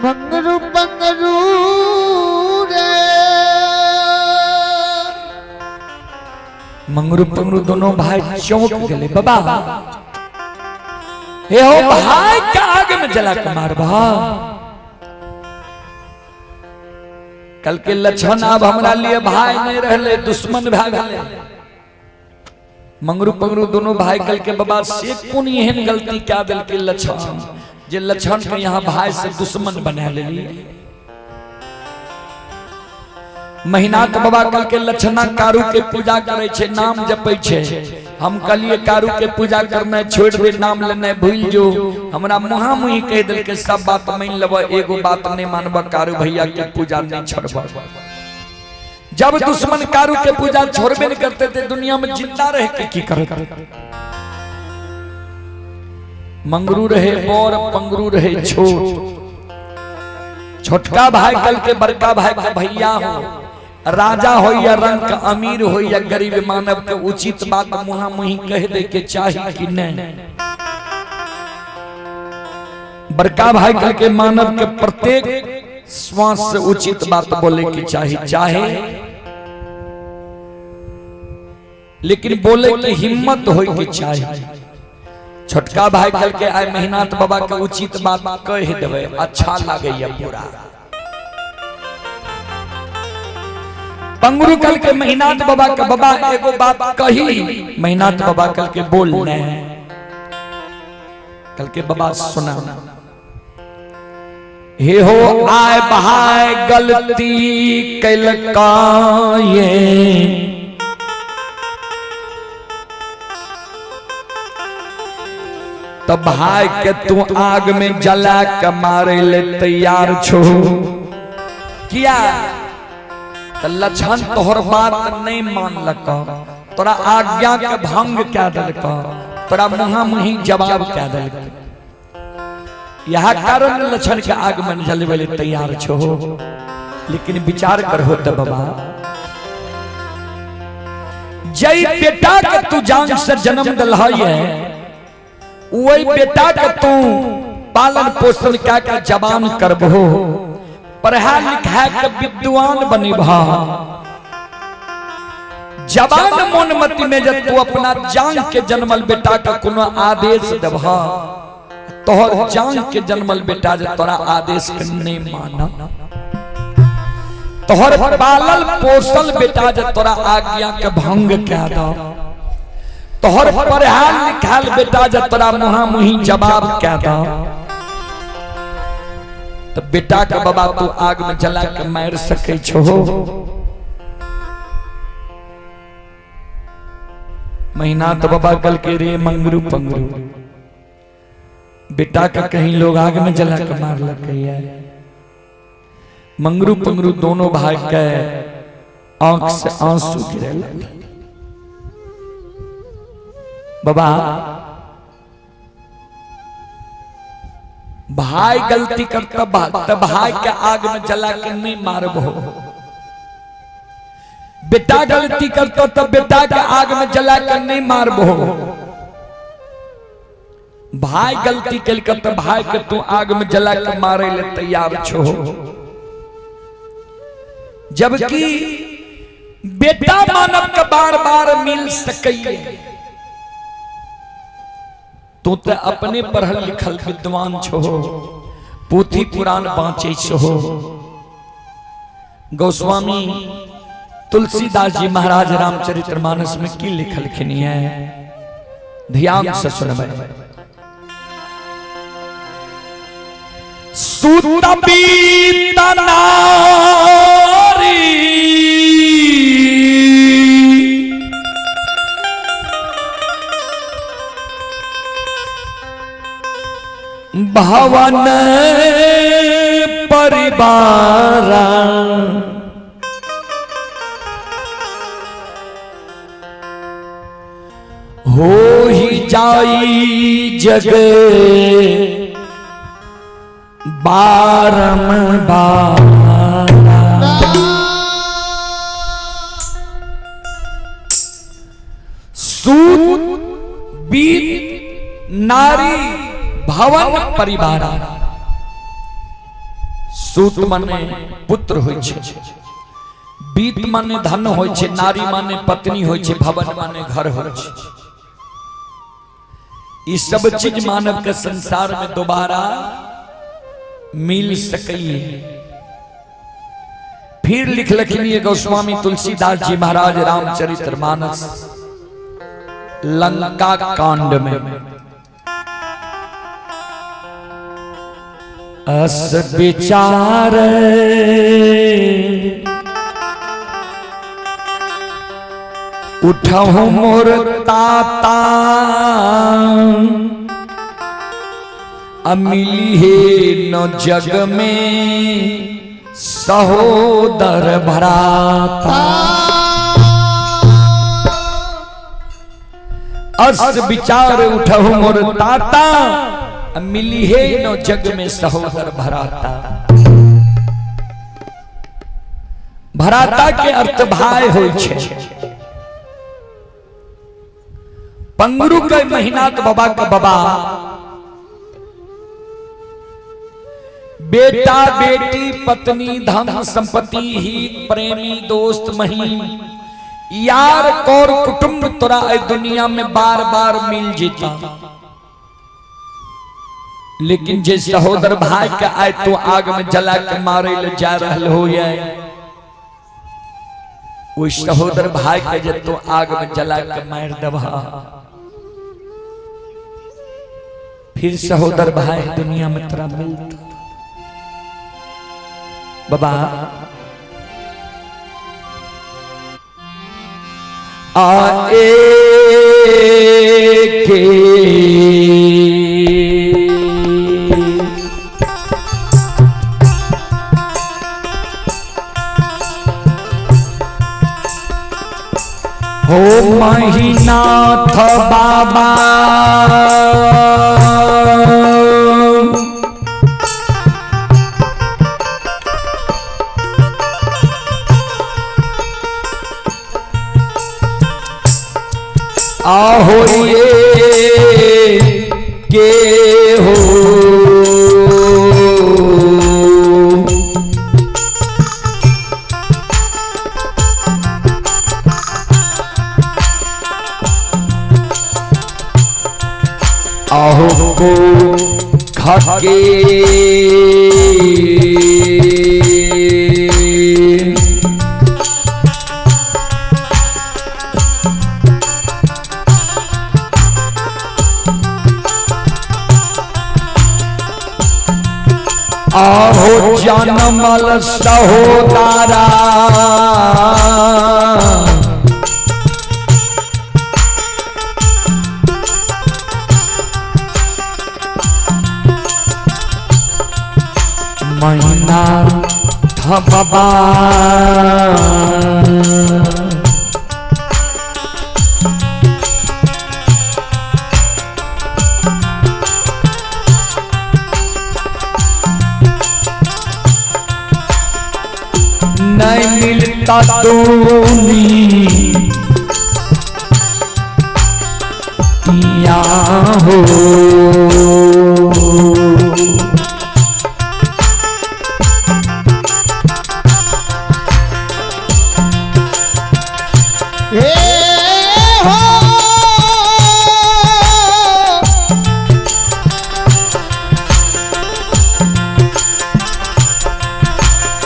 मंगरू पंगरू रे, मंगरू पंगरू दोनों भाई चौंक गए, बाबा हे हो भाई का आग में जला के मारबा? कल के लक्षण अब हमरा लिए भाई नहीं रहले, दुश्मन भए गेले। मंगरू पंगरू दोनों भाई कल के बाबा से कोन एहन गलती क्या दिल के लक्षण जे लक्षण के यहाँ भाई से दुश्मन बना लेली? महीनाथ बाबा कल के लक्षणा कारू के पूजा करे छे, नाम जपै छे। हम कहलिए कारू के पूजा करना छोड़ दे, नाम लेना भूल जो, हमरा मुहा मुही कह दिल के सब बात मान लेब, एगो बात नहीं मानब, कारू भैया के पूजा नहीं छोड़ब। जब दुश्मन कारू के पूजा छोड़बे नहीं करते थे, दुनिया में जिंदा रह के की करते? मंगरू रहे बड़, पंगरू रहे छोट। छोटका भाई कल के बड़का भाई के भैया हो, राजा हो या रंग, अमीर हो या गरीब, मानव के उचित बात मुहा मुही कह दे के चाही कि नहीं? बड़का भाई कल के मानव के प्रत्येक श्वास से उचित बात बोले के चाही, चाहे लेकिन बोले की हिम्मत होए के चाही। छोटका भाई कल के आए महीनाथ बाबा के उचित बात कह देवे, अच्छा लागे पूरा। पंगरू कल के महीनाथ बाबा के बाबा एगो बात कही, महीनाथ बाबा कल के बोल नहीं, कल के बाबा सुना। हे हो आए बहाय गलती कैलका ये तब भाई के तू आग में जला के मारे ले तैयार छो किया? त लक्षण तोहर बात नहीं मानलक, तोरा आज्ञा के भंग क्या दिलक, तोरा मुहा मुही जवाब क्या दिलक, यह कारण लक्षण के आग में जलवे ले तैयार छो। लेकिन विचार करहो त बाबा, जय बेटा के तू जान से जन्म दिल है, वही बेटा के तू पालन पोषण क्या के जवान करबो, पढ़ा लिखा के विद्वान बनेबा, जवान मन मति में जब तू अपना जान के जन्मल बेटा का कोनो आदेश देबह, तोहर जान के जन्मल बेटा जे तोरा आदेश के नहीं माना, तोहर पालल पोसल बेटा जे तोरा आज्ञा के भंग कह दो, तोहर पढ़ाल लिखाल बेटा जे तोरा मुहा मुही जवाब कह दो, तो बेटा के बाबा तू आग में जला के मार सके छो। महीना तो बाबा कल के रे मंगरू पंगरू, बेटा का कहीं लोग आग में जला के मार लग गया। मंगरू पंगरू दोनों भाई के आंख से आंसू गिरे लगे। बाबा भाई गलती करता तब भाई के आग में जला के नहीं मारबो, बेटा गलती करता तब बेटा के आग में जला के नहीं मारबो, भाई गलती कल तो भाई के तू आग में जला के मारे ले तैयार छो, जबकि बेटा मानव के बार बार मिल सके। तू तो अपने पढ़ल लिखल विद्वान छो, पोथी पुराण बाँचे छो। गोस्वामी तुलसीदास जी महाराज रामचरितमानस में की लिखलखिन है, ध्यान से सुनबै। सुत बीत नारी भवन परिवारा, हो ही जाई जग बारंबार। सूत बीत नारी भवन परिवार, सूत माने पुत्र होय छै, बीत माने धन होय छै, नारी माने पत्नी होय छै, भवन माने घर होय छै। ई सब चीज मानव के संसार में दोबारा मिल सकी। फिर लिखलखिन ये गोस्वामी तुलसीदास जी महाराज रामचरितमानस लंका कांड में, अस विचार उठहु मोर ताता, अमिली हे न जग में सहोदर भराता। अस विचार उठहु मोर ताता, मिली हे न जग में सहोदर भराता। भराता के अर्थ भाई होय छै। पंगरू के महीनाथ बाबा के बाबा बेटा बेटी पत्नी धन संपत्ति हित प्रेमी दोस्त महीम यार कौर कुटुंब तोरा ए दुनिया में बार बार मिल जीता, लेकिन जे सहोदर भाई के आए तो आग में जला के मारे ले जा रहल हो वो सहोदर भाई के जे तो आग में जला के मार दबा, फिर सहोदर भाई दुनिया में तोरा मिलता। बाबा आए के हो महिनाथ बाबा आहो ये के हो आहो को थके। आहो जनमल सहोदरा, महीना था बाबा। नहीं मिलता दूनी या हो। हे हो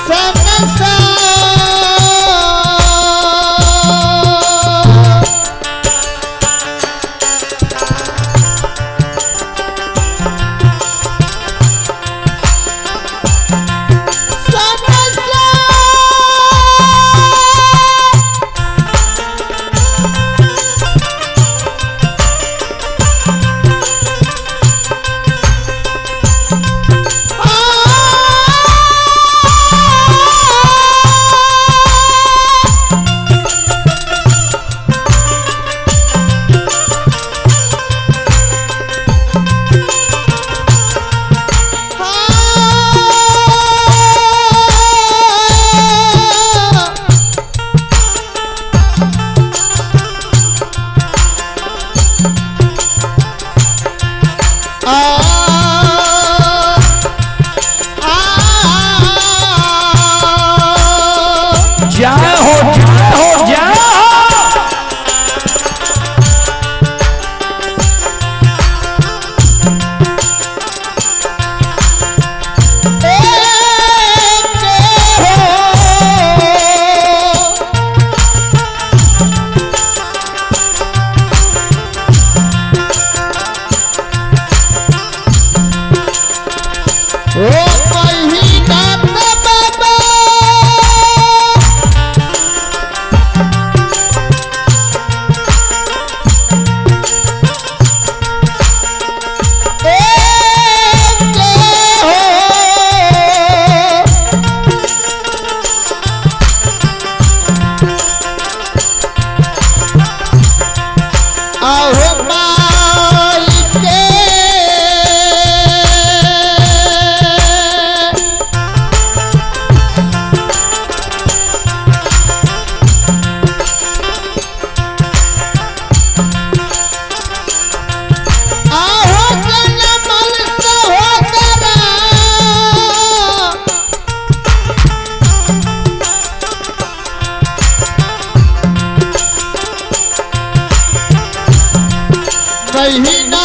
संसार। संसार। जय हो, जय हो, जय हो। ओ महीना बाबा, एक हो। आहो मालिके, आहो जनमल सहोदरा, महीना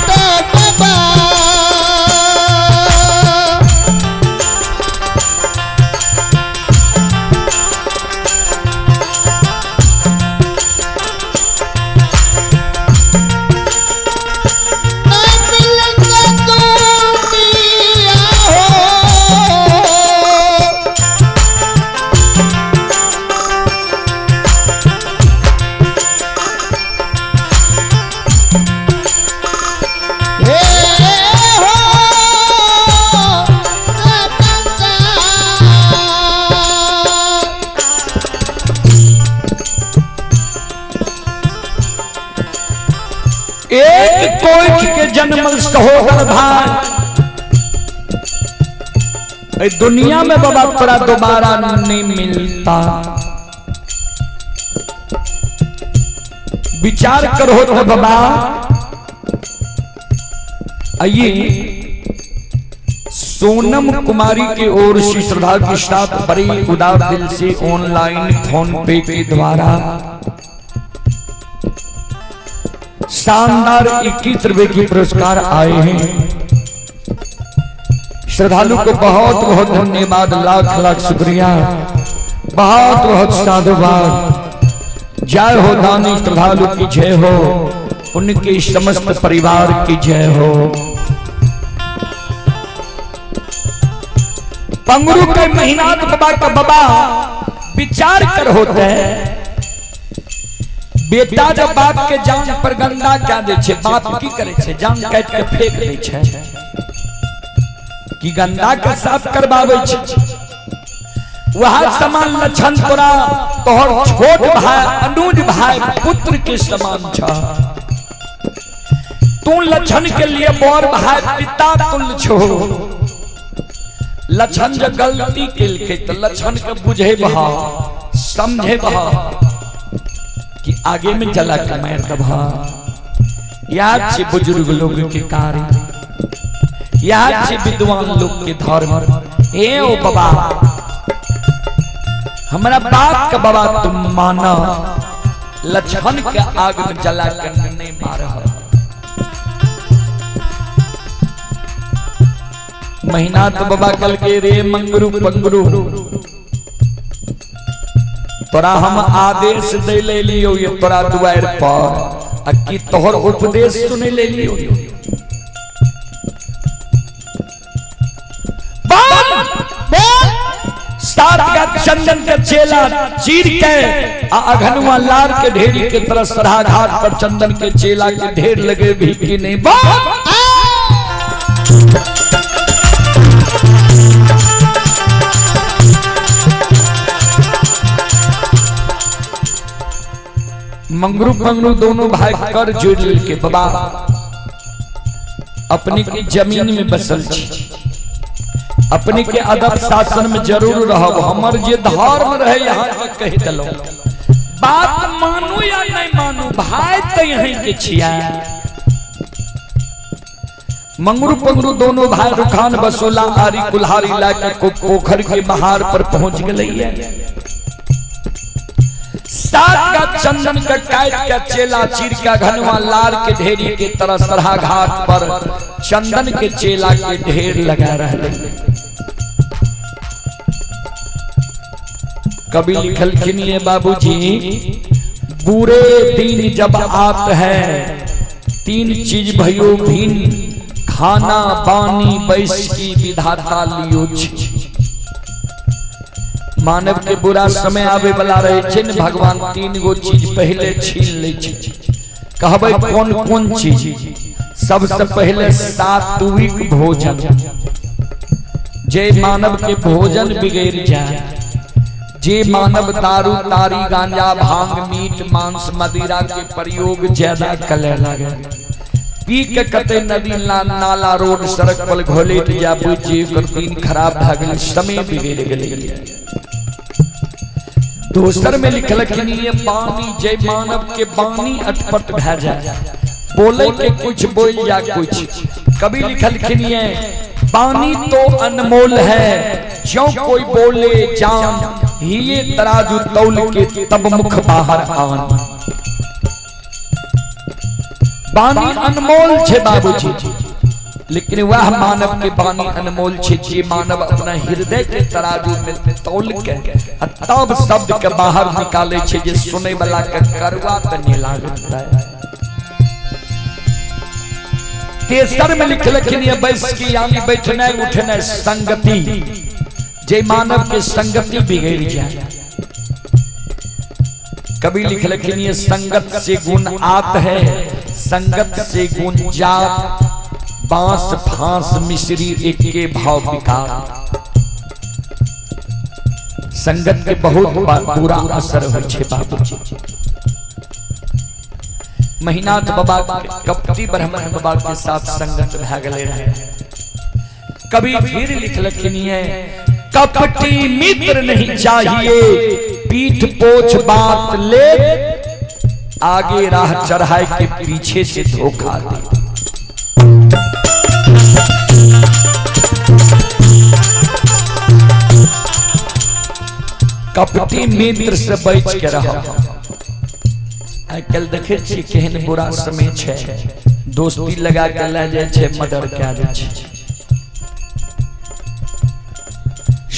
तो बाबा। नहीं मिलता दुनिया हो। हे हो संसार। एक कोख के जन्मल सहोदर भाई, ए दुनिया में बाबा तोरा दोबारा नहीं मिलता। विचार करो तो बाबा, आइए सोनम कुमारी की ओर से श्रद्धा के साथ बड़े उदार दिल से ऑनलाइन फोन पे के द्वारा शानदार 21 रुपए के पुरस्कार आए हैं। श्रद्धालु को बहुत बहुत धन्यवाद, लाख लाख शुक्रिया, बहुत बहुत साधुवाद। जय हो दानी श्रद्धालु की जय हो, उनके समस्त परिवार की जय हो। पंगरू के महिनाथ बाबा का बाबा विचार कर होते हैं, बेटा जब बाप के जान पर गंदा क्या दे छे, बाप की करे छे, जान काट के फेंक दे छे कि गंदा के साफ करवावे छे। वह समान लक्षण तोरा तोहर छोट भाई अनुज भाई पुत्र के समान छ, तू लक्षण के लिए बड़ भाई पिता तुल्य छो। लक्षण जब गलती केलकै तो लक्षण के बुझे बहा समझे बहा कि आगे में जला के मार दबा। याद छे बुजुर्ग लोग के कार्य, याद छे विद्वान लोग के धर्म। ए ओ बाबा, हमरा बात का बाबा तुम माना, लक्षण के आग में जला के नहीं मार। महीना तो बाबा कल के रे मंगरू पंगरू, तोरा हम आदेश दे ले लियो ये तोरा दुआर पर, आ की तोहर उपदेश सुने ले लियो। सात का चंदन के चेला चीर के आ अघनुआ लार के ढेरी के तरह सरा घाट पर चंदन के चेला के ढेर लगे भी कि नहीं। मंगरू पंगरू दोनों भाई कर जोड़ के बाबा अपने की जमीन में बसल छी, अपने के अदब शासन में जरूर रहब, हमर जे धर्म रहे यहाँ तक कह दिलो, बात मानू या नहीं मानू भाई तो यहीं के छिया। मंगरू पंगरू दोनों भाई रुखान बसोला आरी कुल्हारी लाके पोखर के महार पर पहुंच गए। सात का चंदन का काट का चेला चीर का घनवा लार के ढेरी के तरह सरहा घाट पर चंदन के चेला के ढेर लगा रहे। कभी लिखलखिन ये बाबूजी, बुरे दिन जब आत है तीन चीज भयो भिन, खाना पानी बैस की विधाता लियो। मानव के बुरा समय आवे वाला रहे छे ने, भगवान तीन गो चीज पहले छीन ले छे। कहबै कौन कौन चीज? सबसे पहले सात्विक भोजन, जे मानव के भोजन बिगड़ जाए, जे मानव दारू तारी गांजा भांग मीट मांस मदिरा के प्रयोग ज्यादा करे लगे, पी के कते नदी नाला रोड सड़क पर घोलेट जा बुझी दिन खराब भए गेल, समय बिगड़ गेल। दोसर में लिखलखिन ये बानी, जे मानव के बानी अटपट भए जाए, बोले के कुछ बोल जा कुछ। कभी लिखलखिन ये बानी तो अनमोल है, ज्यों कोई बोले जान, ये तराजू तौल के तब मुख बाहर आन। बानी अनमोल छे बाबूजी, लेकिन वह मानव के बानी अनमोल छे जे मानव अपना हृदय के तराजू में तौल के तब शब्द के बाहर निकाले छे, जे सुने वाला के करवा त नहीं लागत है। तेसर में लिखलखिन ये बैस की यानी बैठने उठने संगति, जे मानव के संगति बिगड़ जाए। कभी लिखलखिन ये संगत से गुण आत है, संगत से गुण जात, बांस फांस मिश्री एक के भाव विकार। संगत के बहुत बुरा असर हो छे बाबूजी। महिनाथ बाबा कपटी ब्राह्मण बाबा के साथ संगत भए गेलै रहे। कभी फिर लिखलखिन ये कपटी मित्र नहीं चाहिए, पीठ पोछ बात ले, आगे राह चढ़ाए के पीछे से धोखा दे। कपटी मित्र से बच के रहो। आइ काल्हि देखे छी केहन बुरा समय छै, दोस्ती लगा के लए जाइ छै, मर्डर कए दै छै।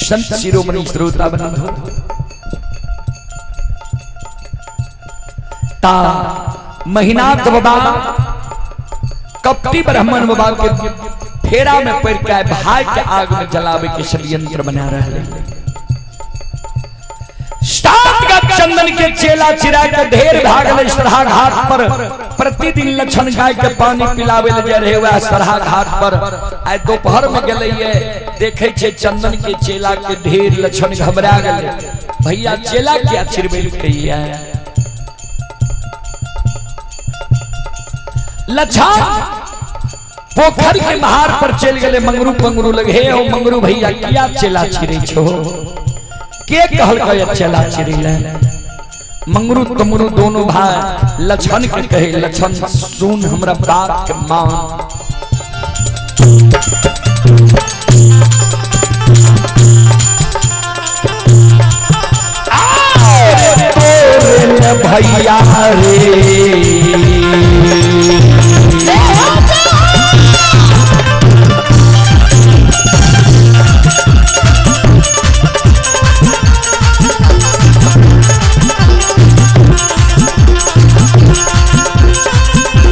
संत शिरोमणि श्रोता बंधु, ता महिनाथ बाबा कपटी ब्राह्मण बाबा के फेरा में पड़ के भाई के आग में जलावे के षड्यंत्र बना रहे। सात का चंदन के चेला चिरा के ढेर भागल सरहा घाट पर। प्रतिदिन लक्षण गाय के पानी पिलावे ले जा रहे वह सरहा घाट पर। आइ दोपहर में गेलै देखे छे चंदन के चेला के ढेर। लक्षण घबरा गेलै, भैया चेला क्या चिरबेलकै? लक्षण पोखर के महार पर चल गए मंगरू पंगरू लगे। हे ओ मंगरू भैया, किया चेला चिरै छो? के कहलकै चेला चिरै ले? मंगरू तमरू दोनों भाई लक्षण के कहे, लक्षण सुन, हमरा बात के मान। भैया रे,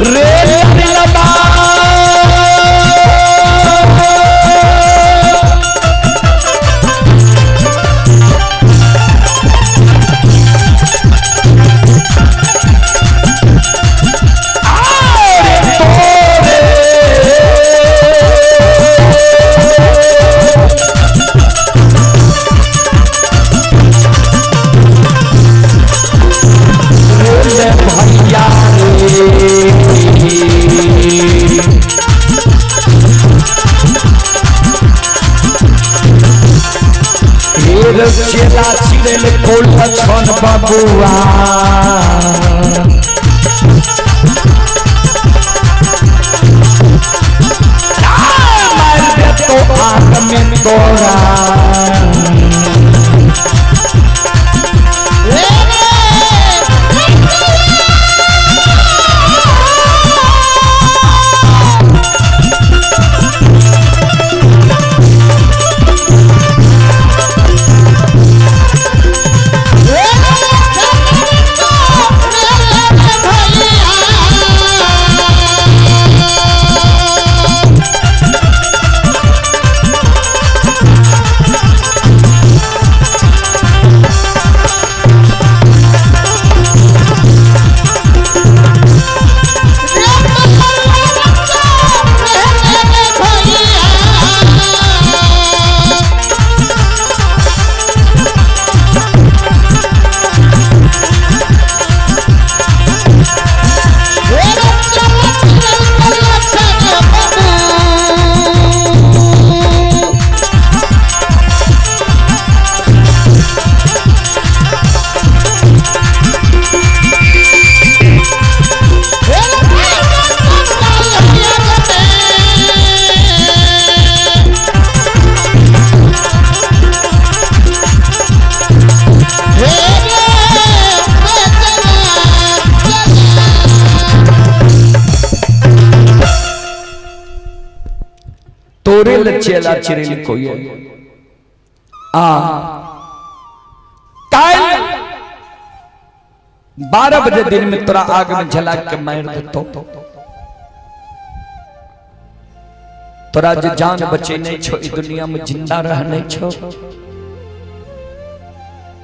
रे लबा भैया रे, हेर चेला चिड़ेल कोल छन बबुआ। मार दे तो आग में तोरा। तोरे ले चेला चिरेल कोई आ काल 12 बजे दिन में तोरा आग में जला के मार देतो। तोरा जे जान बचे नहीं छो, ई दुनिया में जिंदा रह नहीं छो,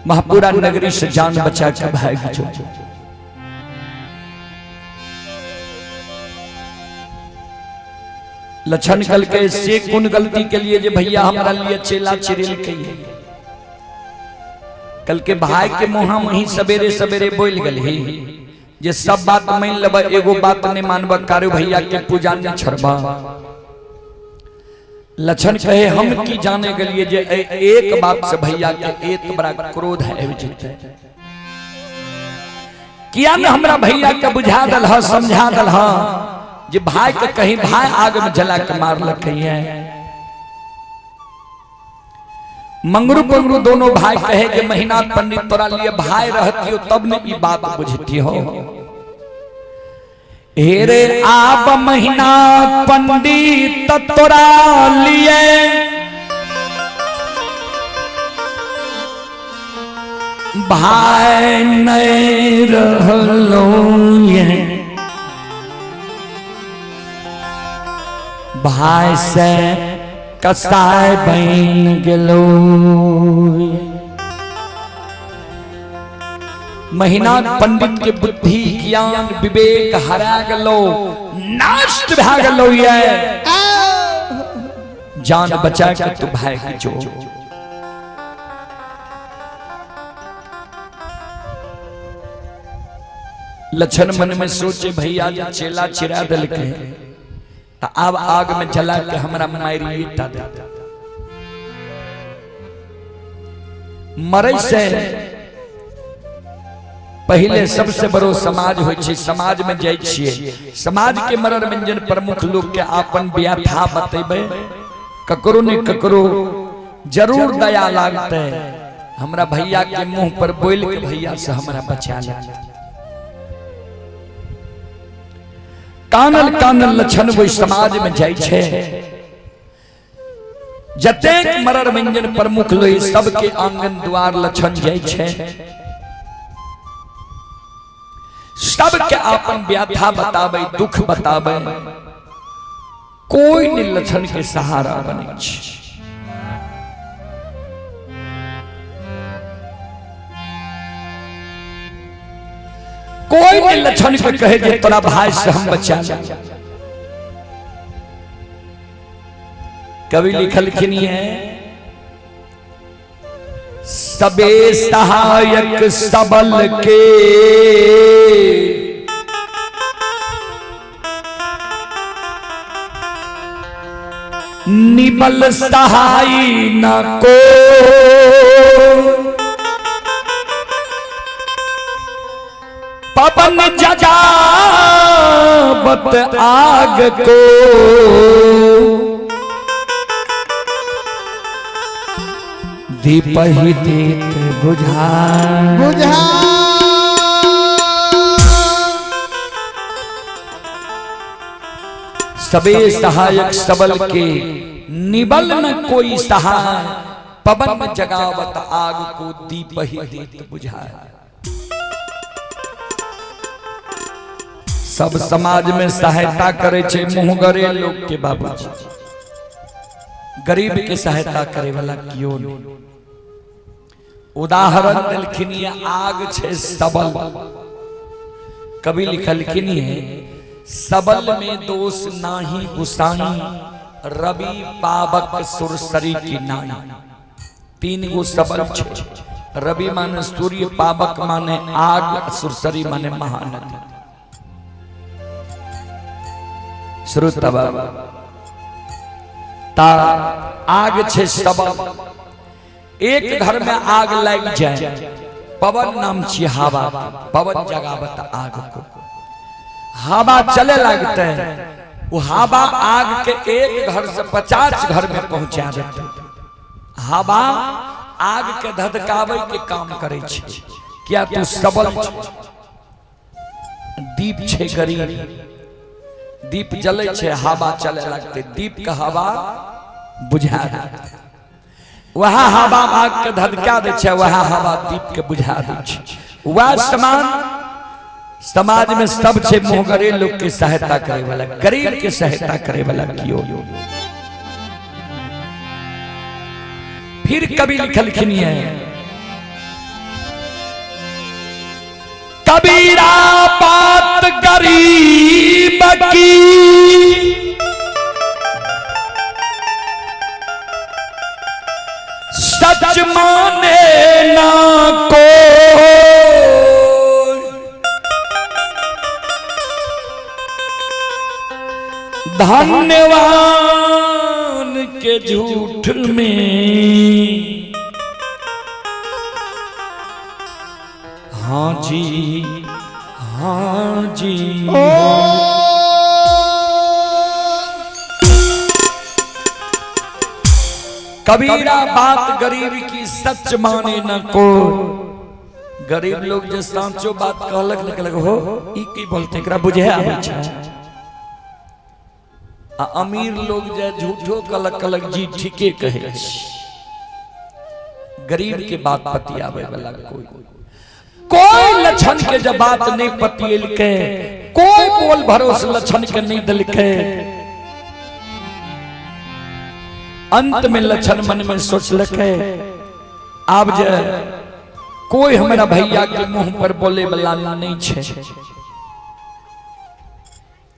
महापुरा नगरी से जान बचा के भाग जो। लक्षण कल के से कोन गलती के लिए जे भैया हमरा लिए चेला चिरेल के? कल के भाई के मुहा वही सवेरे सवेरे बोल गल ही जे सब बात मान लेब, एगो बात नहीं मानब, कारू भैया के पूजा नहीं छोड़बा। लक्षण कहे, हम की जाने के लिए जे एक बात से भैया के एक बड़ा क्रोध है जेते? किया न हमरा भैया के बुझा दल ह, समझा दल ह जे भाई के कहीं भाई आग में जला के मार लकै है? मंगरू पंगरू दोनों भाई कहे जे महीना पंडित, तोरा लिए भाई रहती हो तब न ई बात बुझती हो। हेरे आब महीना पंडित तोरा लिए भाई नहीं रहलो ये, भाई से कसाई बन गेलो। महीना पंडित के बुद्धि ज्ञान विवेक हरा गेलो, नष्ट भए गेलो ये। जान बचा के तू भाई के जो। लक्षण मन में सोचे भैया जे चेला चिरा दिलके त आब आग में जला के हमरा मारिए टा देता। मरे से पहले सबसे बड़ो समाज होइ छै, समाज में जाइ छियै, समाज के मरर व्यंजन प्रमुख लोग के आपन व्यथा बतेबै, ककरो ने ककरो जरूर दया लागते, हमरा भैया के मुंह पर बोल के भैया से हमरा बचा ले। कानल कानल लक्षण वही समाज में जाइ छै, जतेक मरर व्यंजन प्रमुख लोग सबके आंगन द्वार लक्षण जाइ छै, सबके आपन व्यथा बताबै, दुख बताबै, कोई नहीं लक्षण के सहारा बनै छै। कोई नहीं लक्षण के कहे जे तोरा भाई से हम बचा ले। कवि लिखलखिन है, सबे सहायक सबल के, निबल सहाय न को, पवन जगावत आग को, दीप ही देत बुझा बुझा। सबे सहायक सबल के निबल न कोई सहाय, पवन जगावत आग को दीप ही देत बुझाए। सब समाज में सहायता करे छे मुंहगरे लोग के बाबूजी, गरीब के सहायता करे वाला क्यों नहीं। उदाहरण दिलखिन ये आग छे सबल, कवि लिखलखिन है, सबल में दोष नाही गुसाई, रवि पावक सुरसरी की नाई। तीन गो सबल छे, रवि माने सूर्य, पावक माने आग, सुरसरी माने महानदी। श्रोता बाबा ता आग छे सबल, एक घर में आग लग जाए, पवन नाम छी हवा, पवन जगावत आग को, हवा चले लगते हैं, वो हवा आग के एक घर से 50 घर में पहुंचा देते। हवा आग के धधकावे के काम करे छे, क्या तू सबल छे। दीप छे गरीब, दीप जले छे, हवा चले लगते, दीप का हवा बुझा देते, वह हवा आग के धधका दे छे, वह हवा दीप के बुझा दे छे। वह समान समाज में सब छे मुहगरे लोग के सहायता करे वाला, गरीब के सहायता करे वाला क्यों। फिर कवि लिखलखिन है, कबीरा बात गरीब की, सच माने ना को, धन्यवान के झूठ में, हाँ जी हाँ जी। कबीरा बात गरीब की सच माने न को, गरीब लोग जे सांचो बात कहलक न कहलक हो ई की बोलते, एकरा बुझे आबै छै। आ अमीर लोग जे झूठो कहलक कहलक जी ठीके कहै छै। गरीब के बात पतियावे वाला कोई कोई लक्षण के जब बात नहीं पतियलके, कोई बोल भरोस लक्षण के नहीं दिलके। अंत में लक्षण मन में सोचलके, आब जे कोई हमरा भैया के मुंह पर बोले वाला नहीं छे,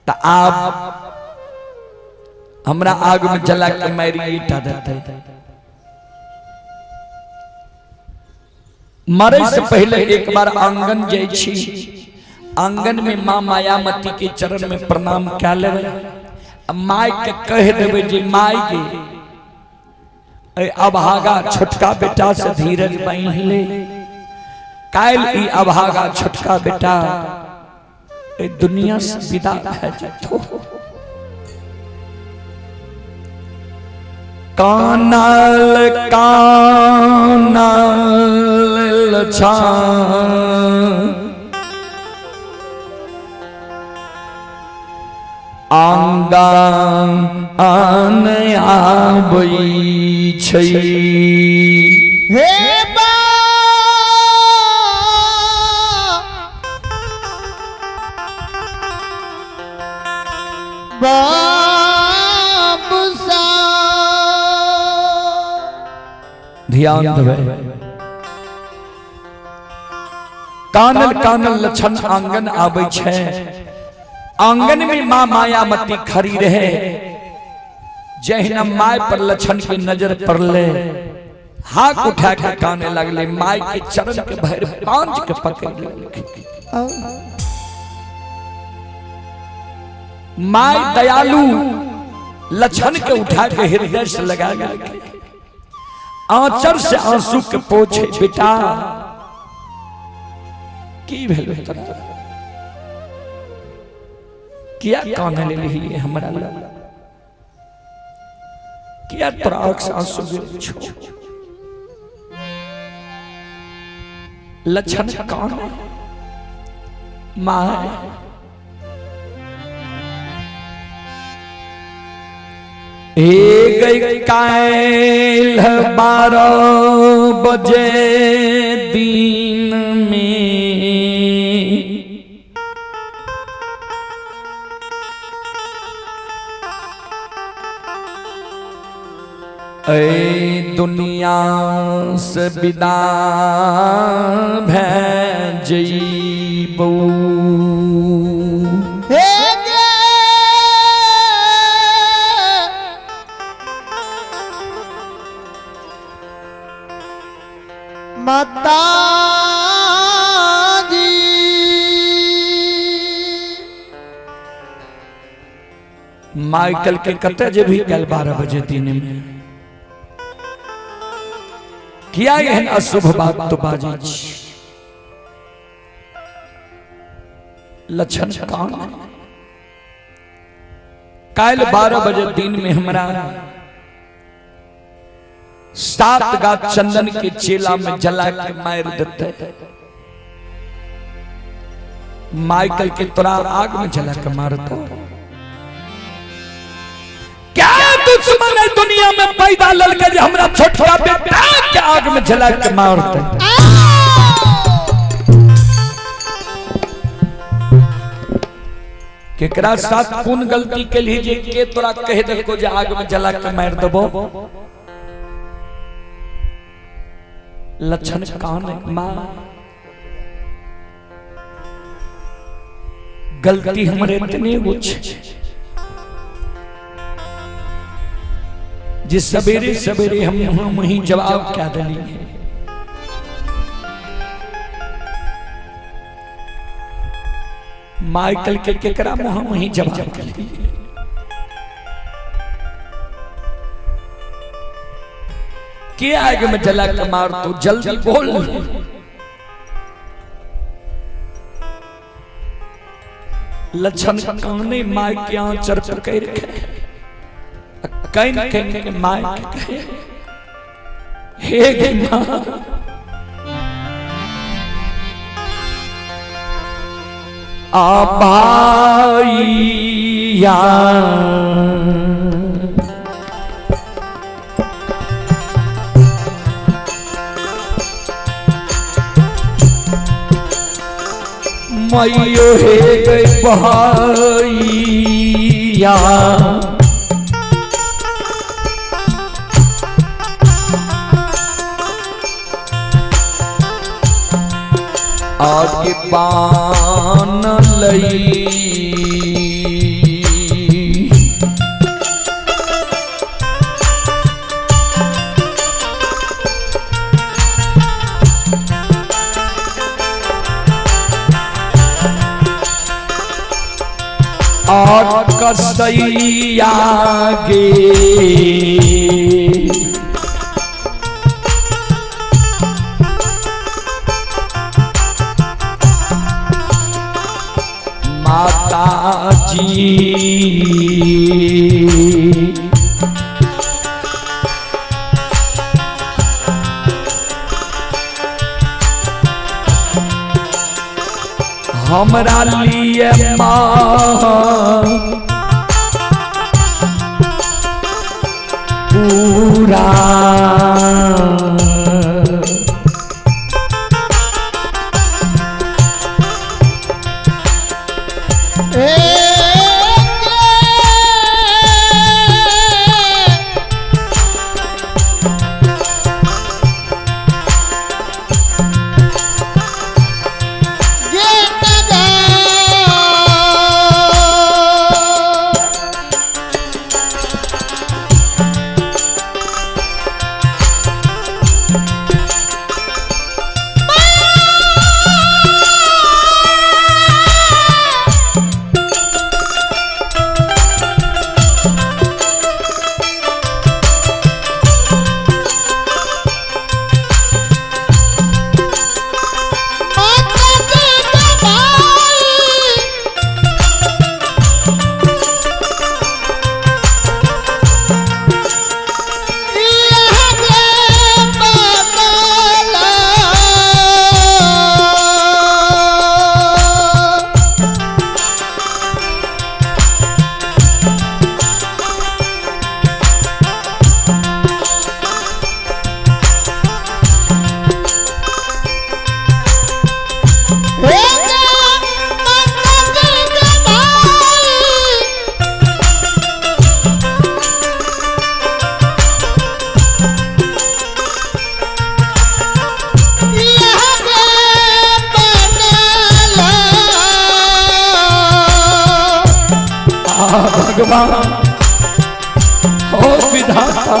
त आब हमरा आग में जला के मारी ईटा देते। मरे से पहले एक बार आंगन जाय छी, आंगन में माँ मायामती के चरण में प्रणाम कए लेबै, माय के कह देबै जे my गे अभागा छोटका बेटा से धीरज बान्हि ले, काल्हि ई अभागा छोटका बेटा ए दुनिया से विदा भए जेतौ। कानल कानल छान आंगन आन आबै छै। हे बा बाबू सा ध्यान देबै। कानल कानल लक्षण आंगन आबै छै, आंगन में माँ मायामती खड़ी रहे। जहिना my पर लक्षण के नजर पड़ले, हाथ उठा के काने लगले, my के चरण के भर पांच के पकड़ लेलकै। My दयालु लक्षण के उठा के हृदय से लगा गेलकै, आंचर से आंसू के पोछे, बेटा की भेल तोरा, किया काने लेलही हमरा लग, किया तोरा आंख से आंसू गिरै छौ? लक्षण काने, my हे गई काल्हि 12 बजे दिन में ऐ दुनिया से विदा भए जइबौ। हे गे माता जी माइकल के कते जे भी कल 12 बजे दिन में किया एहन अशुभ बात तो बाजै छी? लक्षण कान, काल्हि 12 बजे दिन में हमरा 7 गाछ चंदन के चेला में जला के मार देते। माइकल के तोरा आग में जला के मारतो। क्या दुश्मन है दुनिया में पैदा ललके जे हमरा छोटका बेटा के आग में जला के मारते? केकरा साथ कोन गलती के लिए जे के तोरा कह देलको जे आग में जला के मार देबो? लक्षण कान, मां गलती हमरे इतने कुछ जे सवेरे सवेरे हम ही जवाब क्या दिली है। माइकल के केकरा मुँह ही जवाब दिली, के आग में जला के मार तो जल्दी बोल। लक्षण काने my के आंचर पकड़ के can can के my के कहे, हे गे मां आबाइया मैयो हे गई बहैया। आगे पान लई और कसैया गे। माता जी हमरा लिए माँ पूरा भगवान हो विधाता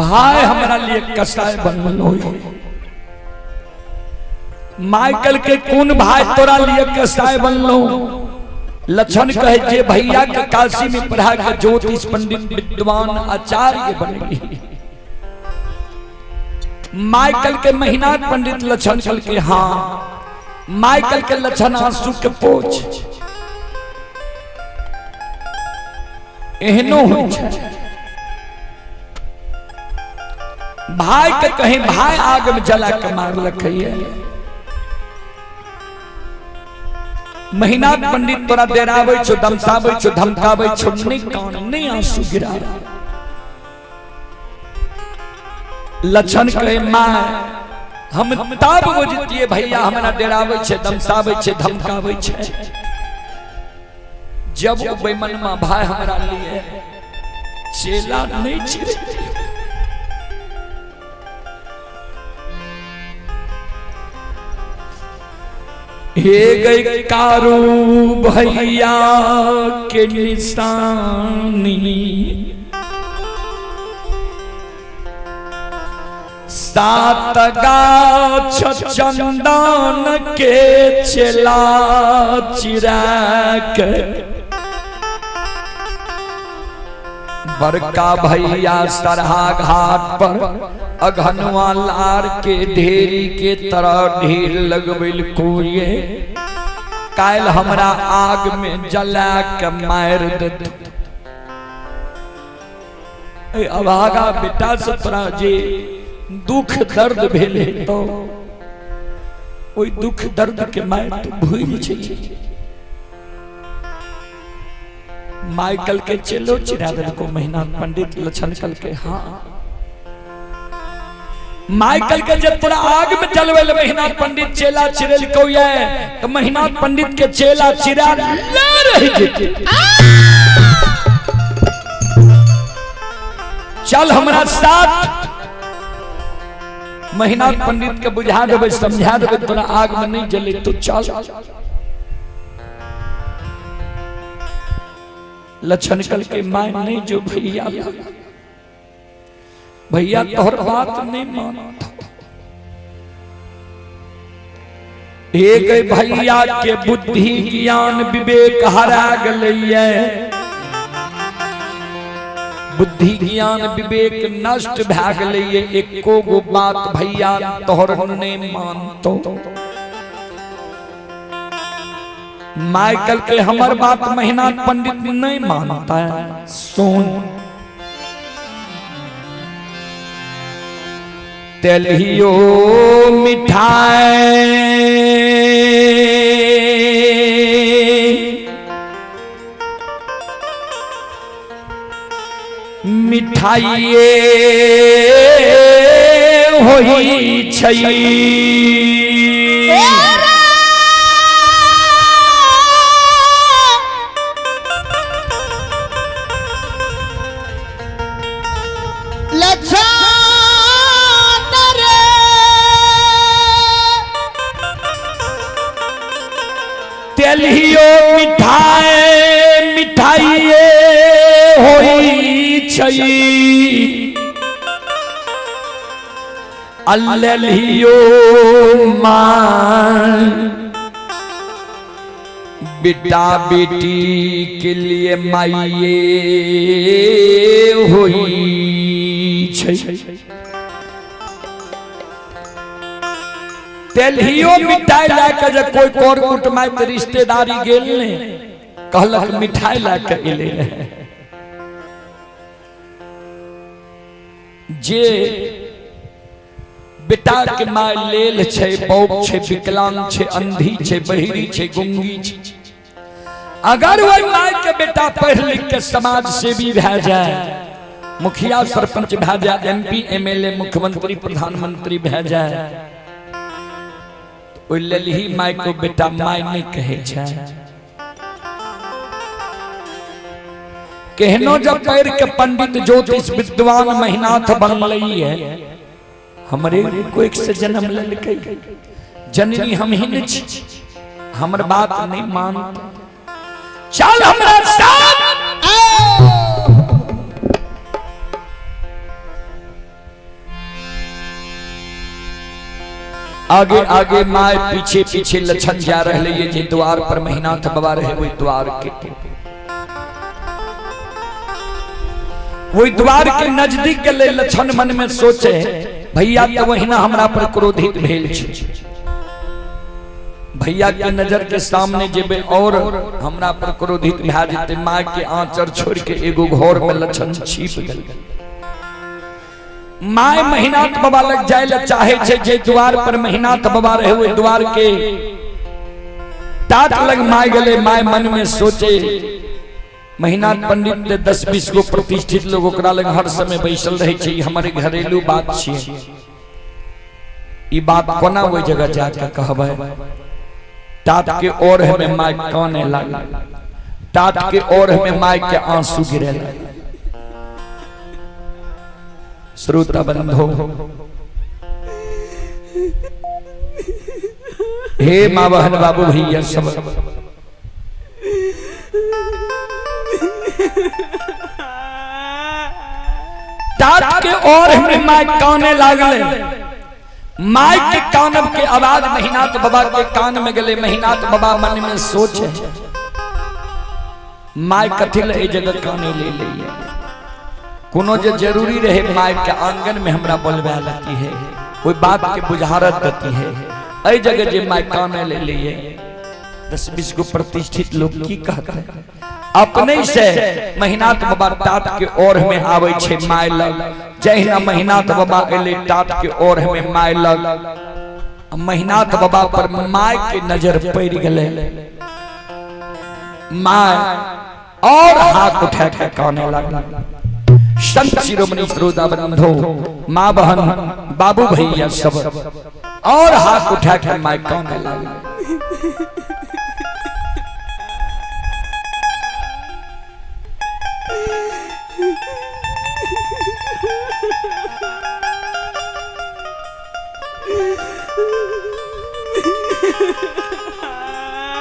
भाई हमारा लिए कसाय बनल हो। माइकल के कौन भाई तोरा लिए कसाय बनलो? लक्षण कहे जे भैया के काशी में पढ़ा के ज्योतिष पंडित विद्वान आचार्य बन गई। माइकल के महीना पंडित लक्षण कल के हाँ माइकल के लक्षण आंसू के पोछ एहनो होइ छै। भाई के कहीं भाई आग में जला के मारलक है। महीना पंडित तोरा डेराबै छौ, दमसाबै छौ, धमकाबै छौ, नहीं कान नहीं आंसू गिरा। लक्षण कहे मां हम तब बुझतिए भैया हमरा डेराबै छै, दमसाबै छै, धमकाबै छै। जब वो बेमनमा भाई हमरा लिए चेला नहीं छिड़े। हे गई कारू भैया के निशानी, सात गाछ चंदन के चेला चिरा के बड़का भैया सरहा घाट पर अघनवा लार के ढेरी के तरह ढेर लगबेल कोये, काल्हि हमरा आग में जला के मार देत। अभागा बेटा से तोरा जे दुख दर्द भेल तो ओहि दुख दर्द के माय तू भूल छै। माइकल के चलो चिरा देलको महीना पंडित लक्षण कल के। हाँ माइकल के जब तोरा आग में जलवे ले महीना पंडित चेला चिरेल को ये तो महीना पंडित के चेला चिरा ले रही जेते। चल हमरा साथ महीना पंडित के बुझा देबे समझा देबे तोरा आग में नहीं जले तू चल। लक्षण कल के माय नहीं जो भैया भैया तोहर बात नहीं मानता। एक भैया के बुद्धि ज्ञान विवेक हरा गलैया, बुद्धि ज्ञान विवेक नष्ट भए गेलैया, एको गो बात भैया तोहर नहीं मानतो। माइकल के हमर बात महीना पंडित नहीं मानता है। सुन तेलियो मिठाई मिठाइए होई छै। तेलियो मिठाई मिठाइए होई छै, अल्लियो मान बेटा बेटी के लिए माइये होई छै। तेलहियो मिठाई लाके जे कोई कर कुटमाइत रिश्तेदारी गेल ने कहलक मिठाई लाके एले रहे। जे बेटा के माय लेल छै, बौक छै, विकलांग छै, अंधी छै, बहिरी छै, गुंगी छै, अगर वही my के बेटा पढ़ लिख के समाज सेवी भए जाए, मुखिया सरपंच भए जाए, एमपी एमएलए मुख्यमंत्री प्रधानमंत्री भए जाए, ओहि लेल ही my को बेटा my नहीं कहे छै। केहनो जब पढ़ के पंडित ज्योतिष विद्वान महिनाथ बनलै है, हमरे को एक से जन्म लेलकै, जननी हम ही नहीं छी, हमर बात नहीं मानते, चल हमरा साथ। आगे आगे my पीछे पीछे लछन जा रहे ये जे द्वार पर महिनाथ बाबा रहे वही द्वार के वही द्वार के नजदीक गेलै। लछन मन में सोचे भैया तो वही ना हमरा पर क्रोधित भेल छै, भैया के नजर के सामने जेबे और हमरा पर क्रोधित भए जेतै। माँ के आंचर छोड़ के एगो घर में लछन छिप गेल। My Mahinath बाबा लग जाय ले चाहे छै, जे द्वार पर महिनाथ बाबा रहे ओहि द्वार के टाट लग my गेलै। My मन में सोचे महिनाथ पंडित 10-20 गो प्रतिष्ठित लोग ओकरा लग हर समय बैसल रहे छै, हमर घरेलू बात छियै, ई बात कोना ओहि जगह जाके कहबै। टाट के ओर में my काने लागल, टाट के ओर में my के आंसू गिरे लागल। श्रोता बंधो, हे माँ बहन बाबू भैया सब, टाट के और में माय काने लागले। माय के कानब के आवाज महिनाथ बाबा के कान में गले। महिनाथ बाबा मन में सोचे my कथी ले ए जगह काने ले ले, कोनो जे जरूरी रहे my के आंगन में हमरा बोलबे लगती है, कोई बात के बुझारत देती है। ए जगह जे my काने ले लिए 10-20 गो प्रतिष्ठित लोग की कहते हैं। अपने से महिनाथ बाबा टाट के ओर में आवे छे my लग। जहिना महिनाथ बाबा एले टाट के ओर में my लग, महिनाथ बाबा पर my के नजर पड़ गले। My और हाथ उठा के काने लगल। संत शिरोमणि श्रोता बंधो माँ बहन बाबू भैया सब और हाथ उठा के my काने लगल।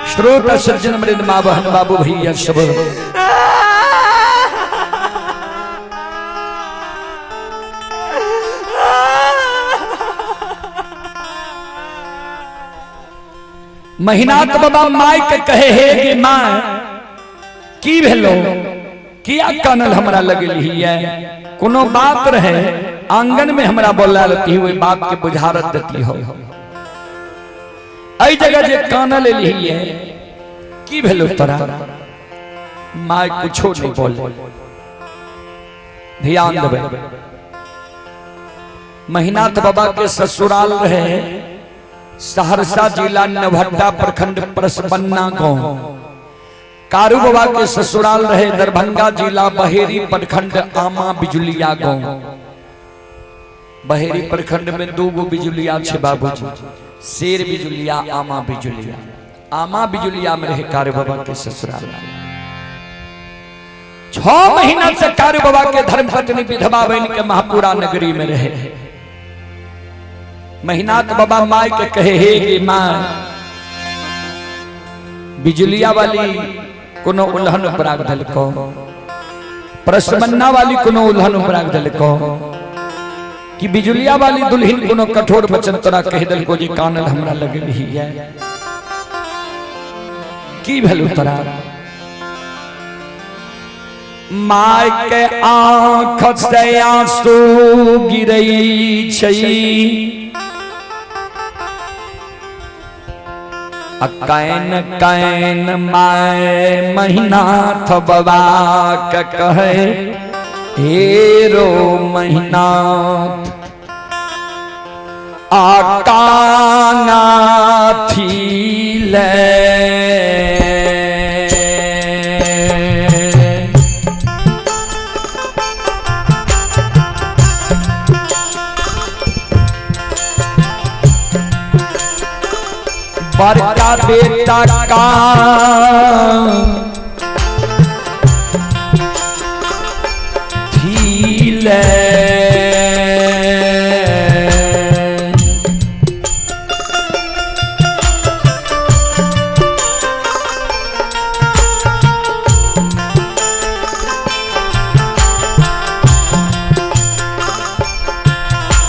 श्रोता सज्जन मृद माँ बहन बाबू भैया सब महिनाथ बाबा my के कहे हे कि माँ की भेलो, किया कानल हमरा लगली है, कोनो बात रहे आंगन में हमरा बोला लेती हुई बात के बुझारत देती हो। एहि जगह जे कानल एली है की भेलो तोरा? My कुछो नहीं बोले। ध्यान देबै, महिनाथ बाबा के ससुराल रहे सहरसा जिला नवहट्टा प्रखंड परसबन्ना गांव। कारू बाबा के ससुराल रहे दरभंगा जिला बहेरी प्रखंड आमा बिजुलिया गांव। बहेरी प्रखंड में दो गो बिजुलिया छे बाबूजी, शेर बिजुलिया आमा बिजुलिया। आमा बिजुलिया में रहे कारू बाबा के ससुराल। 6 महीना से कारू बाबा के धर्मपत्नी विधवा बन के महापुरा नगरी में रहे। महिनाथ बाबा my के कहे हे गे माँ, बिजुलिया वाली कोनो उल्हन उपराग दलको, प्रसमन्ना वाली कोनो उल्हन उपराग दलको, कि बिजुलिया वाली दुल्हन कोनो कठोर वचन तोरा कह दलको जे कानल हमरा लगल ही है, की भेलो तोरा? My के आंख से आंसू गिरई छई, can can my Mahinath बाबा के कहे हे रो महिनाथ आकाना थी ले। बड़का बेटा का थी ले।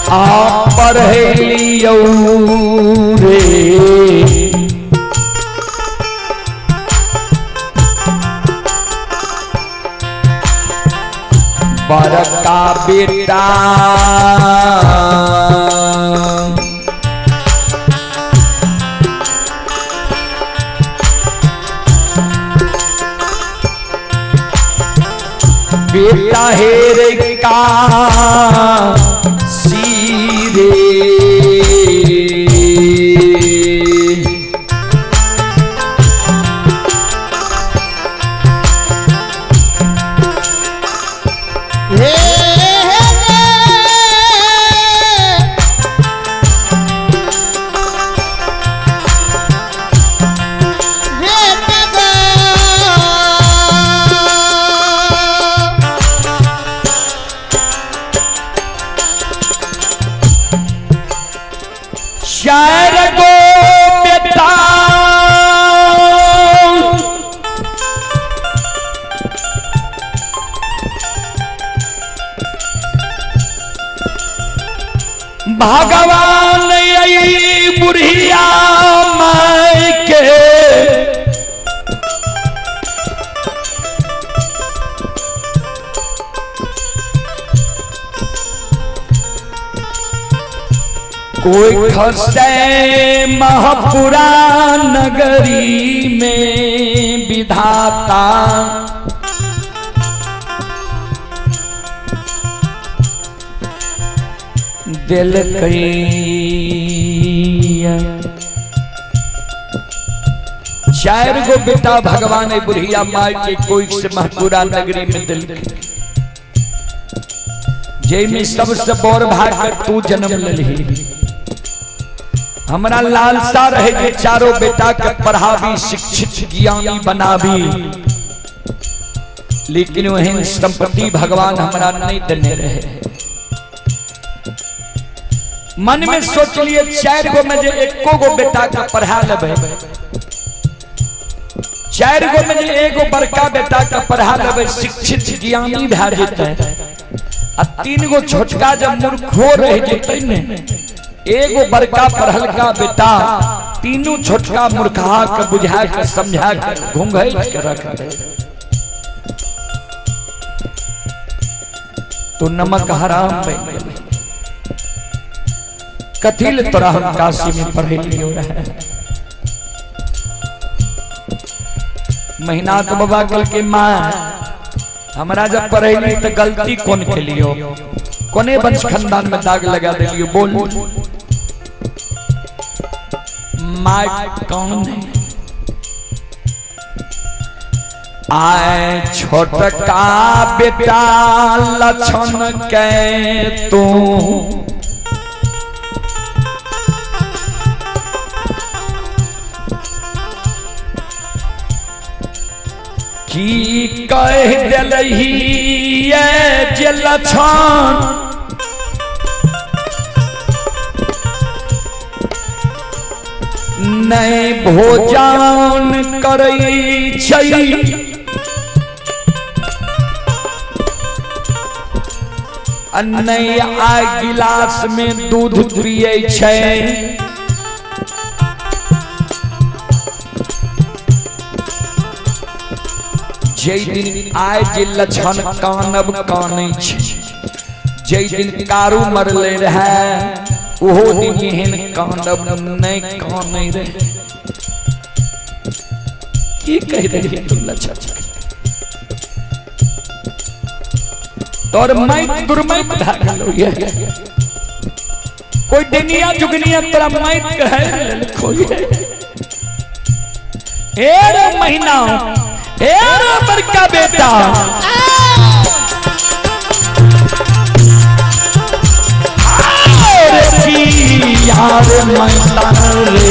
आ पढ़लियौ रे बड़का बेटा बेटा हेरे का सीरे। हे रे भगवान आई बुढ़िया माय के कोई खसे महपुरा नगरी में विधाता दिल चार गो बेटा भगवान बुढ़िया माय के कोई से महपुरा नगरी में दिल जय सबसे बड़ भाग तू जन्म ललही। हमरा लालसा रहे जे चारों बेटा के पढ़ावी, शिक्षित ज्ञानी बनावी, लेकिन वह संपत्ति भगवान हमरा नहीं देने रहे। मन में सोच लिए चार गो में जे एको गो बेटा के पढ़ा लेबै, चार गो में जे एगो बड़का बेटा के पढ़ा लेबै, शिक्षित ज्ञानी भए जेतै, आ तीन गो छोटका जब मूर्खो रह जेतै ने, एगो बड़का पढ़लका बेटा तीनों छोटका मूर्खा के बुझा के समझा के घूंघैट के रख दे। तो नमक हराम बन गेलै। कथिल तोरा हम काशी में पढ़े लियो रहे। महीना तो बाबा कल के माँ हमरा जब पढ़ेली तो गलती कौन के लियो, कोने वंश खानदान में दाग लगा दिलियो, बोल माँ कौन है? आए छोटका बेटा लक्षण के तू की कह दिलही जे लक्षण नहीं भोजन करै छै, नहीं आ गिलास में दूध पिए छै, जै दिन आय जे लक्षण कानब कानै छै, जै दिन कारू मरले रहे ओहो दिन एहन कानब नहीं कानै रहे। की कह रही तुम लक्षण? तोर माइक दुर्मैत भए गेलौ ये, कोई दुनिया जुगनिया तोरा माइक कहे लेलखो ये। ए रे महीना, ए रे बड़का बेटा, अरे की यार मैता रे,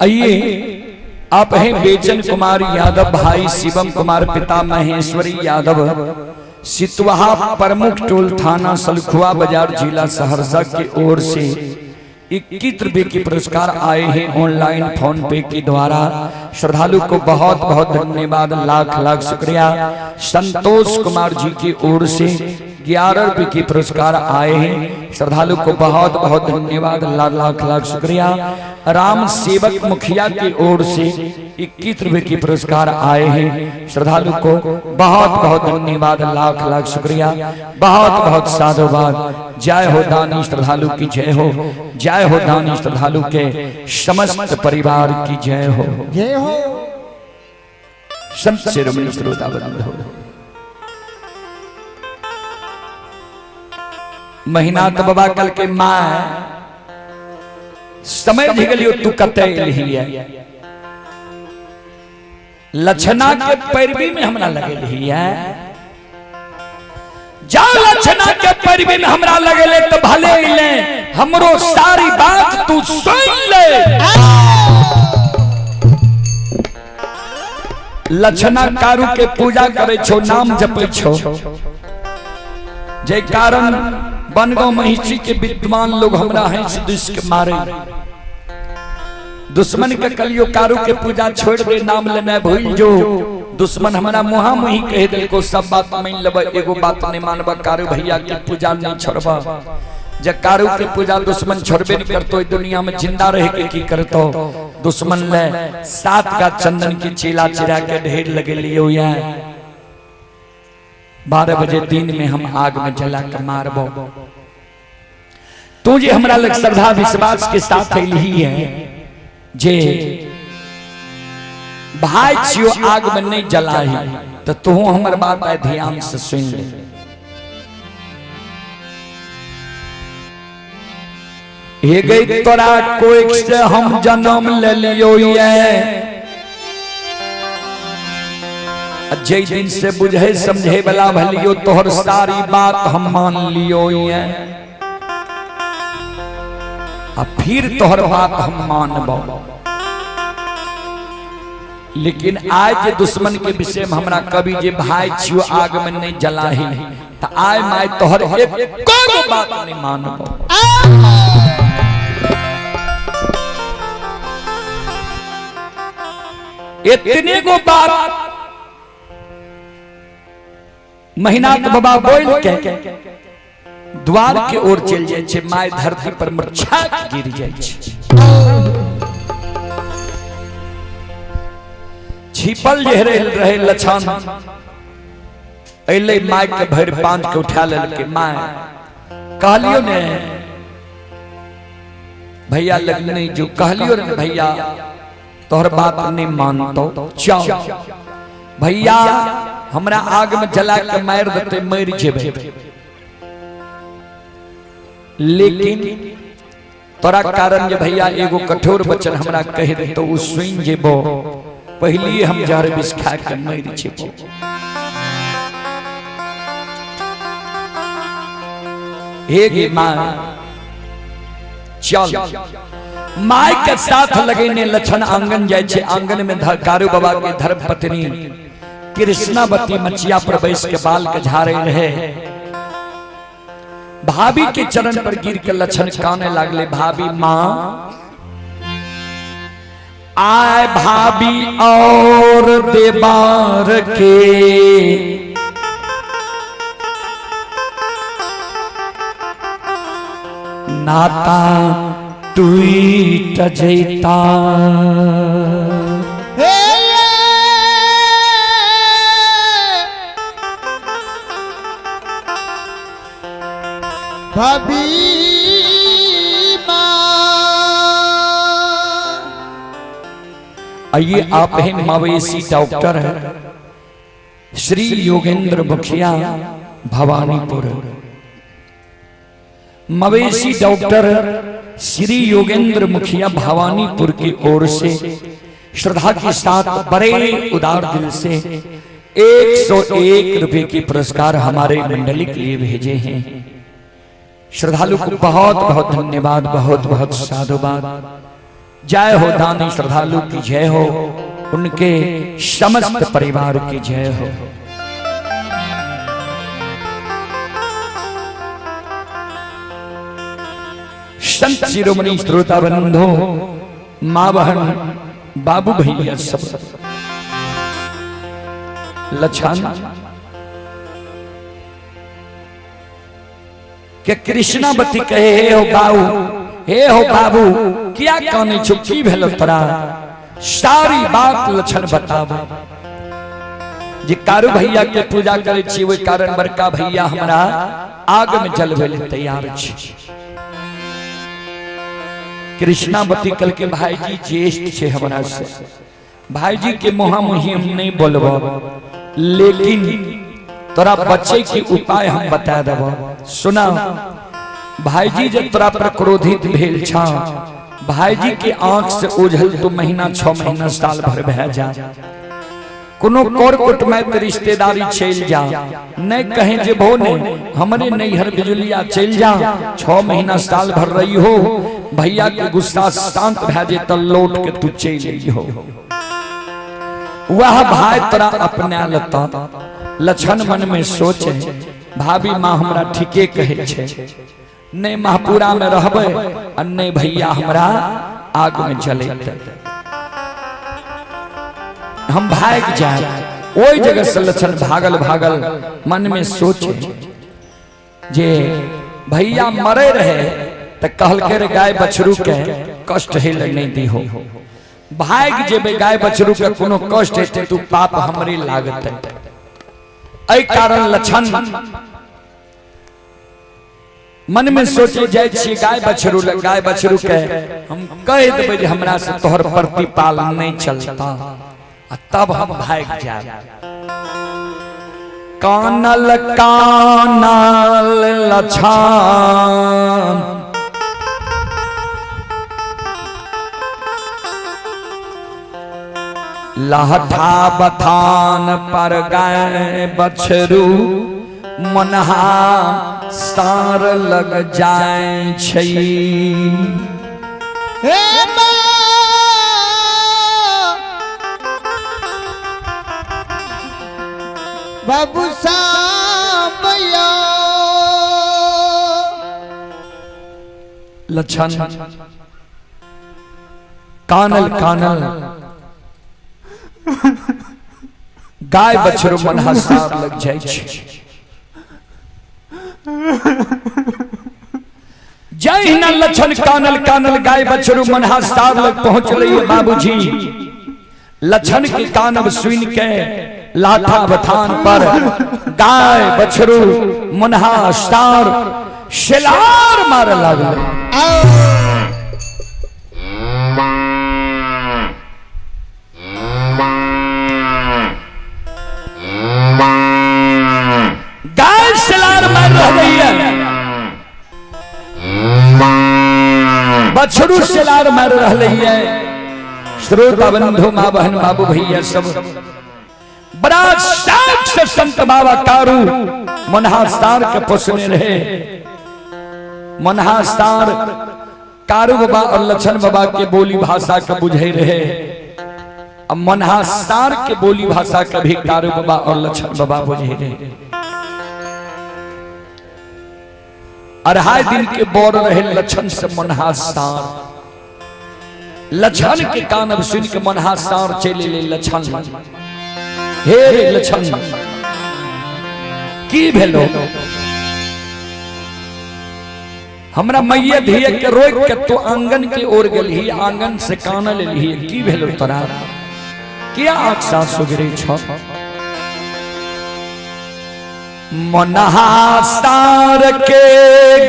आइए आप हैं बेचन कुमार यादव भाई शिवम कुमार पिता महेश्वरी यादव, सितवाहा प्रमुख टोल, थाना सलखुआ बाजार, जिला सहरसा की ओर से 21 रुपए के पुरस्कार आए हैं ऑनलाइन फोन पे के द्वारा। श्रद्धालु को बहुत बहुत धन्यवाद, लाख लाख शुक्रिया। संतोष कुमार जी की ओर से 11 रुपए के पुरस्कार आए हैं, श्रद्धालु को बहुत बहुत धन्यवाद, लाख लाख लाख शुक्रिया। राम सेवक मुखिया की ओर से 21 रुपए के पुरस्कार आए हैं, श्रद्धालु को बहुत बहुत धन्यवाद, लाख लाख शुक्रिया, बहुत बहुत साधुवाद। जय हो दानी श्रद्धालु की जय हो, जय हो दानी श्रद्धालु के समस्त परिवार की जय हो, जय हो। संत शिरोमणि श्रोता बंधु, महीना तो बाबा कल के माँ समझ गेलियो तू कते एलही है, लछना के पैरवी में हमरा लगेलही है, जा लछना के पैरवी में हमरा लगेले तो भले अइले, हमरो सारी बात तू सुन ले। लछना कारू के पूजा करे छो, नाम जपे छो, जे कारण बनगांव महिषी के विद्वान लोग हमरा हंस दुस के मारे। दुश्मन के कलियो कारू के पूजा छोड़ दे, नाम लेना भूल जो। दुश्मन हमरा मुहा मुही कह दिल को सब बात मान लेब, एगो बात नहीं मानब, कारू भैया के पूजा नहीं छोड़ब। जब कारू के पूजा दुश्मन छोड़बे नहीं करतो, दुनिया में जिंदा रह के की करतो। दुश्मन ले 7 का चंदन की चीला चिरा के ढेर लगे लियो, या 12 बजे दिन में हम आग में जला के मारबो। तू जे हमरा लग श्रद्धा विश्वास के साथ अइलही है, जे भाई छियो आग में नहीं जलाही, तो तू हमर बात आए ध्यान से सुन ले। हे गई तोरा कोई से हम जन्म ले लियो, ये जे दिन से बुझे समझे वाला भलियो, तोहर सारी बात हम मान लियो, ये आ फिर तोहर बात हम मानबो। लेकिन आज जे दुश्मन के विषय में हमरा कभी जे भाई छियो आग में नहीं जलाही, तो आय my तोहर एको बात नहीं मानबो। इतने गो बात महीनाथ बाबा बोल के द्वार के ओर चल जाए छे, my धरती पर मूर्छा गिर जाए छे। छिपल जे रहे लछन अइले my के भरि पांच के उठा लेलके। My कहलियो ने भैया लग नहीं जो कहलियो ने भैया तोहर बात नहीं मानतो, चल भैया हमरा आग में जला के मार देते मर जेबे, लेकिन तोरा कारण जे भैया एगो कठोर वचन हमरा कह देतो उ सुन जेबो, पहली हम जहर विष खा के मर जेबो। हे गे मां चल, my के साथ लगेने लछन आंगन जाय छे। आंगन में कारू बाबा के धर्म पत्नी कृष्णावती मचिया पर बैस के बाल के झाड़े रहे। भाभी के चरण पर गिर के लछन काने लागले, भाभी मां आए भाभी और देबार के नाता टूट जैता। भाभी आइए आप हैं मवेशी डॉक्टर है श्री योगेंद्र मुखिया भवानीपुर। मवेशी डॉक्टर श्री योगेंद्र मुखिया भवानीपुर की ओर से श्रद्धा के साथ बड़े उदार दिल से 101 रुपए के पुरस्कार हमारे मंडली के लिए भेजे हैं। श्रद्धालु को बहुत बहुत धन्यवाद, बहुत बहुत साधुवाद। जय हो दानी श्रद्धालु की जय हो, उनके समस्त परिवार की जय हो। संत शिरोमणि श्रोता बंधु, माँ बहन बाबू भैया सब, लछन के कृष्णावती कहे, हे हो बाबू, हे हो बाबू, क्या काने छो, की भेलो तोरा? सारी बात लछन बताबो। जे कारू भैया के पूजा करे छी ओहि कारण बड़का भैया हमरा आग में जलबै ले तैयार छी। कृष्णावती कल के भाईजी ज्येष्ठ छे हमरा से, भाईजी के मुहा मुही हम नहीं बोलबो, लेकिन तोरा बचे के उपाय हम बता देबो। सुना भाईजी, जब तोरा पर क्रोधित भेल छा, भाईजी के आंख से ओझल तो महीना 6 महीना साल भर भै जा, कोनो कर कुटमैत रिश्तेदारी चल जा, नहीं कहे जे भो ने हमरे नैहर बिजुलिया चल जा, 6 महीना साल भर रही हो, भैया के गुस्सा शांत भै जे त लौट के तू चल आई हो। वह भाई तोरा अपना लता। लछन मन में सोचे, भाभी माँ हमरा ठीके कहे छे, नहीं महापुरा में रहबे आ नहीं भैया हमरा आग में जलेते, हम भाग जाए। ओहि जगह से लछन भागल भागल मन में सोचे जे भैया मरे रहे त कहलके रे गाय बछरू के कष्ट हेल नहीं दी हो, भाग जेबे गाय बछरू के कोनो कष्ट हेते तू पाप हमरे लागते। एहि कारण लछन मन में सोचे जाय छी गाय बछरू लग, गाय बछरू के हम कह देबै जे हमरा से तोहर प्रतिपाल नहीं चलता, आ तब हम भाग जाए। कानल कानल लछन लहठा बथान पर गाय बछरू मनहा सार लग जाए छै। हे बाबू सामया लछन कानल कानल गाय बछरू मनहा सार लग जाए छै। जहिना लछन कानल कानल गाय बछरू मनहा सार लग पहुंचले बाबूजी, लछन के कानब सुन के लाठा बथान पर गाय बछरू मनहा सार शिलार मारे लागले। गाय शिलार मार रही है, बछरू शिलार मार रही है। श्रोता बंधु माँ बहन बाबू भैया सब, बड़ा शौक से संत बाबा कारू मनहा सार के पोसने रहे। मनहा सार कारू बाबा और लछन बाबा के बोली भाषा के बुझे रहे, अब मनहा सार के बोली भाषा के भी कारू बाबा और लछन बाबा बुझे रहे। 2.5 दिन के बोर रहे लछन से मनहा सार। लछन के कान अब सुन के मनहा सार चले ले लछन, हे रे लछन की भेलो, हमरा मैया धिया के रोक के तू आंगन के ओर गेलही, आंगन से कान लेलही, की भेलो तोरा, किया आंख सासु गिरे छ? मनहा सार के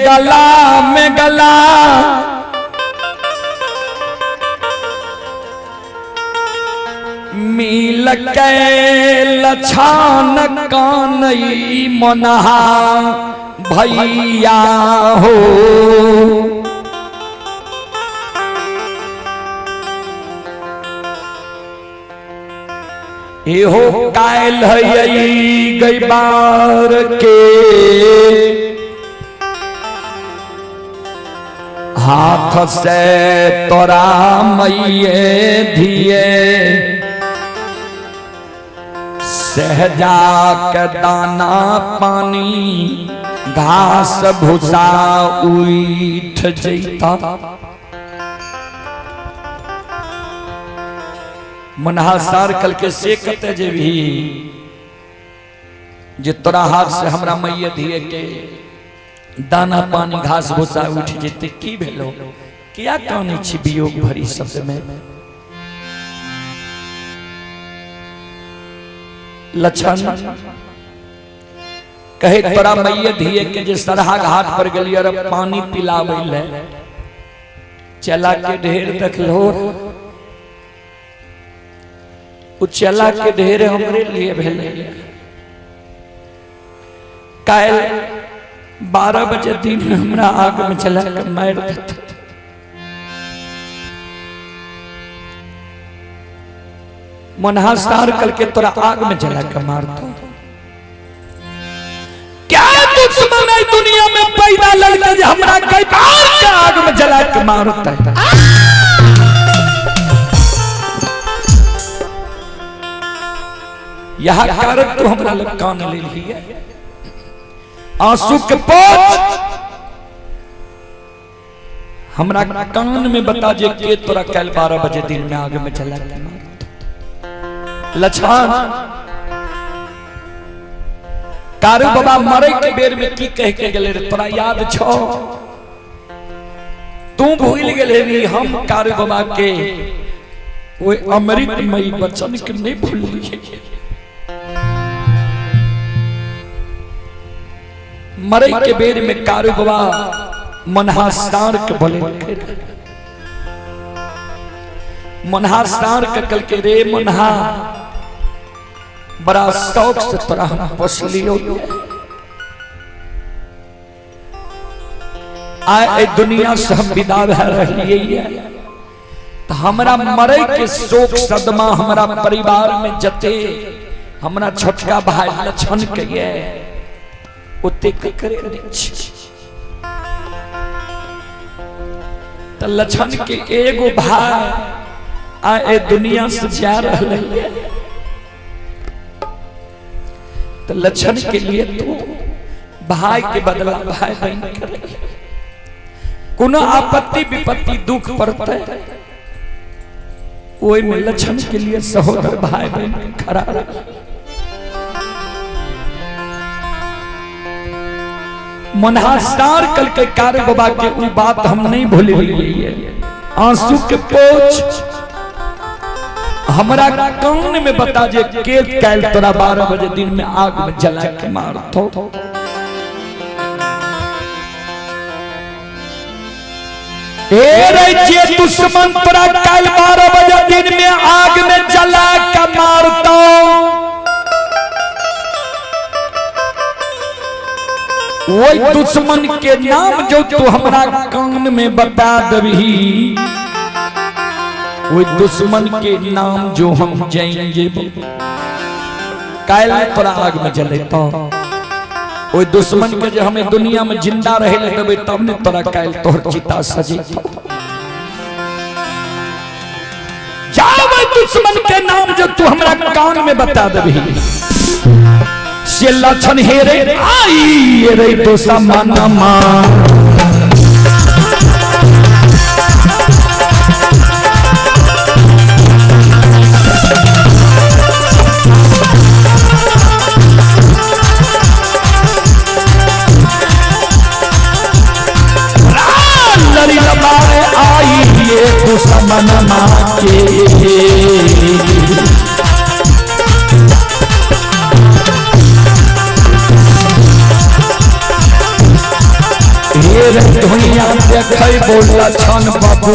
गला में गला मिल के लछन कानई मनहा भैया हो। एहो कायल है गई बार के हाथ से तोरा मैये धिये सहजा के दाना पानी घास भूसा उठ जैता। मनहा सार कल के से कते जे भी जे तोरा हाथ से हमरा मैये धिये के दाना पानी घास भूसा उठ जेते, की भेलो किया कानै छी वियोग भरी शब्द में। लक्षण कहे तोरा मैये धिये के जे सरहा घाट पर गेलियै र पानी पिलाबै ले चला के ढेर देखलो, उ चला के ढेर हमरे लिए भेलै। काल्हि 12 बजे दिन में हमरा आग में चला के मारि देतै। मनहा सार कल के तोरा आग में जला के मारतो। क्या दुश्मन है दुनिया में पैदा लड़के जे हमरा कई बार के आग में जला के मारता है। यह कारण तो हमरा लग कान ले लिया आंसू के पोछ हमरा कान में बता जे के तोरा कल 12 बजे दिन में आग में जला के मारतो। लक्षण कारू बाबा मरे के बेर में की कह के गेले रे तोरा याद छो? तू भूल गेले भी हम कारू बाबा के वो अमृतमयी वचन के नहीं भूलिए। मरे के बेर में कारू बाबा मनहा सार के बोले, मनहा सार के कल के रे मनहा बड़ा शौक से तोरा हम पोसलियो, आए दुनिया से हम विदा भए रहलियै तो हमरा मरे के शोक सदमा हमरा परिवार में जते हमरा छोटका भाई लक्षण के ये ओते करे नहीं छै। तो लक्षण के एगो भाई आए दुनिया से जा रहलै तो लक्षण के लिए तू भाई के बदला भाई बहन करे। कोनो आपत्ति विपत्ति दुख पड़ते ओई में लक्षण के लिए सहोदर भाई बहन खड़ा रह। मनहा सार कल के कार्य बाबा के उ बात हम नहीं भूलिए। आंसू के पोछ हमरा कान में बता जे के काल तोरा 12 बजे दिन में आग में जला के मारतो। ए रे जे दुश्मन तोरा काल 12 बजे दिन में आग में जला के मारतो, वही दुश्मन के नाम जो तू हमरा कान में बता दबही, वो दुश्मन के नाम जो हम जाएंगे काल तोरा आग में जले तो वो दुश्मन के जो हमें दुनिया में जिंदा रहे ले देबे तब ने तोरा काल तोहर चिता सजे। जाओ दुश्मन के नाम जो तू हमरा कान में बता दबही, से लक्षण हे रे आई रे दुश्मन मा। दुश्मन माँ के दुनिया देखे बोला छन बाबू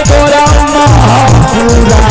तोरा महापुरा।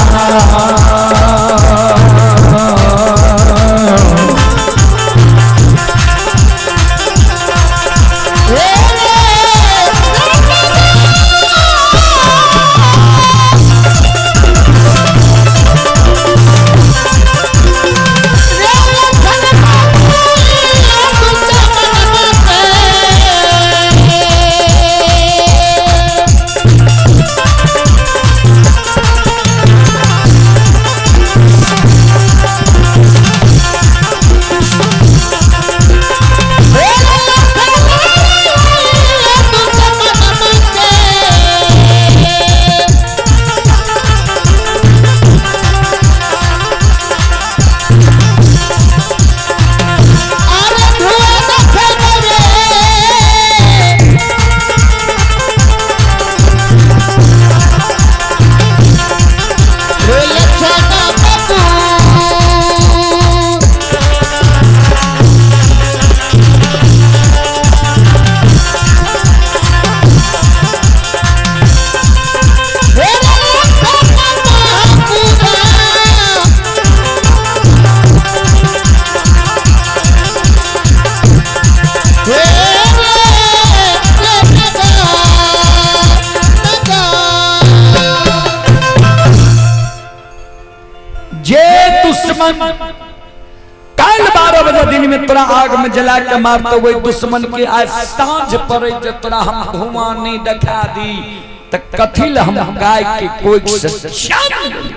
दुश्मन काल्हि 12 बजे दिन में तोरा आग में जला के मारते, वही दुश्मन के आज साँझ पड़े जे तोरा हम धुआं नहीं देखा दी त कथी ल हम गाय के कोई से जान लेली।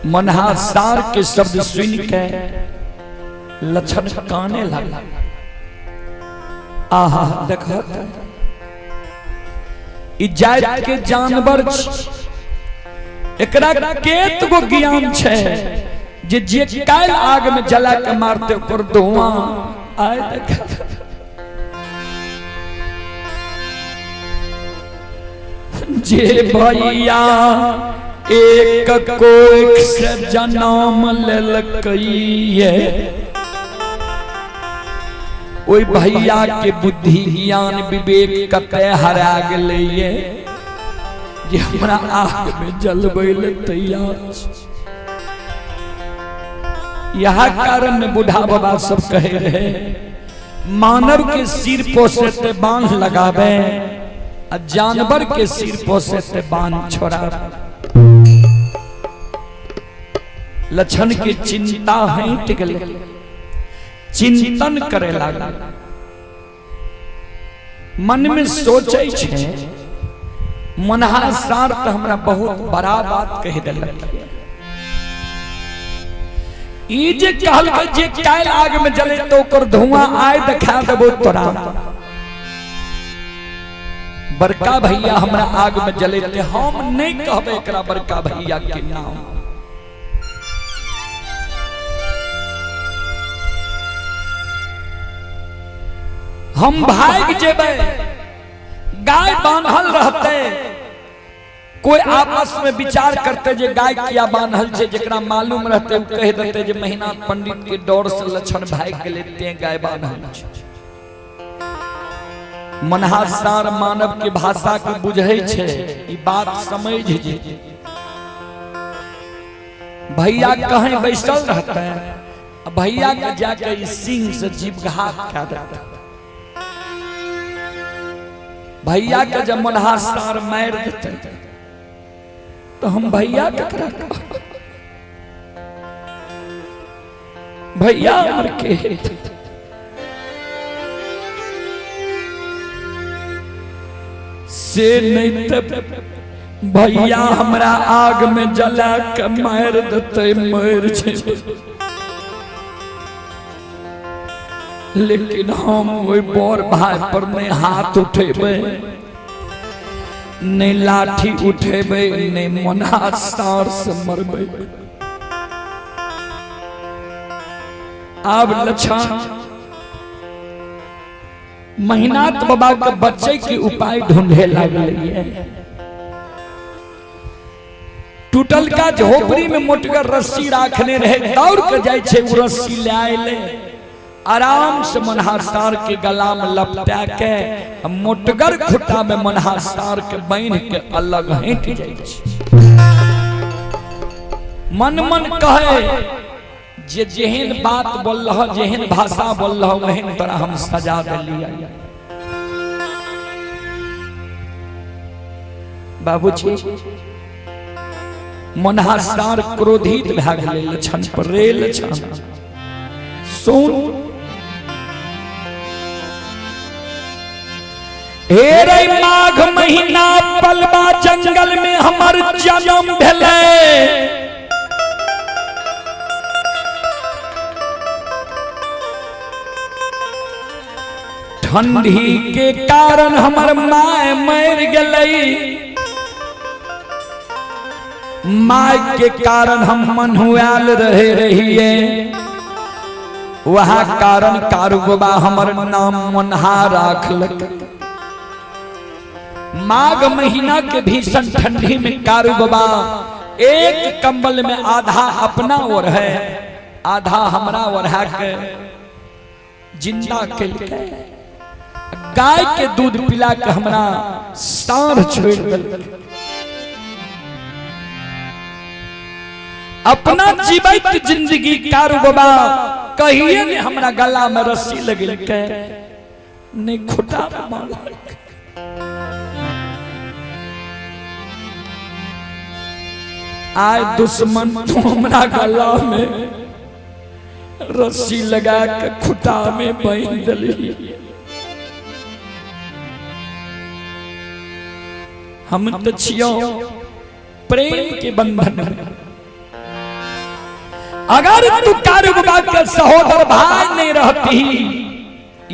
मनहा सार के शब्द सुन के लक्षण काने लगा। आहा देखत ई जात के जानवर छी, एकरा केत गो ज्ञान छै जे जे काल्हि आग में जला के मारते ओकर धुआं आय देख। जे भैया एक कोख से जन्म लेलकै ओहि भैया के बुद्धि ज्ञान विवेक कते हरा गेलै ये जे हमरा आग में जलबै ले तैयार छै। यह कारण बूढ़ा बाबा सब कहे रहे मानव के सिर पोसे ते बांध लगावे आ जानवर के सिर पोसे ते बांध छोड़ावे। लक्षण के चिंता हट गेलै, चिंतन करे लागल, मन में सोचै छै मनहा सार त हमरा बहुत बड़ा बात कहि देलक। ई जे कहलकै जे काल्हि आग में जले तो ओकर धुआं आय देखा देबो तोरा, बड़का भैया हमरा आग में जले ते हम नहीं कहबै एकरा बड़का भैया के नाम। हम भाग जेबै, गाय बांधल रहते, कोई आपस में विचार करते जे गाय किया बांधल छै, जेकरा मालूम रहते उ कह देते जे महीना पंडित के डर से लक्षण भाग गेलै ते गाय बांधल छै। मनहा सार मानव के भाषा के बुझै छै, ई बात समझ जे भैया कहीं बैसल रहते, भैया के जाके ई सिंह से जीवघात कह देते। भैया के जब मनहा सार मार देते तो हम भैया केकरा कहब? भैया हमर के हेतै? से नहीं त भैया हमरा आग में जला के मार देते, मर जेबै, लेकिन हम ओहि बड़ भाई पर नहीं हाथ उठेबै, नहीं लाठी उठेबै, नहीं मनहा सार से मरबै। आब लक्षण महिनाथ बाबा के बच्चे के उपाय ढूंढे लागल। टूटल का झोपड़ी में मोटगर रस्सी राखने रहे, दौड़ के जाय छै उ रस्सी ले आएले, आराम से मनहा सार के गला में लपटा के मोटगर खुटा में मनहा सार के बांध के अलग हट जाय छै। मन मन कहे जे जेहन बात बोल रहा, जेहन भाषा बोल रहा, वहन तोरा हम सजा देलियै। बाबूजी मनहा सार क्रोधित भए गेलै लक्षण पर, रे लक्षण सुन, हे रे माघ महीना पलवा जंगल में हमर जन्म भेलै, ठंडी के कारण हमर my मर गेलै, my के कारण हम मनुआल रहे रहिए, वहाँ कारण कारू बाबा हमर नाम मनहा राखलक। माघ महीना के भीषण ठंडी में कारू बाबा एक कंबल में आधा अपना ओढ़ है, आधा हमरा ओढ़ा के जिंदा केलकै, गाय के दूध पिला के हमरा साँढ़ छोड़ देलकै। अपना जीवित जिंदगी कारू बाबा कहिए ने हमरा गला में रस्सी लगेलकै, नहीं खुटा में बांधलक। आय दुश्मन तू हमरा गला में रस्सी लगा के खुटा में बांध दिली। हम तो छियो प्रेम के बंधन में। अगर तू कारू बाबा के सहोदर भाई नहीं रहती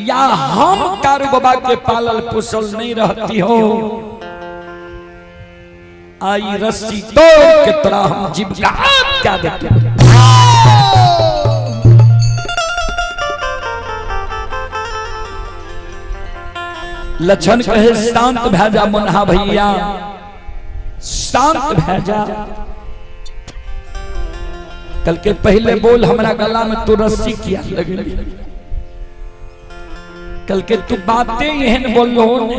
या हम कारू बाबा के पालल पोसल नहीं रहती हो, आई रस्सी तोड़ के तोरा हम जीव का हाथ क्या देते। लक्षण कहे शांत भै जा मुन्हा भैया, शांत भै जा। कल के पहले बोल हमरा गला में तू रस्सी किया लगली। कल के तू बातें एहन बोललो ने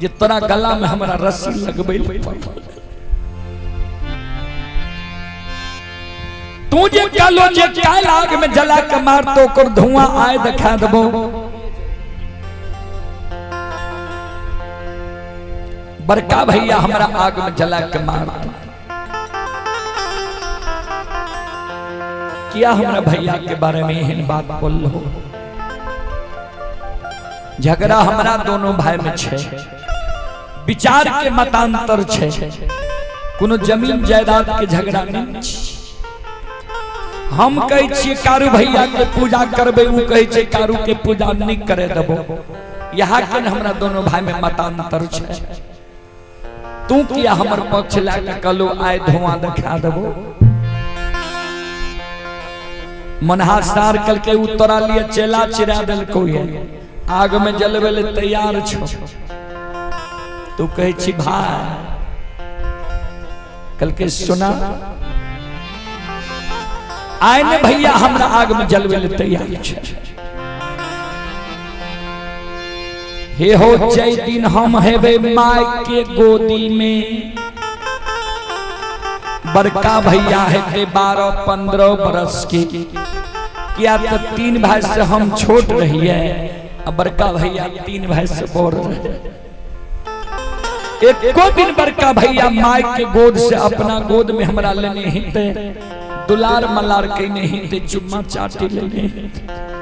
जे तोरा गला में हमरा रस्सी लगबे। तू जे कहलो जे काल आग में जला के मार तो ओकर धुआं आए देखा देबो। बड़का भैया हमरा आग में जला के मार दो। किया हमरा भैया के बारे में एहन बात बोललो? झगड़ा हमरा दोनों भाई में छे, विचार के मतांतर छे, कोनो जमीन जायदाद के झगड़ा नहीं छे। हम कहै छियै कारू भैया के पूजा करबे, उ कहै छै कारू के पूजा नहीं करे देबो। यहाँ के हमरा दोनों भाई में मतांतर छे। तू किया हमर पक्ष ला के कहलो आय धुआं देखा देबो? मनहा सार कल के उतरा लिए चेला चिरा देलको ये आग में जलवे ले तैयार छो। तू कहै छी भाई कल के सुना आय ने भैया हमरा आग में जलवे ले तैयार छे। हे हो जय दिन हम हेबे my के गोदी में, बड़का भैया हेते 12-15 बरस के। किया तो 3 भाई से हम छोट रहिए, बड़का भैया 3 भाई से बड़ रहे। एको दिन बड़का भैया my के गोद से अपना गोद में हमरा लेने हेते, दुलार मलार केने हेते, चुम्मा चाटी लेने हेते।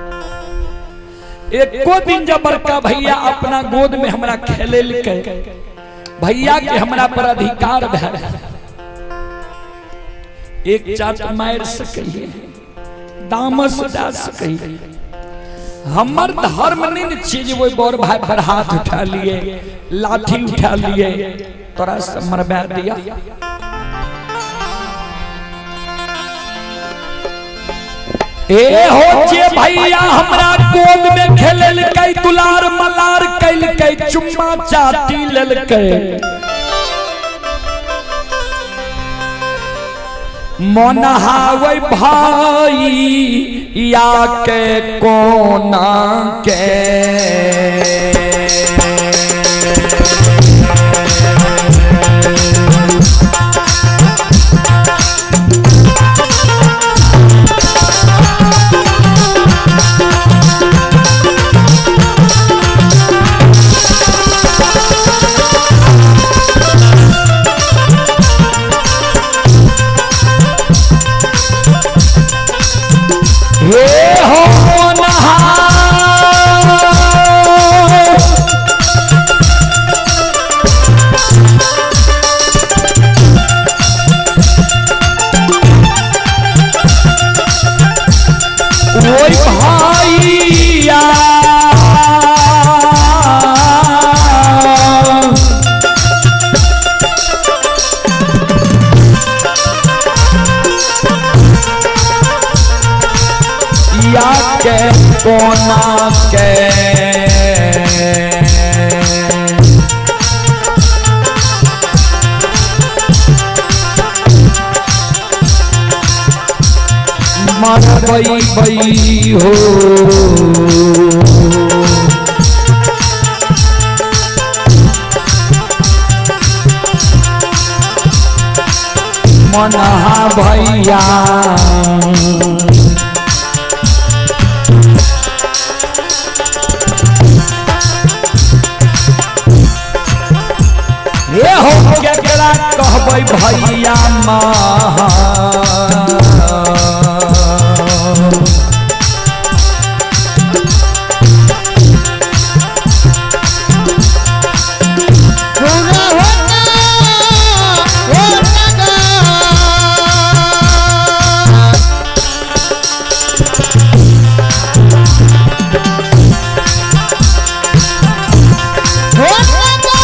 एको दिन जब बड़का भैया अपना गोद में हमरा खेले लके, भैया के हमरा पर अधिकार भैल, एक चाट मार सकिए, दामस दा सकिए। हमर धर्म नहीं न छे जे ओहि बड़ भाई पर हाथ उठा लिए, लाठी उठा लिए, तोरा से मरबा दिया। ए हो जे भैया हमरा गोद में खेललकै, दुलार मलार कैलकै, चुम्मा चाटी लेलकै, मनहावे भाई या के कोना के। हे हो नहा ओई भैया या के कोना के। मरबई बई हो मनहा भैया। भैया महा। पूरा होता होता गा। होता गा।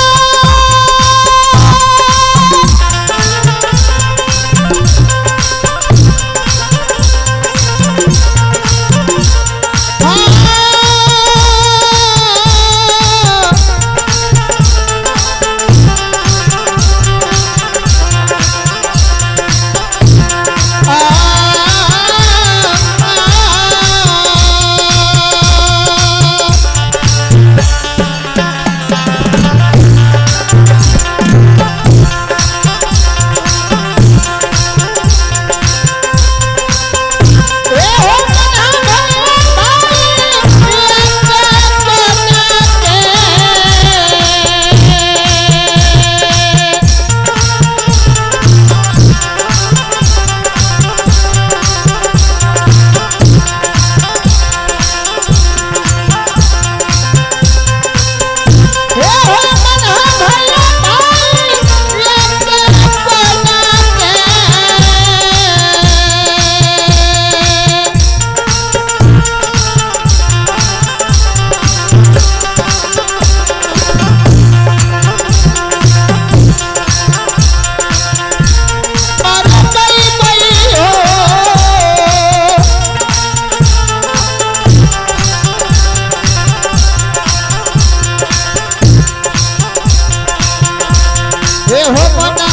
हे हो मना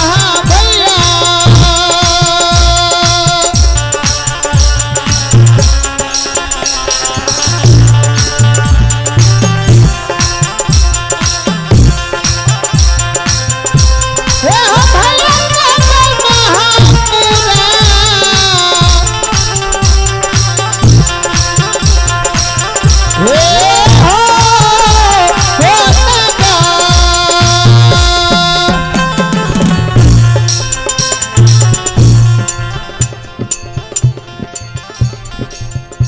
भैया। हे हो भैया कमल महापुरा। हे हो होता गा।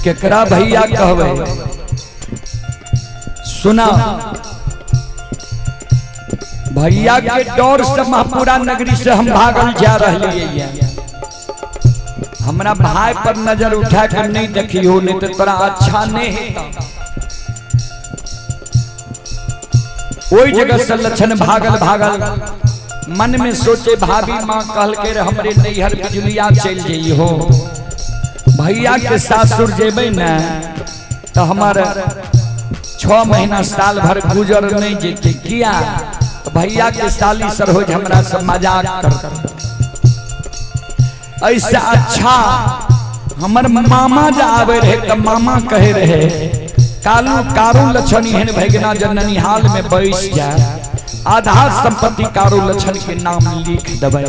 केकरा भैया कहवे सुना, भैया के डर से महपुरा नगरी से हम भागल जा रही। हमरा भाई पर नजर उठा कर नहीं देखियो, नहीं तो तोरा अच्छा नहीं हेता। ओई जगह से लक्षण भागल भागल मन में सोचे, भाभी माँ कहल के रे हमरे नैहर बिजुलिया चल जई हो, भैया के सासुर जेबै ने तो हमार 6 महीना साल भर गुजर नहीं जेते। किया तो भैया के साली सरहोज हमरा से मजाक करते। ऐसा अच्छा हमर मामा जे आवे रहे तो मामा कहे रहे कालू कारू लक्षण एहन भगना जे ननिहाल में बैस जाए, आधा संपत्ति कारू लक्षण के नाम लिख देबै।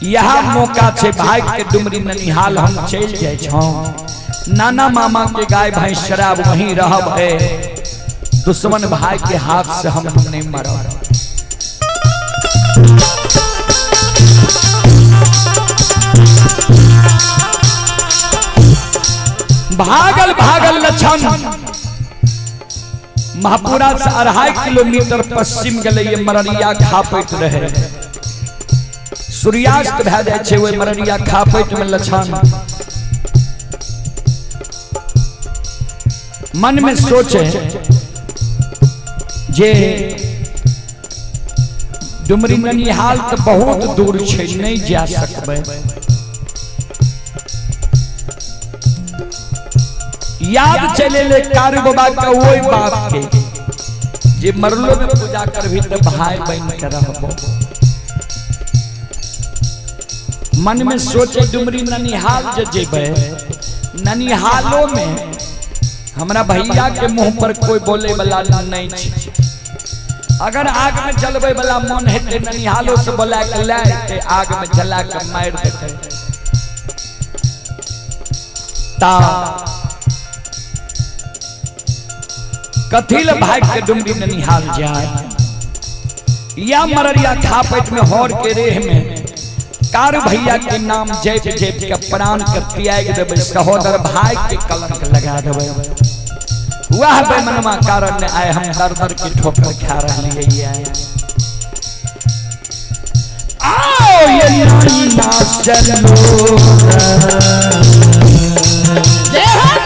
यह मौका छे भाग के डुमरी ननिहाल हम चल जाए छौं, नाना मामा के गाय भैंस शराब वहीं रहब है, दुश्मन भाई के हाथ से हम नहीं मरब। भागल भागल लक्षण महापुरा से 2.5 किलोमीटर पश्चिम गेलै, ये मररिया खापैत रहे। सूर्यास्त भए जाइ छै ओहि मररिया खापैत में लक्षण मन में सोचे जे डुमरी ननिहाल तो बहुत दूर छै, नहीं जा सकबै। याद चले ले कारू बाबा के वही बात के जे मरलो में पूजा करभी तो भाई बन के रहबो। मन में सोचे डुमरी ननिहाल जे जेबै, ननिहालो में हमरा भैया के मुंह पर कोई बोले वाला नहीं छै। अगर आग में जलवे वाला मन हेतै ननिहालो से बोला के ले आते, आग में जला के मार देते। ता कथिल भाग के डुमरी ननिहाल जाए। या मररिया खापट में हर के रेह में कार भैया के नाम जैप जैप के प्राण के त्याग देबै, सहोदर भाई के कलंक लगा देबै। वह बेमनमा कारण ने आए हम दर दर की ठोकर खा रहे हैं। आओ ये ना चलो जय हो।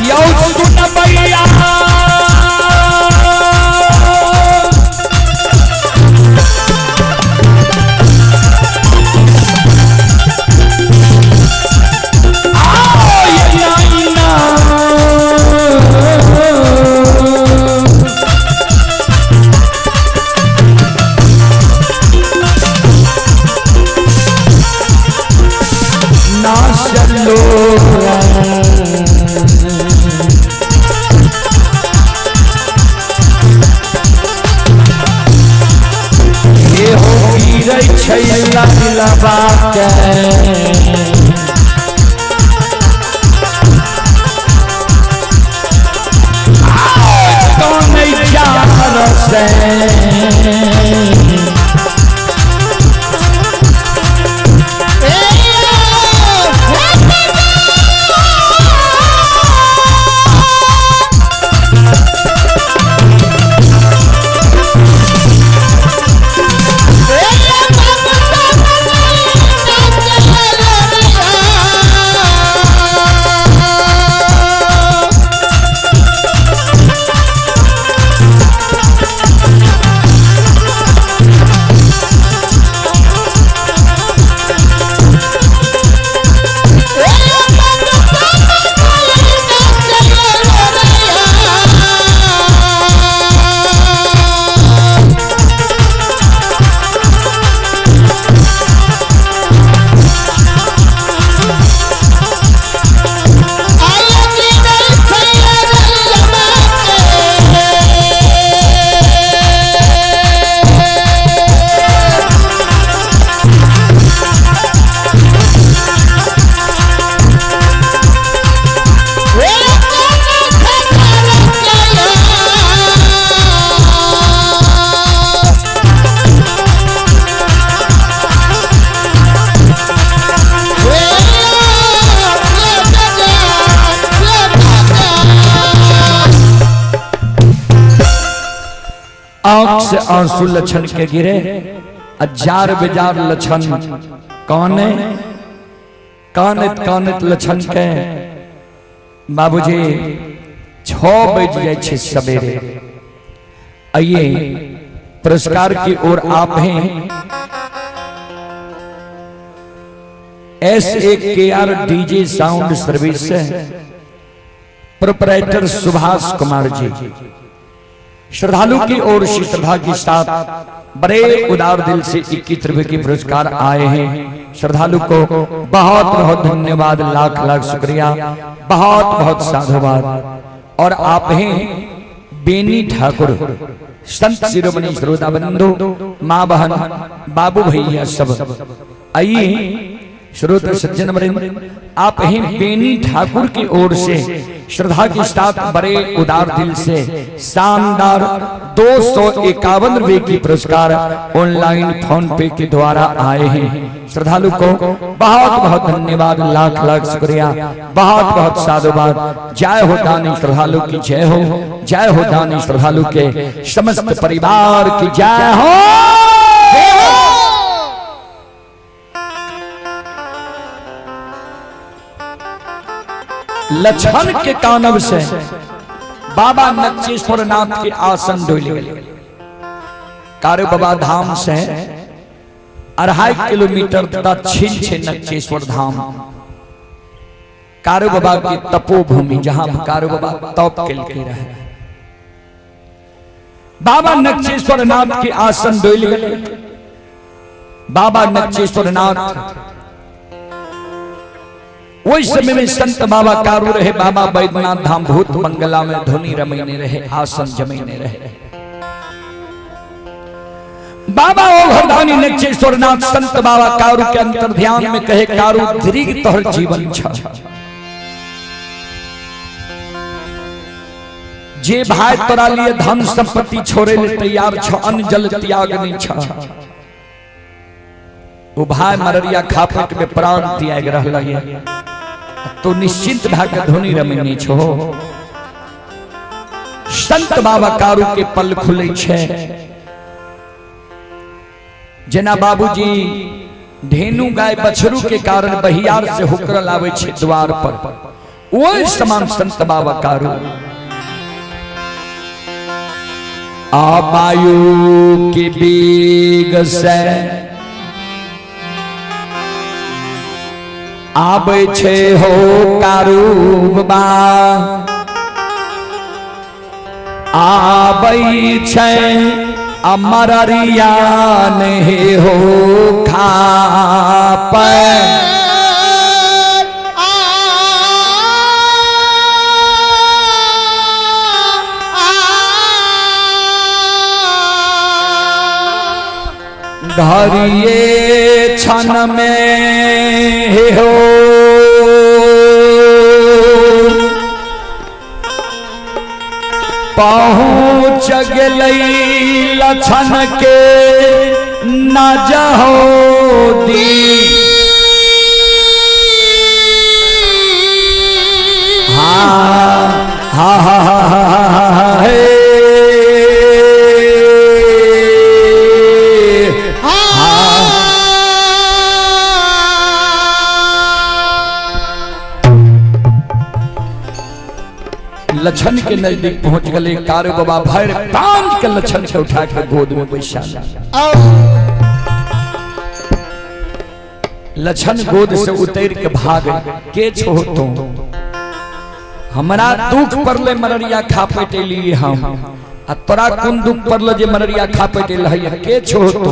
यौ सुनबैया आओ ये ना। ना चलो ये हो गिरै छै लबा के। कौन चार से आंख से आंसू लक्षण के गिरे, हजार बेजार लक्षण कौन है कानत कानत लक्षण के। बाबूजी 6 बज जाए छे सवेरे। आइए पुरस्कार की ओर आप हैं। SAKR DJ sound service proprietor Subhash Kumar ji श्रद्धालु की ओर से श्रद्धा के साथ बड़े उदार दिल से 21 रुपए के पुरस्कार आए हैं। श्रद्धालु को बहुत बहुत धन्यवाद, लाख लाख शुक्रिया, बहुत बहुत साधुवाद। और आप हैं बेनी ठाकुर, संत शिरोमणि श्रोता बंधु, माँ बहन बाबू भैया सब आइए। श्रोता सज्जन वृंद, आप ही बेनी ठाकुर की ओर से श्रद्धा के साथ बड़े उदार दिल से शानदार 251 रुपए की पुरस्कार ऑनलाइन फोन पे के द्वारा आए हैं। श्रद्धालु को बहुत बहुत धन्यवाद, लाख लाख शुक्रिया, बहुत बहुत साधुवाद। जय हो दानी श्रद्धालु की जय हो, जय हो दानी श्रद्धालु के समस्त परिवार की जय हो। लक्षण के कानव से बाबा नक्चेश्वर नाथ के आसन डोल गए। कारू बाबा धाम से 2.5 किलोमीटर दक्षिण छे नक्चेश्वर धाम, कारू बाबा की तपोभूमि, जहां कारू बाबा तप के रहे। बाबा नक्चेश्वर नाथ के आसन डोल गए। बाबा नक्चेश्वर नाथ वही समय में संत बाबा कारू रहे, बाबा बैद्यनाथ धाम भूत बंगला में धुनी रमैने रहे, आसन जमीने रहे। बाबा ओ घरदानी नक्षेश्वर नाथ संत बाबा कारू के अंतर ध्यान में कहे कारू दीर्घ तोहर जीवन छ। जे भाई तोरा लिए धन संपत्ति छोड़े ले तैयार छ, अन्न जल त्याग नहीं छ, वो भाई मररिया खापक में प्राण त्याग रहल है, तो निश्चिंत भाग धोनी रमनी छो। संत बाबा कारू के पल खुले छे, जेना बाबूजी धेनु गाय बछरू के कारण बहियार से हुकरल आवे छे द्वार पर, ओहि समान संत बाबा कारू आबायु के बेग से आबै छे हो कारू बाबा, आबै छे अमरिया नहीं हो खाप। धरिए क्षण में हो पहुँच गेलै लछन के न जहो दी। हाँ हा हा हा हा हा हे लछन के नजदीक पहुंच गए कारू बाबा भर तान के लछन के उठा के गोद में बैसा। लछन गोद से उतर के भाग के छो तो हमरा दुख पड़ले मररिया खा पेटे लिए हम, आ तोरा कोन दुख पड़ल जे मररिया खा पेटे लहैया के छो तो।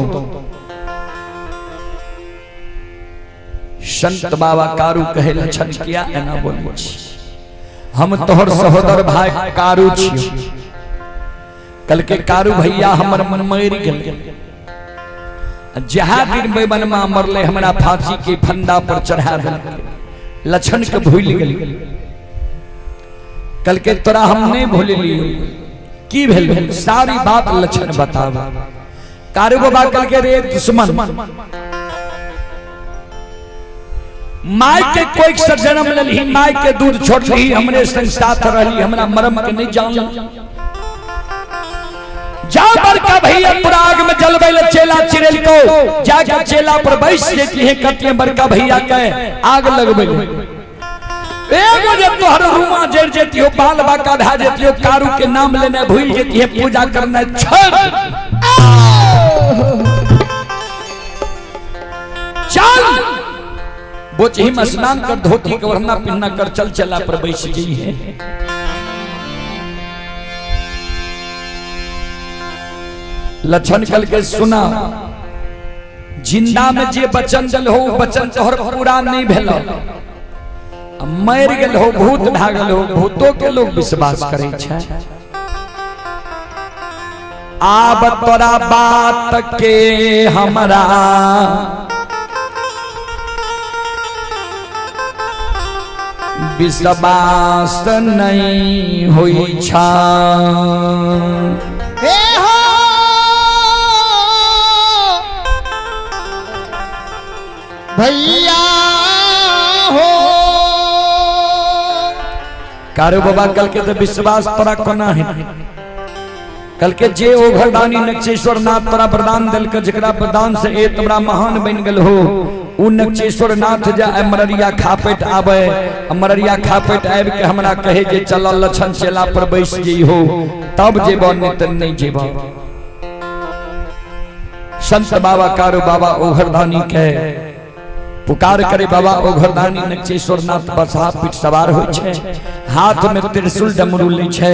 संत बाबा कारू कहे लछन किया एना बोलै छी, हम तोहर सहोदर भाई कारू छियो। कल के कारू भैया हमर मन मरि गेल, जहाँ दिन बेमनमा मरले हमरा फांसी के फंदा पर चढ़ा देलकै। लछन के भूल गेल, कल के तोरा हम नहीं भूललियो, की भेल सारी बात लछन बताब। कारू बाबा कल के रे दुश्मन, my के कोई से जन्म लेली, my के दूध छोड़ली, हमरे संग साथ रहली, हमरा मरम के नहीं जान। जा बड़का भैया पुराग में जलबै ले चेला चिरेल को जाके चेला पर बैस जेती है, कतिये बड़का भैया के आग लगबै ले। एगो जे तोहर रूमा जर जेती हो, बाल बाका भा जेती हो, कारू के नाम लेने भूल जेती है, पूजा करना छोड़ चल बोचही में स्नान कर धोती के ओढ़ना पिन्ना कर चल चला पर बैस गई है। लक्षण कल के सुना जिंदा में जे बचन दल हो बचन तोहर पूरा नहीं भेल, मर गेल हो भूत भागल हो, भूतों के लोग विश्वास करे छे। आब तोरा बात के हमरा विश्वास नहीं होई छा। हे हो भैया हो कारू बाबा कल के तो विश्वास तोरा कोना है। कल के जे ओघरदानी नक्षेश्वर नाथ तोरा वरदान दिल के, जकरा वरदान से ए तोरा महान बन गेल हो, उ नक्षेश्वर नाथ जा मररिया खापेट आवे, मररिया खापेट आबि के हमरा कहे जे चल लछन चेला पर बैस जई हो, तब जेबो नहीं त नहीं जेबो। संत बाबा कारू बाबा ओघरदानी के पुकार करे बाबा ओघरदानी नक्षेश्वर नाथ बसहा पीठ सवार होइ छे, हाथ में त्रिशूल डमरू लै छे,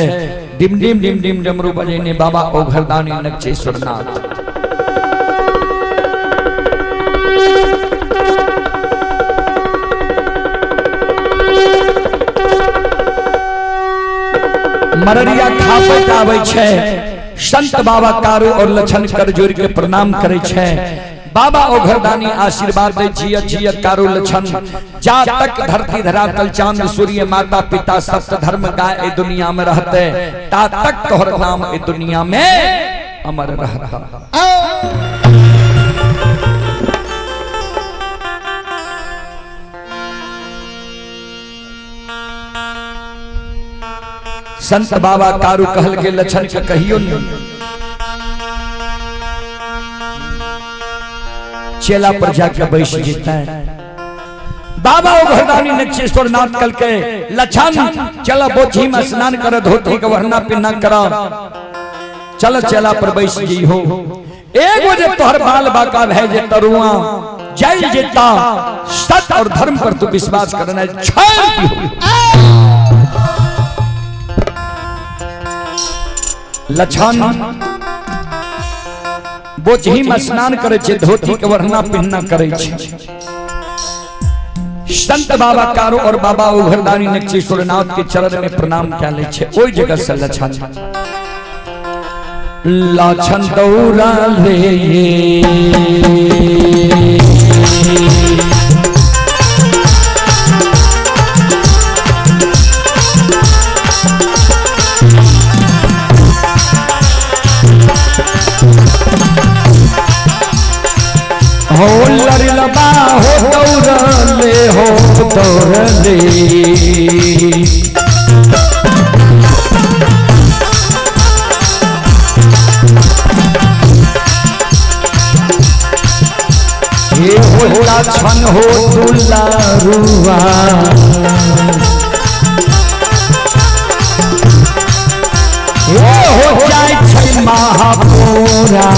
डिम डिम डिम डिम डमरू बजेने बाबा ओघरदानी नक्षेश्वर नाथ। मररिया खापैत आबै छे, संत बाबा कारू और लछन कर जोड़ के प्रणाम करे छे। बाबा ओघरदानी आशीर्वाद दे जिया जिया कारू लछन, जा तक धरती धरातल चांद सूर्य माता पिता सप्त धर्म गाय ए दुनिया में रहते, ता तक तोहर नाम ए दुनिया में अमर रहता। संत बाबा कारू कहल के लछन के कहियो नहीं, चेला पर जाके बैठ जीता है। बाबा ओघरदानी नक्षेश्वर नाथ कल के लछन चला बोझी में स्नान कर, धोती के वरना पिन्ना करा, चल चेला पर बैठ जी हो। एक जे तोहर बाल बाका भय जे तरुआ जय जेता, सत और धर्म पर तू विश्वास करना छोड़ दी हो। लछन बोझी में स्नान करे छे, धोती के वरना पिन्ना करे छे। संत बाबा कारो और बाबा ओघरदानी नक्षेश्वरनाथ के चरण में प्रणाम कर ले छे। ओई जगह से लछन लछन दौड़ा ले हो लड़लबा हो दौड़ले हो दौड़ले। हे हो लछन हो दुलारुआ, हे हो जाय छै महापुरा।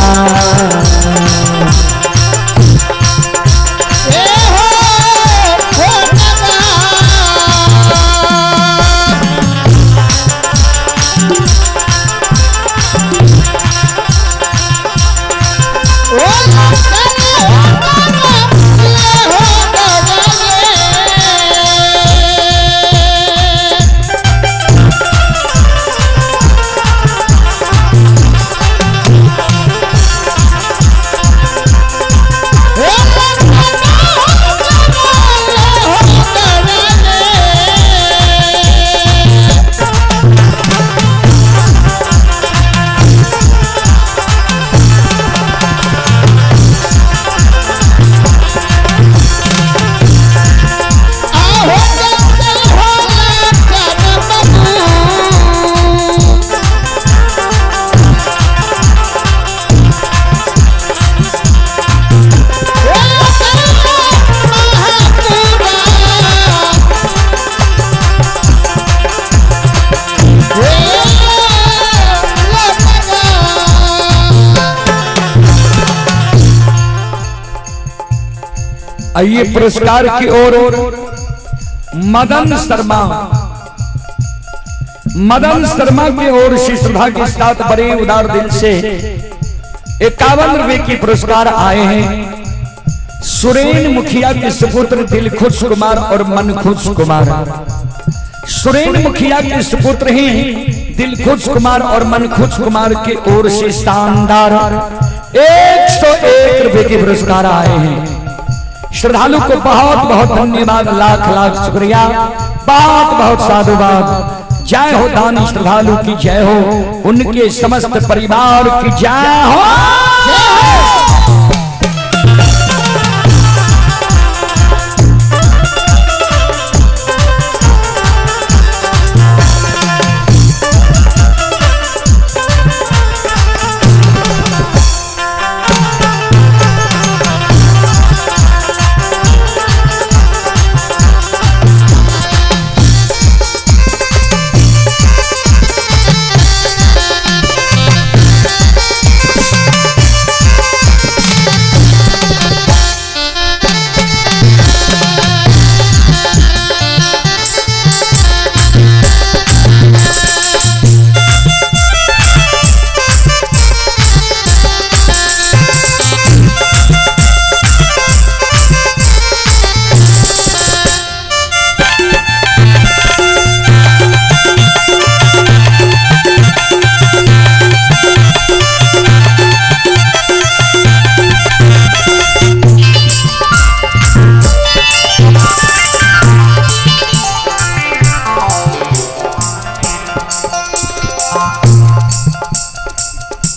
आइए पुरस्कार की ओर मदन शर्मा, मदन शर्मा की ओर से श्रद्धा के साथ बड़े उदार दिल से 51 रुपए की पुरस्कार आए हैं। सुरेन मुखिया के सुपुत्र दिलखुश कुमार और मनखुश कुमार, सुरेन मुखिया के सुपुत्र हैं दिलखुश कुमार और मनखुश कुमार की ओर से शानदार 101 रुपए के पुरस्कार आए हैं। श्रद्धालु को बहुत बहुत धन्यवाद, लाख लाख शुक्रिया, बहुत बहुत साधुवाद। जय हो दानी श्रद्धालु की जय हो, उनके समस्त परिवार की जय हो।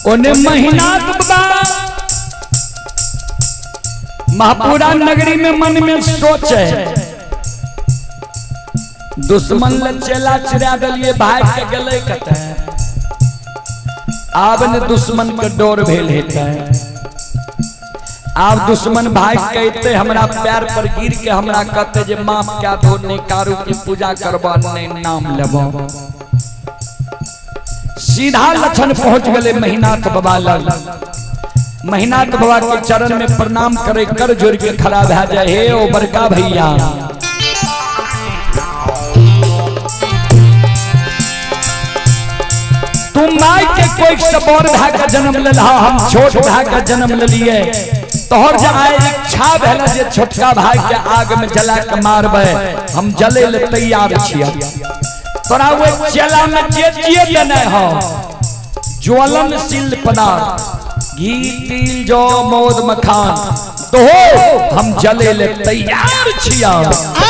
ओने महिनाथ बाबा महापुरा नगरी में मन में सोचे दुश्मन ले चेला चिरा दिलिए भाग के गेलै कतै। आब ने दुश्मन के डर भेल हेतै, आब दुश्मन भाग के अयतै हमरा पैर पर गिर के हमरा कहतै जे माफ कए दो, नहीं कारू की पूजा करबा नहीं नाम लेबो। सीधा लक्षण पहुंच गए महिनाथ बाबा लग। महिनाथ बाबा के चरण में प्रणाम करे कर जोड़ के खड़ा भए जाए, हे ओ बड़का भैया तुम माय के कोई सबौर भाई का जन्म लेलहा, हम छोट भाई का जन्म लेलिए। तोहर जे आइ इच्छा भेल जे छोटका भाई के आग में जला के मारबै, हम जले ले तैयार छियै। तोरा वो चेला में जे जे देने हो ज्वलनशील पदार्थ घी तिल जौ मौद मखान तो हम जले ले तैयार छियै।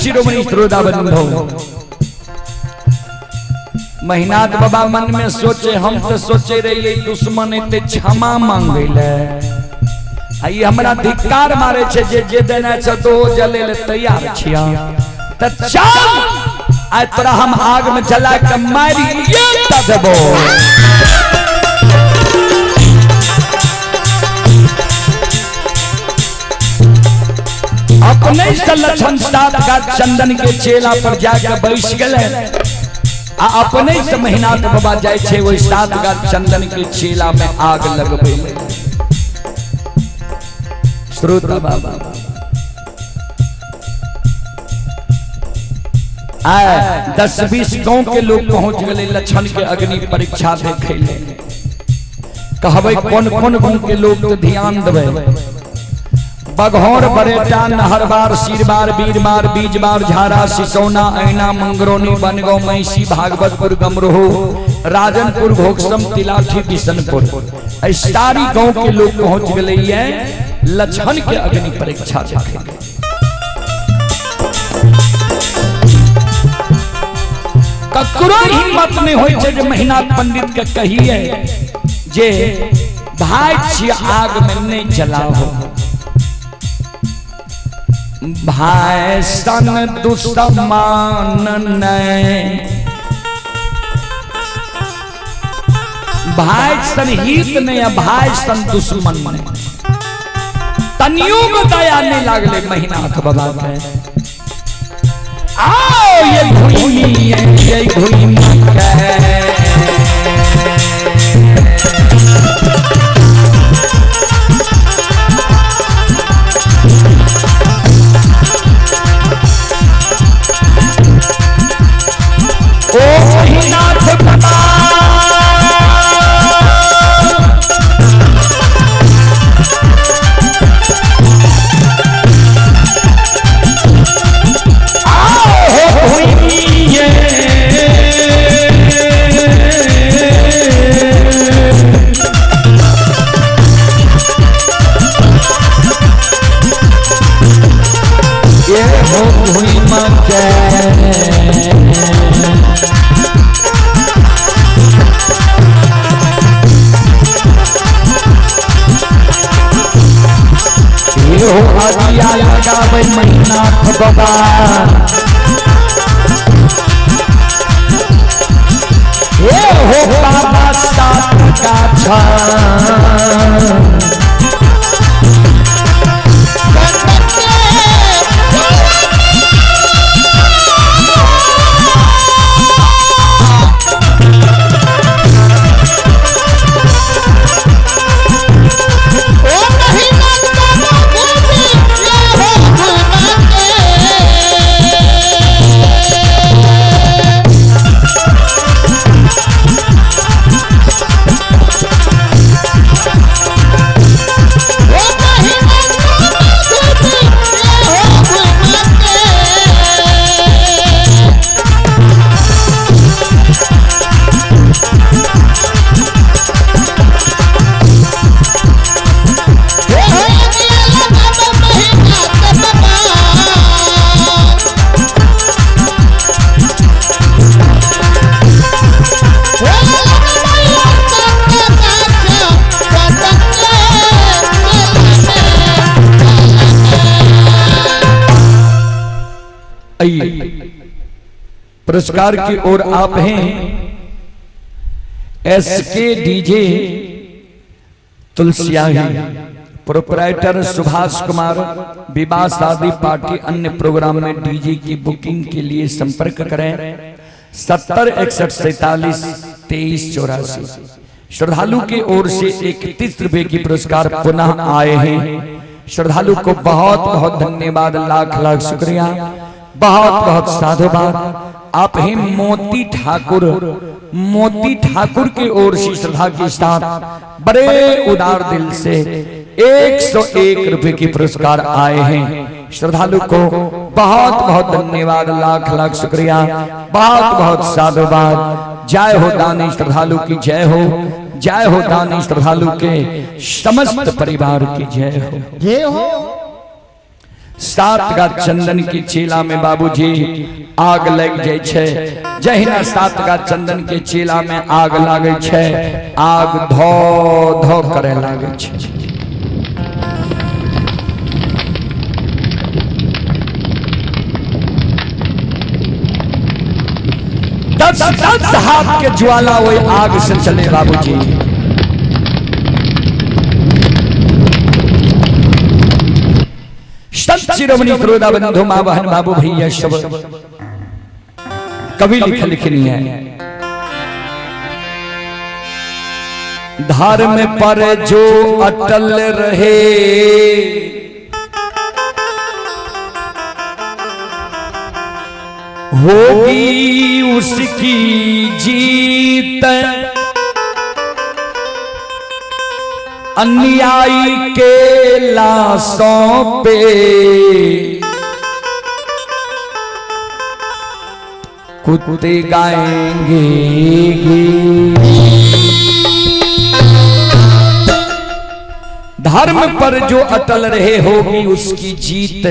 शिरोमणि श्रोता बंधु महिनाथ बाबा मन में सोचे, हम तो सोचे रहिए दुश्मन एते क्षमा मांगे ले, आई हमरा धिक्कार मारे छे जे जे देना छे तो जले ले तैयार छिया। त चल आइ तोरा हम आग में जला के मारी देबो। अपने से लक्षण सात का चंदन के चेला पर जाके बैस गए आ अपने से महिनाथ बाबा जाय छे ओहि सात गाछ चंदन के चेला में आग लगबे। श्रोता बाबा आए 10-20 गांव के लोग पहुंच गए लक्षण के अग्नि परीक्षा देखे ले। कहबे कौन कौन गांव के लोग तो ध्यान देवे। बघौर बरेटा नहरबार सीरबार बीरबार बीजबार झारा सिसौना ऐना मंगरौनी बनगांव महिषी भागवतपुर गमरोह राजनपुर घोकसम तिलाठी बिशनपुर सारी गांव के लोग पहुंच गए लक्षण के अग्नि परीक्षा देखे। ककरो हिम्मत नहीं होई छे जे महिनाथ पंडित के कहिए जे भाई छी आग में नहीं जलाओ। भाई सन दुश्मन नहीं, भाई सन हित नहीं, भाई सन दुश्मन नहीं। तनियो को दया नहीं लागले महिनाथ बाबा के। आओ ये घुमी ये घुमी के आओ हो घुमी ये। हो अगिया लगावे महिनाथ बाबा। हे हो बाबा सात गाछा पुरस्कार की ओर आप हैं SK DJ Tulsiyahi, proprietor Subhash Kumar. विवाह शादी पार्टी अन्य प्रोग्राम में डीजे की बुकिंग के लिए संपर्क करें 70 61 47 23 84। श्रद्धालु की ओर से 31 रुपए की पुरस्कार पुनः आए हैं। श्रद्धालु को बहुत बहुत धन्यवाद, लाख लाख शुक्रिया, बहुत बहुत साधुवाद। आप हैं मोती ठाकुर, मोती ठाकुर की ओर से श्रद्धा के साथ बड़े उदार दिल से 101 रुपए की पुरस्कार आए हैं। श्रद्धालु को बहुत बहुत धन्यवाद, लाख लाख शुक्रिया, बहुत बहुत साधुवाद। जय हो दानी श्रद्धालु की जय हो, जय हो दानी श्रद्धालु के समस्त परिवार की जय हो, जय हो। सात का चंदन की चेला में बाबूजी आग लग जाय छै। जहिना सात का चंदन के चेला में आग लागे छै, आग धो धो करे लागे छै। दस दस हाथ के ज्वाला वही आग से चले बाबूजी। संत शिरोमणि क्रोधा बंधु माँ बहन बाबू भैया सब कवि लिख लिखनी है। धर्म पर जो अटल रहे, होगी उसकी जीत। अन्यायी के लाशों पे कुत्ते गाएंगे गीत। धर्म पर जो अटल रहे होगी उसकी जीत,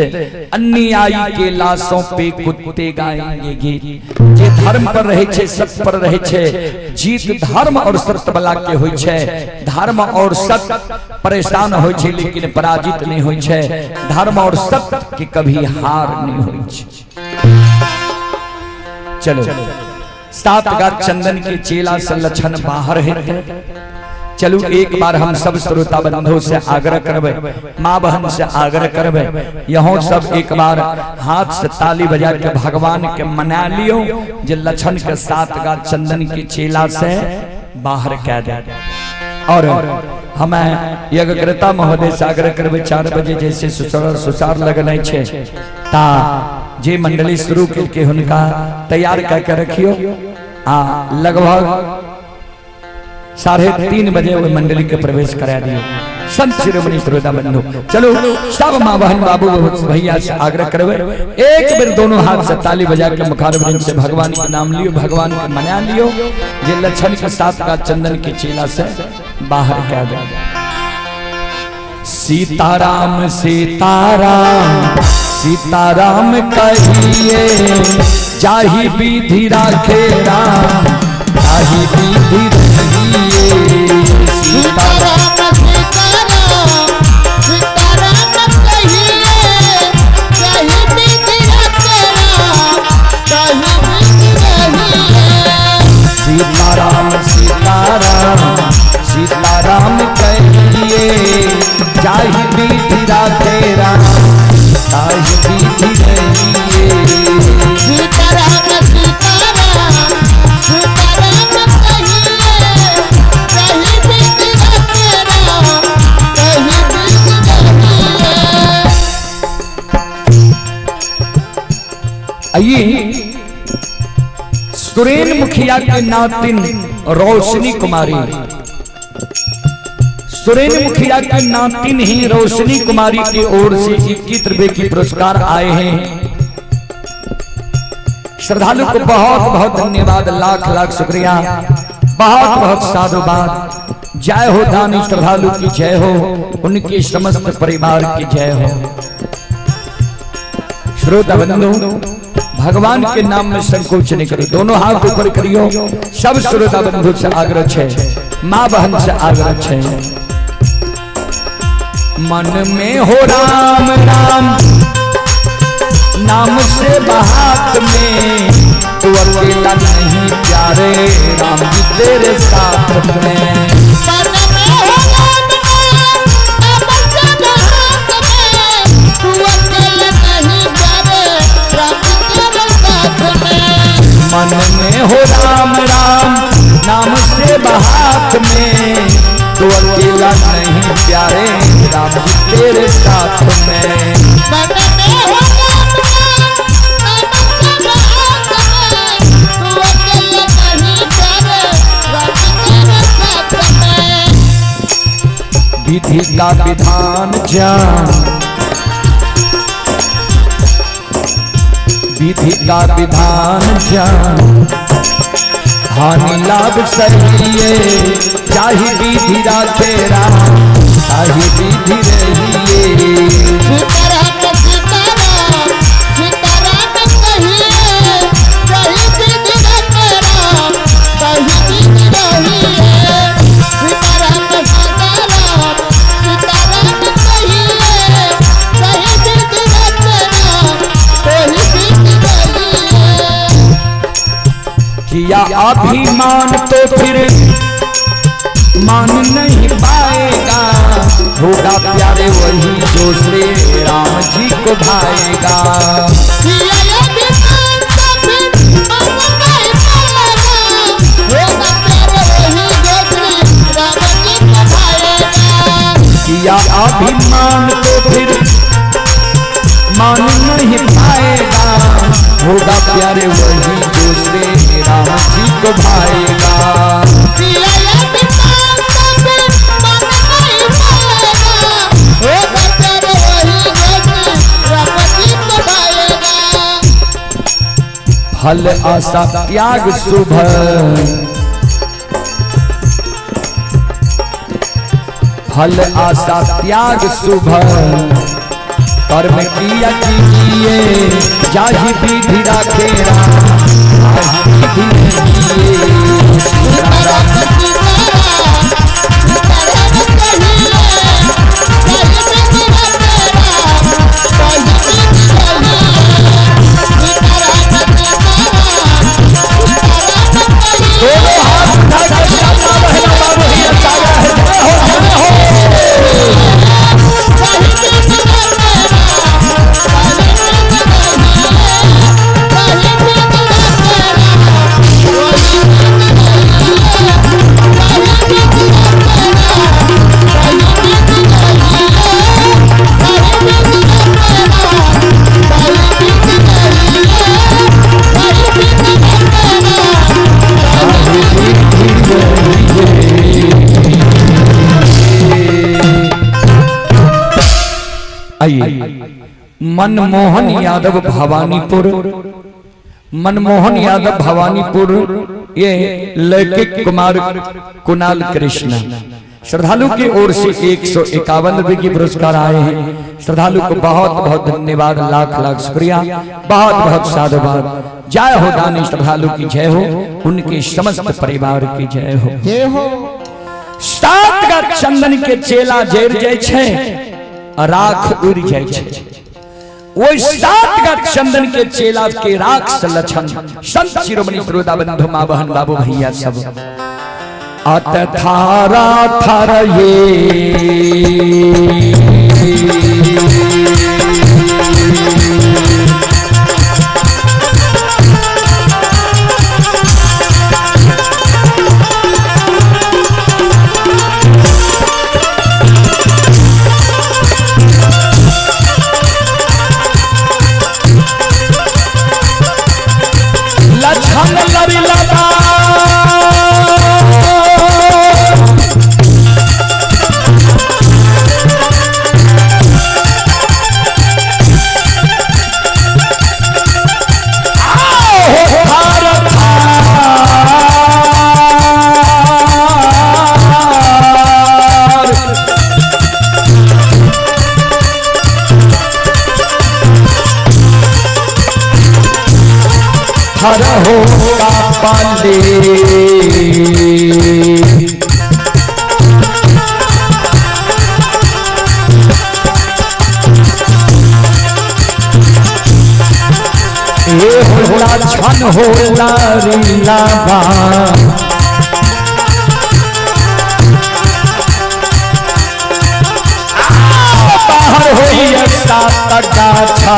अन्यायी के लाशों पे कुत्ते गाएंगे गीत। जे धर्म पर रहे छे, सत्य पर रहे छे, जीत धर्म और सत्य वाला के होई छे। धर्म और सत्य परेशान होई छे लेकिन पराजित नहीं होई छे। धर्म और सत्य की कभी हार नहीं होई छे। चलो सात गात चंदन के चेला से लक्षण बाहर है। चलो एक बार हम सब श्रोता बंधु से आग्रह करबे, माँ बहन से आग्रह करबे, यहों सब एक बार हाथ से ताली बजा के भगवान के मना लियो जे लक्षण के सात गात चंदन के चेला से बाहर कह दे। और हमें यज्ञकर्ता महोदय से आग्रह करबे 4 बजे जैसे सुसार सुसार लगने छे ता जे मंडली शुरू करके हुनका तैयार करके रखियो। आ लगभग 3:30 बजे वो मंडली के प्रवेश करा दिए। संत शिरोमणि श्रोता बंधु चलो सब माँ बहन बाबू भैया से आग्रह करवे एक बार दोनों हाथ से ताली बजा के मुखारविंद से भगवान के नाम लियो, भगवान के मना लियो जे लक्षण के साथ का चंदन के चेला से बाहर कह दे। सीताराम सीताराम सीताराम कहिए, जाहि विधि राखे राम ताहि विधि रहिए। सीताराम सीताराम सीताराम कहिए, विधि राखे राम ताहि विधि रहिए। सीताराम सीताराम सीताराम कहिए कही विधि रखे राम कही विधि रहिए। आइए सुरेन मुखिया के नातिन रोशनी कुमारी, सुरेन मुखिया के नातिन ही रोशनी कुमारी की ओर से 21 रुपए की पुरस्कार आए हैं। श्रद्धालु को बहुत बहुत धन्यवाद, लाख लाख शुक्रिया, बहुत बहुत साधुवाद। जय हो दानी श्रद्धालु की जय हो, उनके समस्त परिवार की जय हो। श्रोता बंधु, भगवान के नाम में संकोच नहीं करो, दोनों हाथ ऊपर करियो। सब श्रोता बंधु से आग्रह है, माँ बहन से आग्रह है, मन में हो राम राम नाम से बात में, तू अकेला नहीं प्यारे राम जी तेरे साथ में। मन में हो राम नाम नाम से बात में, तू अकेला नहीं प्यारे राम जी तेरे साथ में। मन में हो राम राम नाम से बात में, तू अकेला नहीं प्यारे राम जी तेरे साथ में। मन में हो राम नाम नाम से बात में, तू अकेला नहीं प्यारे राम जी तेरे साथ में। विधि का विधान जान, विधि का विधान जान, हानि लाभ सहिए, चाहे विधि राखे राम ताहि विधि रहिए। सीताराम सीताराम सीताराम कहिए कही विधि रखे राम कही विधि रहिए। सीताराम सीताराम सीताराम कहिए कही विधि रखे राम कही विधि रहिए। किया अभिमान तो फिर मान नहीं पाएगा, होगा प्यारे वही जो श्री राम जी को भाएगा। किया अभिमान तो फिर मान नहीं पाएगा, होगा प्यारे वही जो श्री राम जी को भाएगा। किया अभिमान तो फिर मान नहीं पाएगा, होगा प्यारे वही जो श्री राम जी को भाएगा। किया अभिमान तो फिर मान नहीं पाएगा, होगा प्यारे वही जो श्री राम जी को भाएगा। फल आशा त्याग शुभ, फल आशा त्याग शुभ, कर्म किया कीजिए, जाहि विधि राखे राम ताहि विधि रहिए। सीताराम सीताराम सीताराम कहिए कही विधि रखे राम कही विधि रहिए। सीताराम सीताराम सीताराम कहिए दोनों हाथ उठा के माता बहना बाबू भैया सागर है, जय हो जय हो। कही विधि रखे राम कही विधि रहिए, कही विधि रखे राम कही विधि रहिए, कही विधि रखे राम कही विधि रहिए, कही विधि रखे राम कही विधि रहिए, कही विधि रखे राम ताहि विधि रहिए। आइए मनमोहन यादव भवानीपुर, मनमोहन यादव भवानीपुर, ये लौकिक कुमार कुणाल कृष्ण श्रद्धालु की ओर से 151 रुपए की पुरस्कार आए हैं। श्रद्धालु को बहुत बहुत धन्यवाद, लाख लाख शुक्रिया, बहुत बहुत साधुवाद। जय हो दानी श्रद्धालु की जय हो, उनके समस्त परिवार की जय हो। जय हो। सात का चंदन के चेला जर जाय छै, राख उड़ जाय छै। ओहि सात का चंदन के चेला के राख से लक्षण संत शिरोमणि श्रोता बंधु माँ बहन बाबू भैया सब अत थारा थारा ये। लछन लरी लबा आओ हर थार। हर हो का पाले ए होला छन होला रीला बा बाहर होई सात गाछा।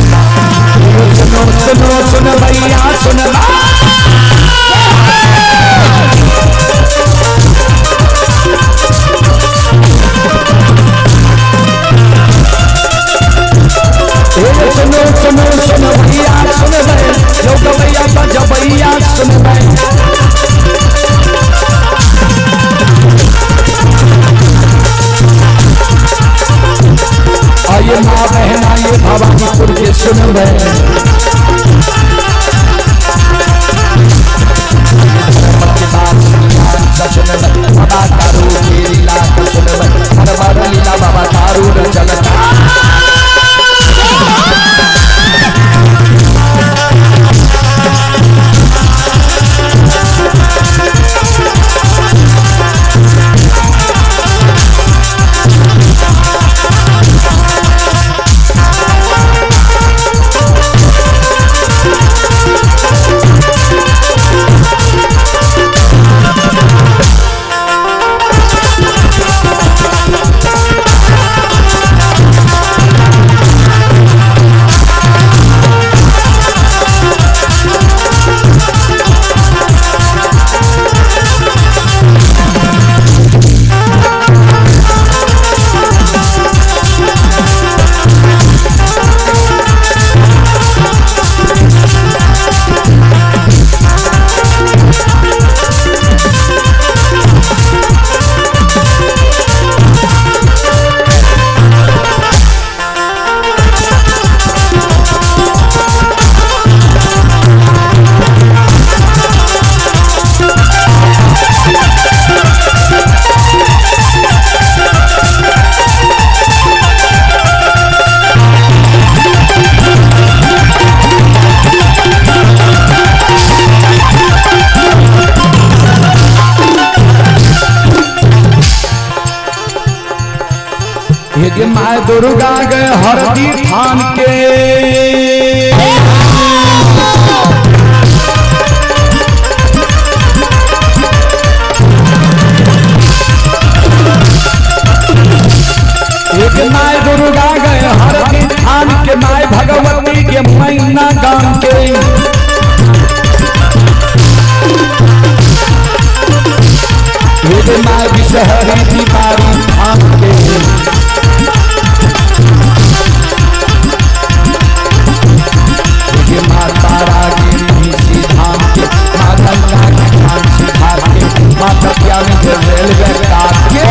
सुनो सुनो सुन भैया सुन। ए सुनो सुनो सुन भैया सुन बे, जो गवैया बजबैया सुन बे। आइए माँ बहन आइए भवानीपुर के सुन बे। बाबा तारू लीला सुन बे, हर बार लीला बाबा तारू चलता। ये माय दुर्गा गए हरदी थान के। एक my Durga गए हरदी थान के, my Bhagwati के मैना गाम के। विषहरी बीमारी भांग के। हे माता रानी महिषी धाम के, माँ गंगा के झांसी घाट के, माता प्यामी के रेलवे काट के।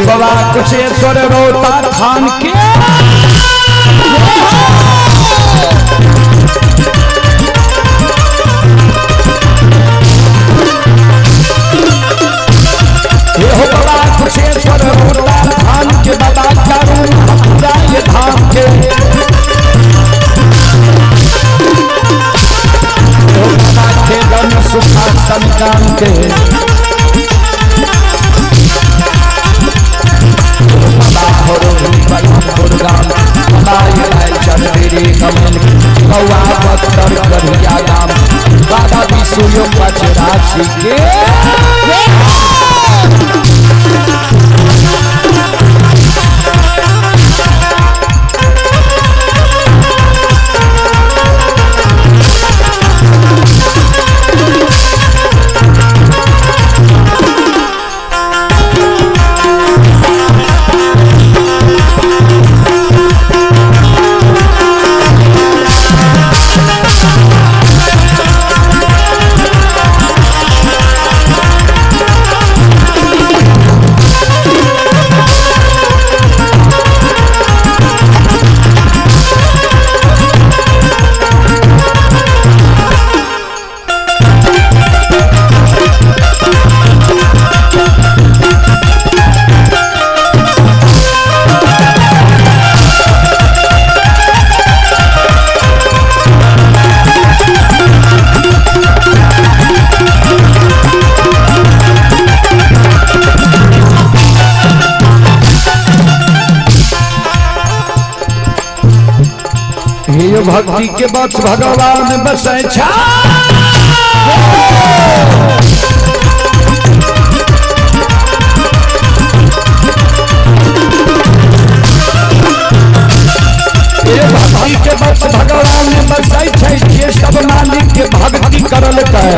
बाबा कुशेश्वर रोता थान के। हे हो बाबा कुशेश्वर रोता थान के, बाबा चारू पूरा ये धाम के। हो बाबा खेलन सुखा संतान के। बाबा विष्णु पचराशी के। हे भक्ति के बस भगवान बसै छा। हे भक्ति के बस भगवान बसै छै, जे सब मालिक के भक्ति करल कै।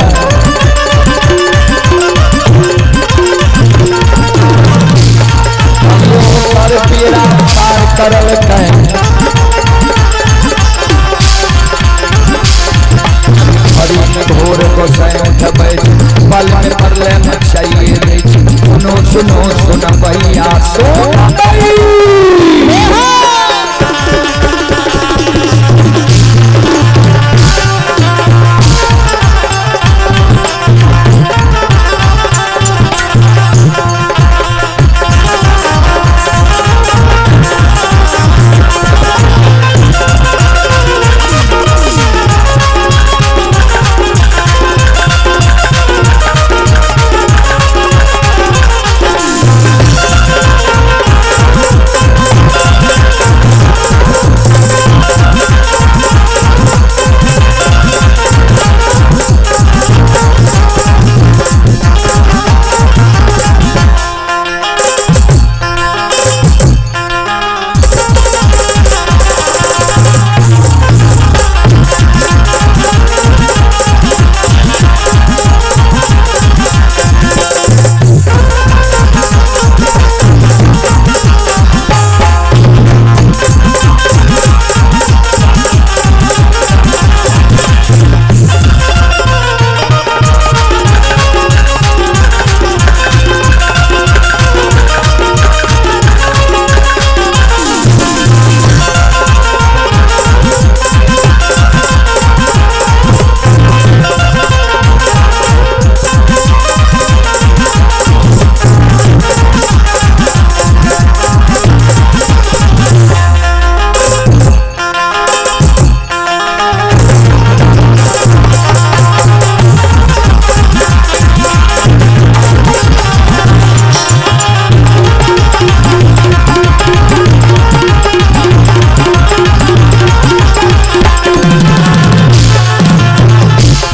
पर पीरा पार करल कै। घोर गोसाई उठबै पल में परले मचाइए दै। सुनो सुनो सुन भैया सुन।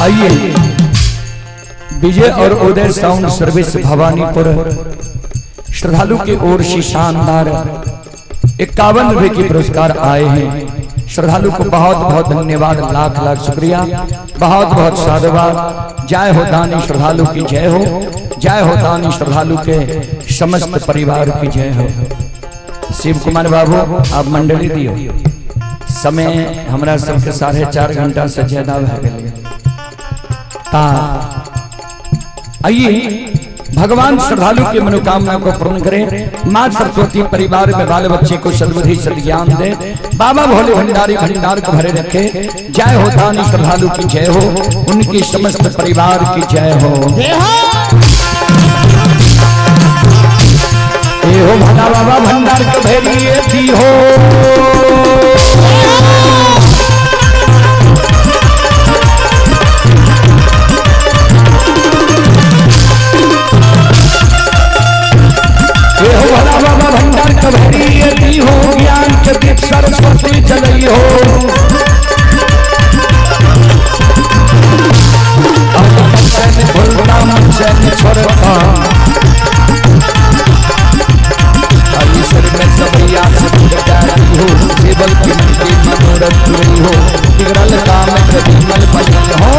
आइए विजय और उदय साउंड सर्विस भवानीपुर श्रद्धालु की ओर से शानदार 51 रुपए के पुरस्कार आए हैं। श्रद्धालु को बहुत बहुत धन्यवाद, लाख लाख शुक्रिया, बहुत बहुत साधुवाद। जय हो दानी श्रद्धालु की जय हो, जय हो दानी श्रद्धालु के समस्त परिवार की जय हो। शिव कुमार बाबू आप मंडली दियो, समय हमरा सबके 4.5 घंटा से ज्यादा भऽ गेलै। ता आइए भगवान श्रद्धालु की मनोकामना को पूर्ण करें। माँ सरस्वती परिवार में बाल बच्चे को सद्बुद्धि सद्ज्ञान दे। बाबा भोले भंडारी भंडार को भरे रखे। जय हो दानी श्रद्धालु की जय हो, उनकी समस्त परिवार की जय हो। जय हो। ए हो भला बाबा भंडार को भरिए दी हो। भला बाबा भंडार कभरी दी हो, ज्ञान के दीप सरस्वती जलई हो। भूलता मन चैन छोड़ता, ईश्वर में सबैया से हो, जीवन की मन की मनोरथ पूरी हो, बिगड़ल काम प्रतिमल भजन हो।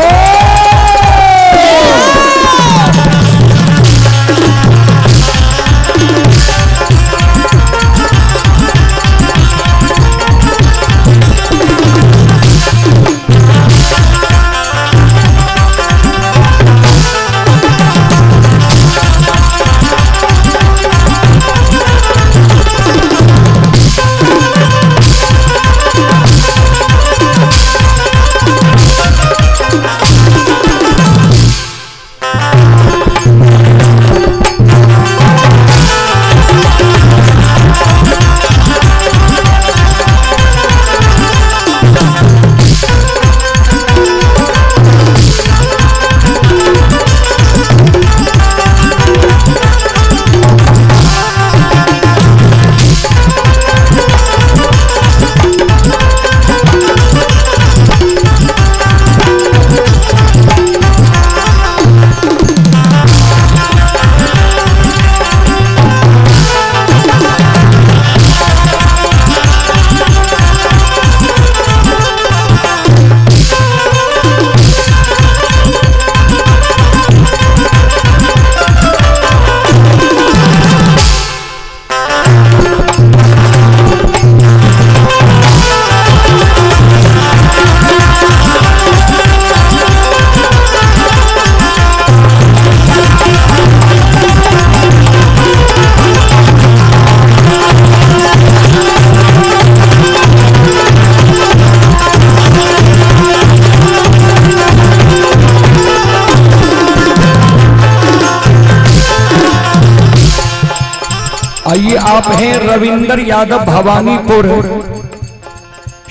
आइए आप हैं रविंद्र यादव भवानीपुर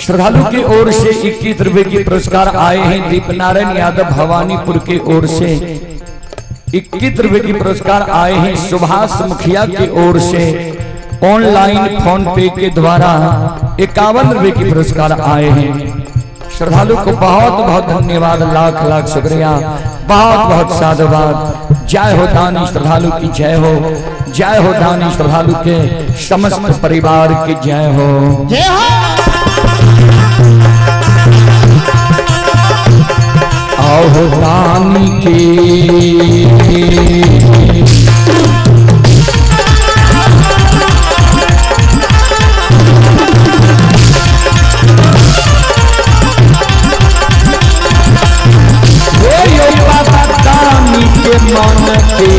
श्रद्धालु की ओर से 21 रुपए की पुरस्कार आए हैं। दीप नारायण यादव भवानीपुर की ओर से 21 रुपए की पुरस्कार आए हैं। सुभाष मुखिया की ओर से ऑनलाइन फोन पे के द्वारा 51 रुपए की पुरस्कार आए हैं। श्रद्धालु को बहुत बहुत धन्यवाद, लाख लाख शुक्रिया, बहुत बहुत साधुवाद। जय हो दानी श्रद्धालु की जय हो, जय हो दानी श्रद्धालु के समस्त परिवार की जय हो। जय हो। आओ दानी के के मन के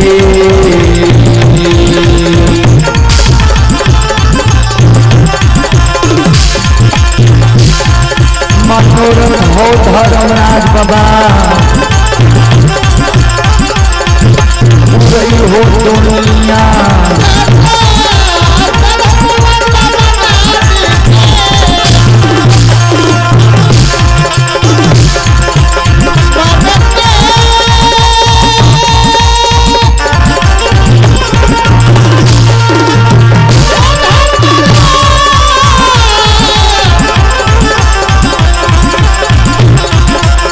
मनोरथ हो धर्मराज बाबा, पूरी हो दुनिया।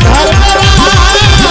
धर्मराज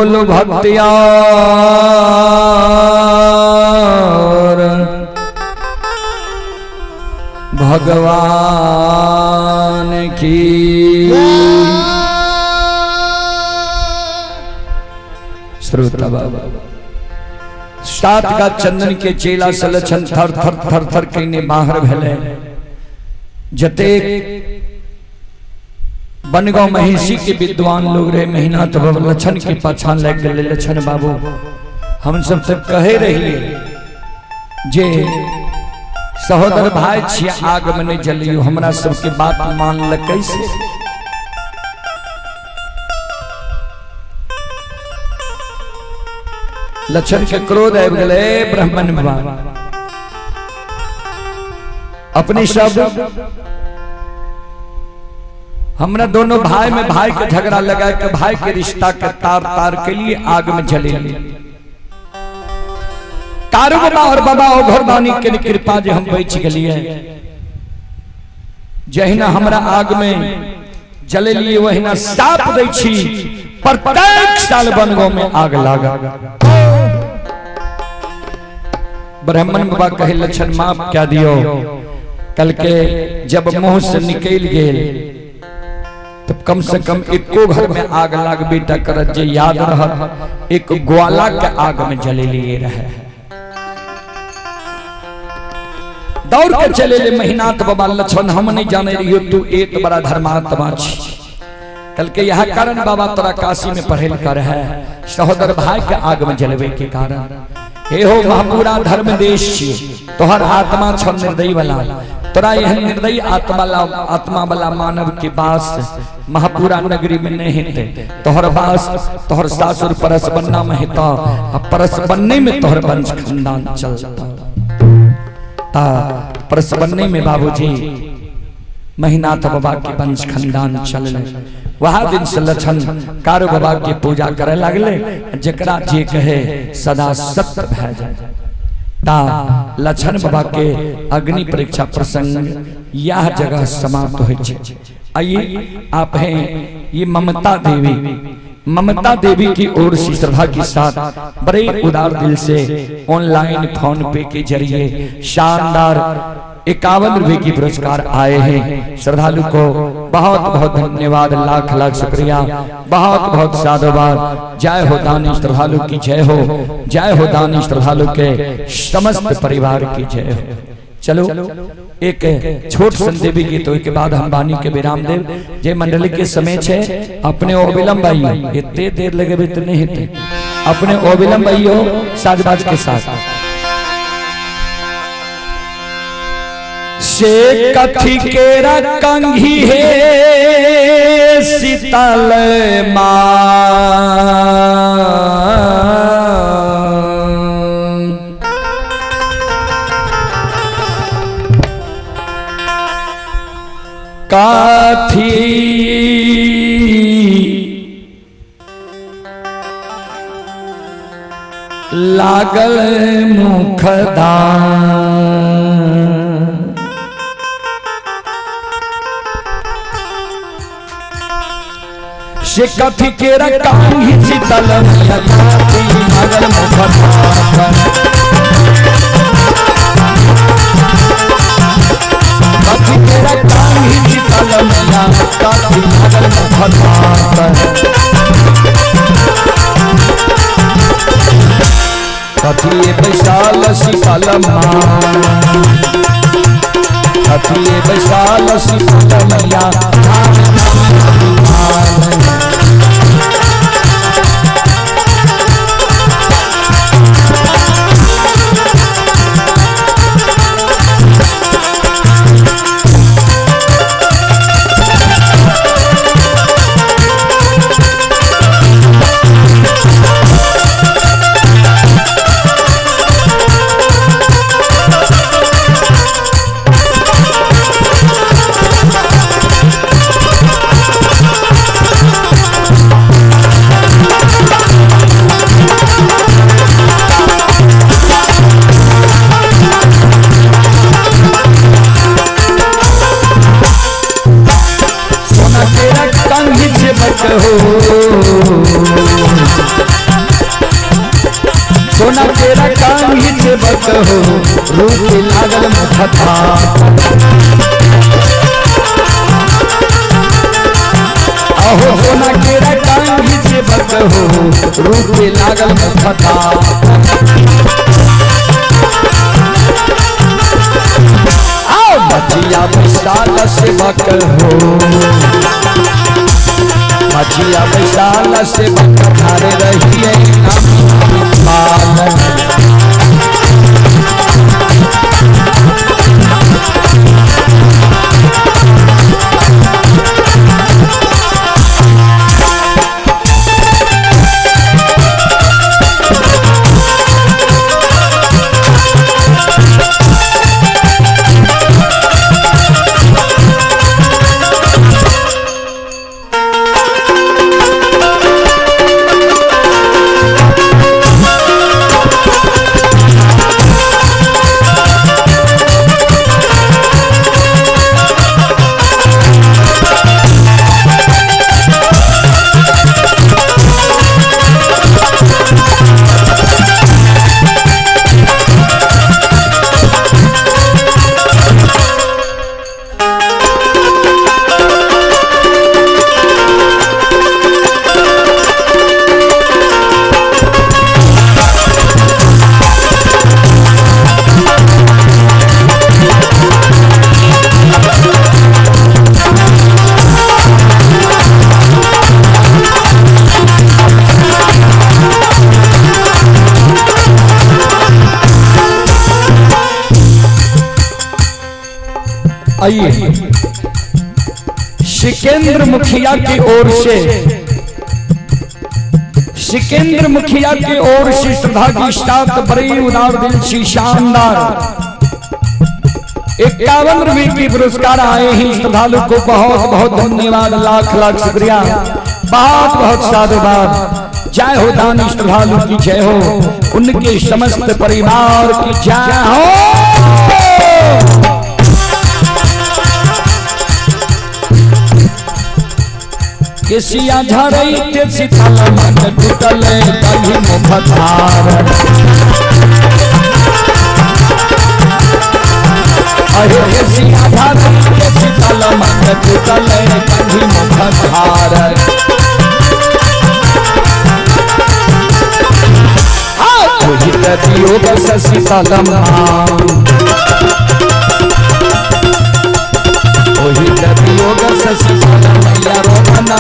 बोलो भक्तियार भगवान की। श्रोता बाबा सात का चंदन के चेला सलछन थर थर थर थर कईने बाहर भेले। जतेक बनगांव महिषी के विद्वान लोग रहे महीना तो लक्षण के पाछा लग गए। लक्षण बाबू हम सब तक कहे रहिए जे सहोदर भाई छिया आग में नहीं जलियो, हमरा सबके बात मान ल कैसे। लक्षण के क्रोध आबि गेलै, ब्राह्मण बाबा अपने सब हमरा दोनों भाई में भाई के झगड़ा लगा के भाई के रिश्ता के तार तार के लिए आग में जले। कारू बाबा और बाबा ओ घरदानी के कृपा जे हम बच गेलिए। जहिना हमरा आग में जले लिए वहिना साप दै छी प्रत्येक साल बनगांव में आग लागा। ब्राह्मण बाबा कहे लक्षण माफ क्या दियो, कल के जब मुंह से निकल गेल तब कम से कम एको घर में आग लाग बेटा करत जे याद रहत एक ग्वाला के आग में जले लिए रहे। दौड़ के चले ले महीनाथ बाबा लक्षण हम नहीं जाने रहियो तू एक बड़ा धर्मात्मा छी। कल के यह कारण बाबा तोरा काशी में पढ़ेल कर है सहोदर भाई के आग में जलवे के कारण। हे हो महापुरा धर्म देश छी तोहर आत्मा छ निर्दयी वाला, तोरा एहन निर्दयी आत्मा वाला मानव के वास महापुरा नगरी में नहीं हेते। तोहर वास तोहर सासुर परस बन्ना में हेता आ परस बन्ने में तोहर वंश खानदान चलता। ता परस बन्ने में बाबूजी महिनाथ बाबा के वंश खानदान चलले। वह दिन से लक्षण कारू बाबा के पूजा करे लगले, जकरा जे कहे सदा सत्य भय जाए। ता लक्षण बाबा के अग्नि परीक्षा प्रसंग यह जगह समाप्त हो। आइए आप हैं ये ममता देवी, ममता देवी की ओर से श्रद्धा के साथ बड़े उदार दिल से ऑनलाइन फोन पे के जरिए शानदार 51 रुपए की पुरस्कार आए हैं। श्रद्धालु को बहुत बहुत धन्यवाद, लाख लाख शुक्रिया, बहुत बहुत साधुवाद। जय हो दानी श्रद्धालु की जय हो, जय हो दानी श्रद्धालु के समस्त परिवार की जय हो। चलो एक छोट संदेवी गीत के बाद हम वाणी के विराम देव। जे मंडली के समय छे अपने अविलंब आई, इतने देर लगे तो नहीं हेते, अपने अविलंब आई हो साजबाज के साथ। से कथी केरा कंघी हे शीतल मां, काथी लागल मुखदान। से कथी केरा कांघी शीतल काथी लागल मुखदान, कथी केरा कांघी शीतल काथी लागल मुखदान, कथी बैसाल शीतल मां, कथी बैसाल शीतल मैया। कंघी सेवक हो, सोना केरा कंघी सेवक हो, रूप लागल मुखता। अहो सोना केरा कंघी सेवक हो, रूप लागल मुखता। आओ मझिया विशाल सेवक हो, मझिया विशाल सेवक धारे रहिए पालन। आइए सिकेंद्र मुखिया की ओर से, सिकेंद्र मुखिया की ओर से श्रद्धा की साथ बड़ी उदार दिल सी शानदार 51 रुपए की पुरस्कार आए हैं। श्रद्धालु को बहुत बहुत धन्यवाद, लाख लाख शुक्रिया, बहुत बहुत साधुवाद। जय हो दानी श्रद्धालु की जय हो, उनके समस्त परिवार की जय हो। केसिया झरई के सीतल मन टूटल दही मुख धार। अरे केसिया झरई के सीतल मन टूटल दही मुख धार। योग सीतल ओही योग सीतल मैया रोमना।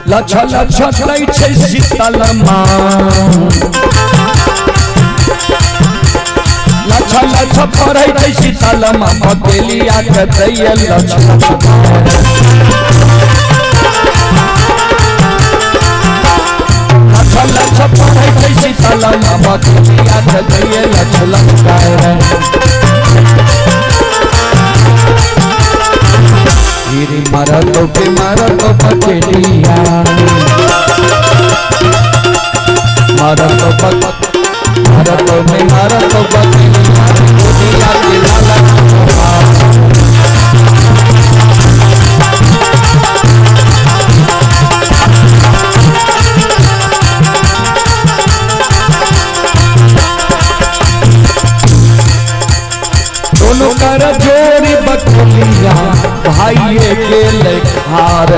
लछ लछ दै छै शीतल माँ, लछ लछ पढ़ै छै शीतल माँ, बकेलिया के दैया लछ लछ। लछ लछ पढ़ै छै शीतल माँ, बकेलिया के दैया लछ लछ। मारत बकेलिया, मारत बक भारत में मारत बकेलिया गोदिया के लाला तोहार। दोनों कर जोड़ी बकलिया भाई के लेखार।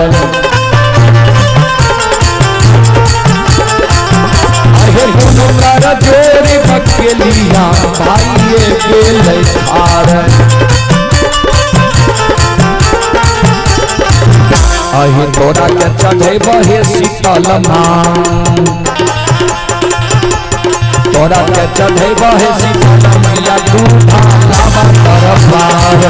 अरे दोनों कर जोड़ी बकलिया भाई के लेखार। अहे तोरा के चढ़े बहे शीतल माँ, तोरा के चढ़े बहे शीतल मैया दूधा लावा तरफार।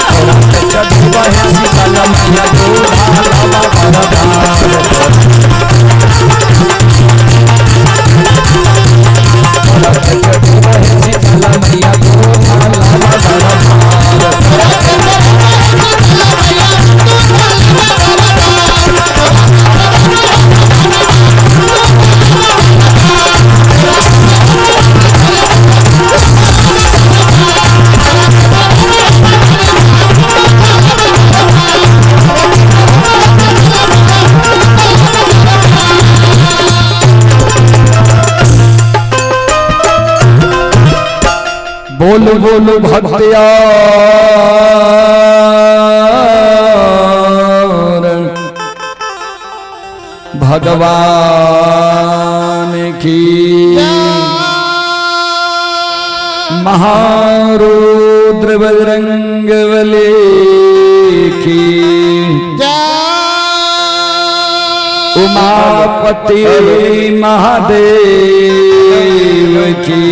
तोरा के चढ़े बहे शीतल मैया दूधा लावा तरफार। तोरा के चढ़े बहे शीतल मैया दूधा लावा तरफार। बोल बोल भक्तियार भगवान की। महारुद्र बजरंग बली की। उमापति महादेव की।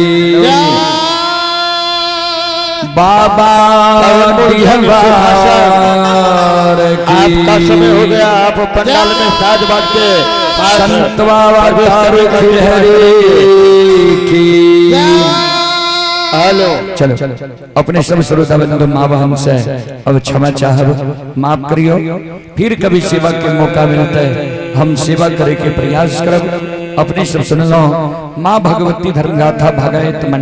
बाबा बिहवार की। आपका समय हो गया, आप पंडाल में साज बाज के पास संत बाबा प्रवेश तारू करने का हरे की। हेलो चलो अपने सब श्रोता बंधु माँ बहन से अब क्षमा चाहब, माफ करियो। फिर कभी सेवा के मौका मिलता है हम सेवा करे के प्रयास करब। अपने सब सुन लो माँ भगवती धर्म गाथा भागवत।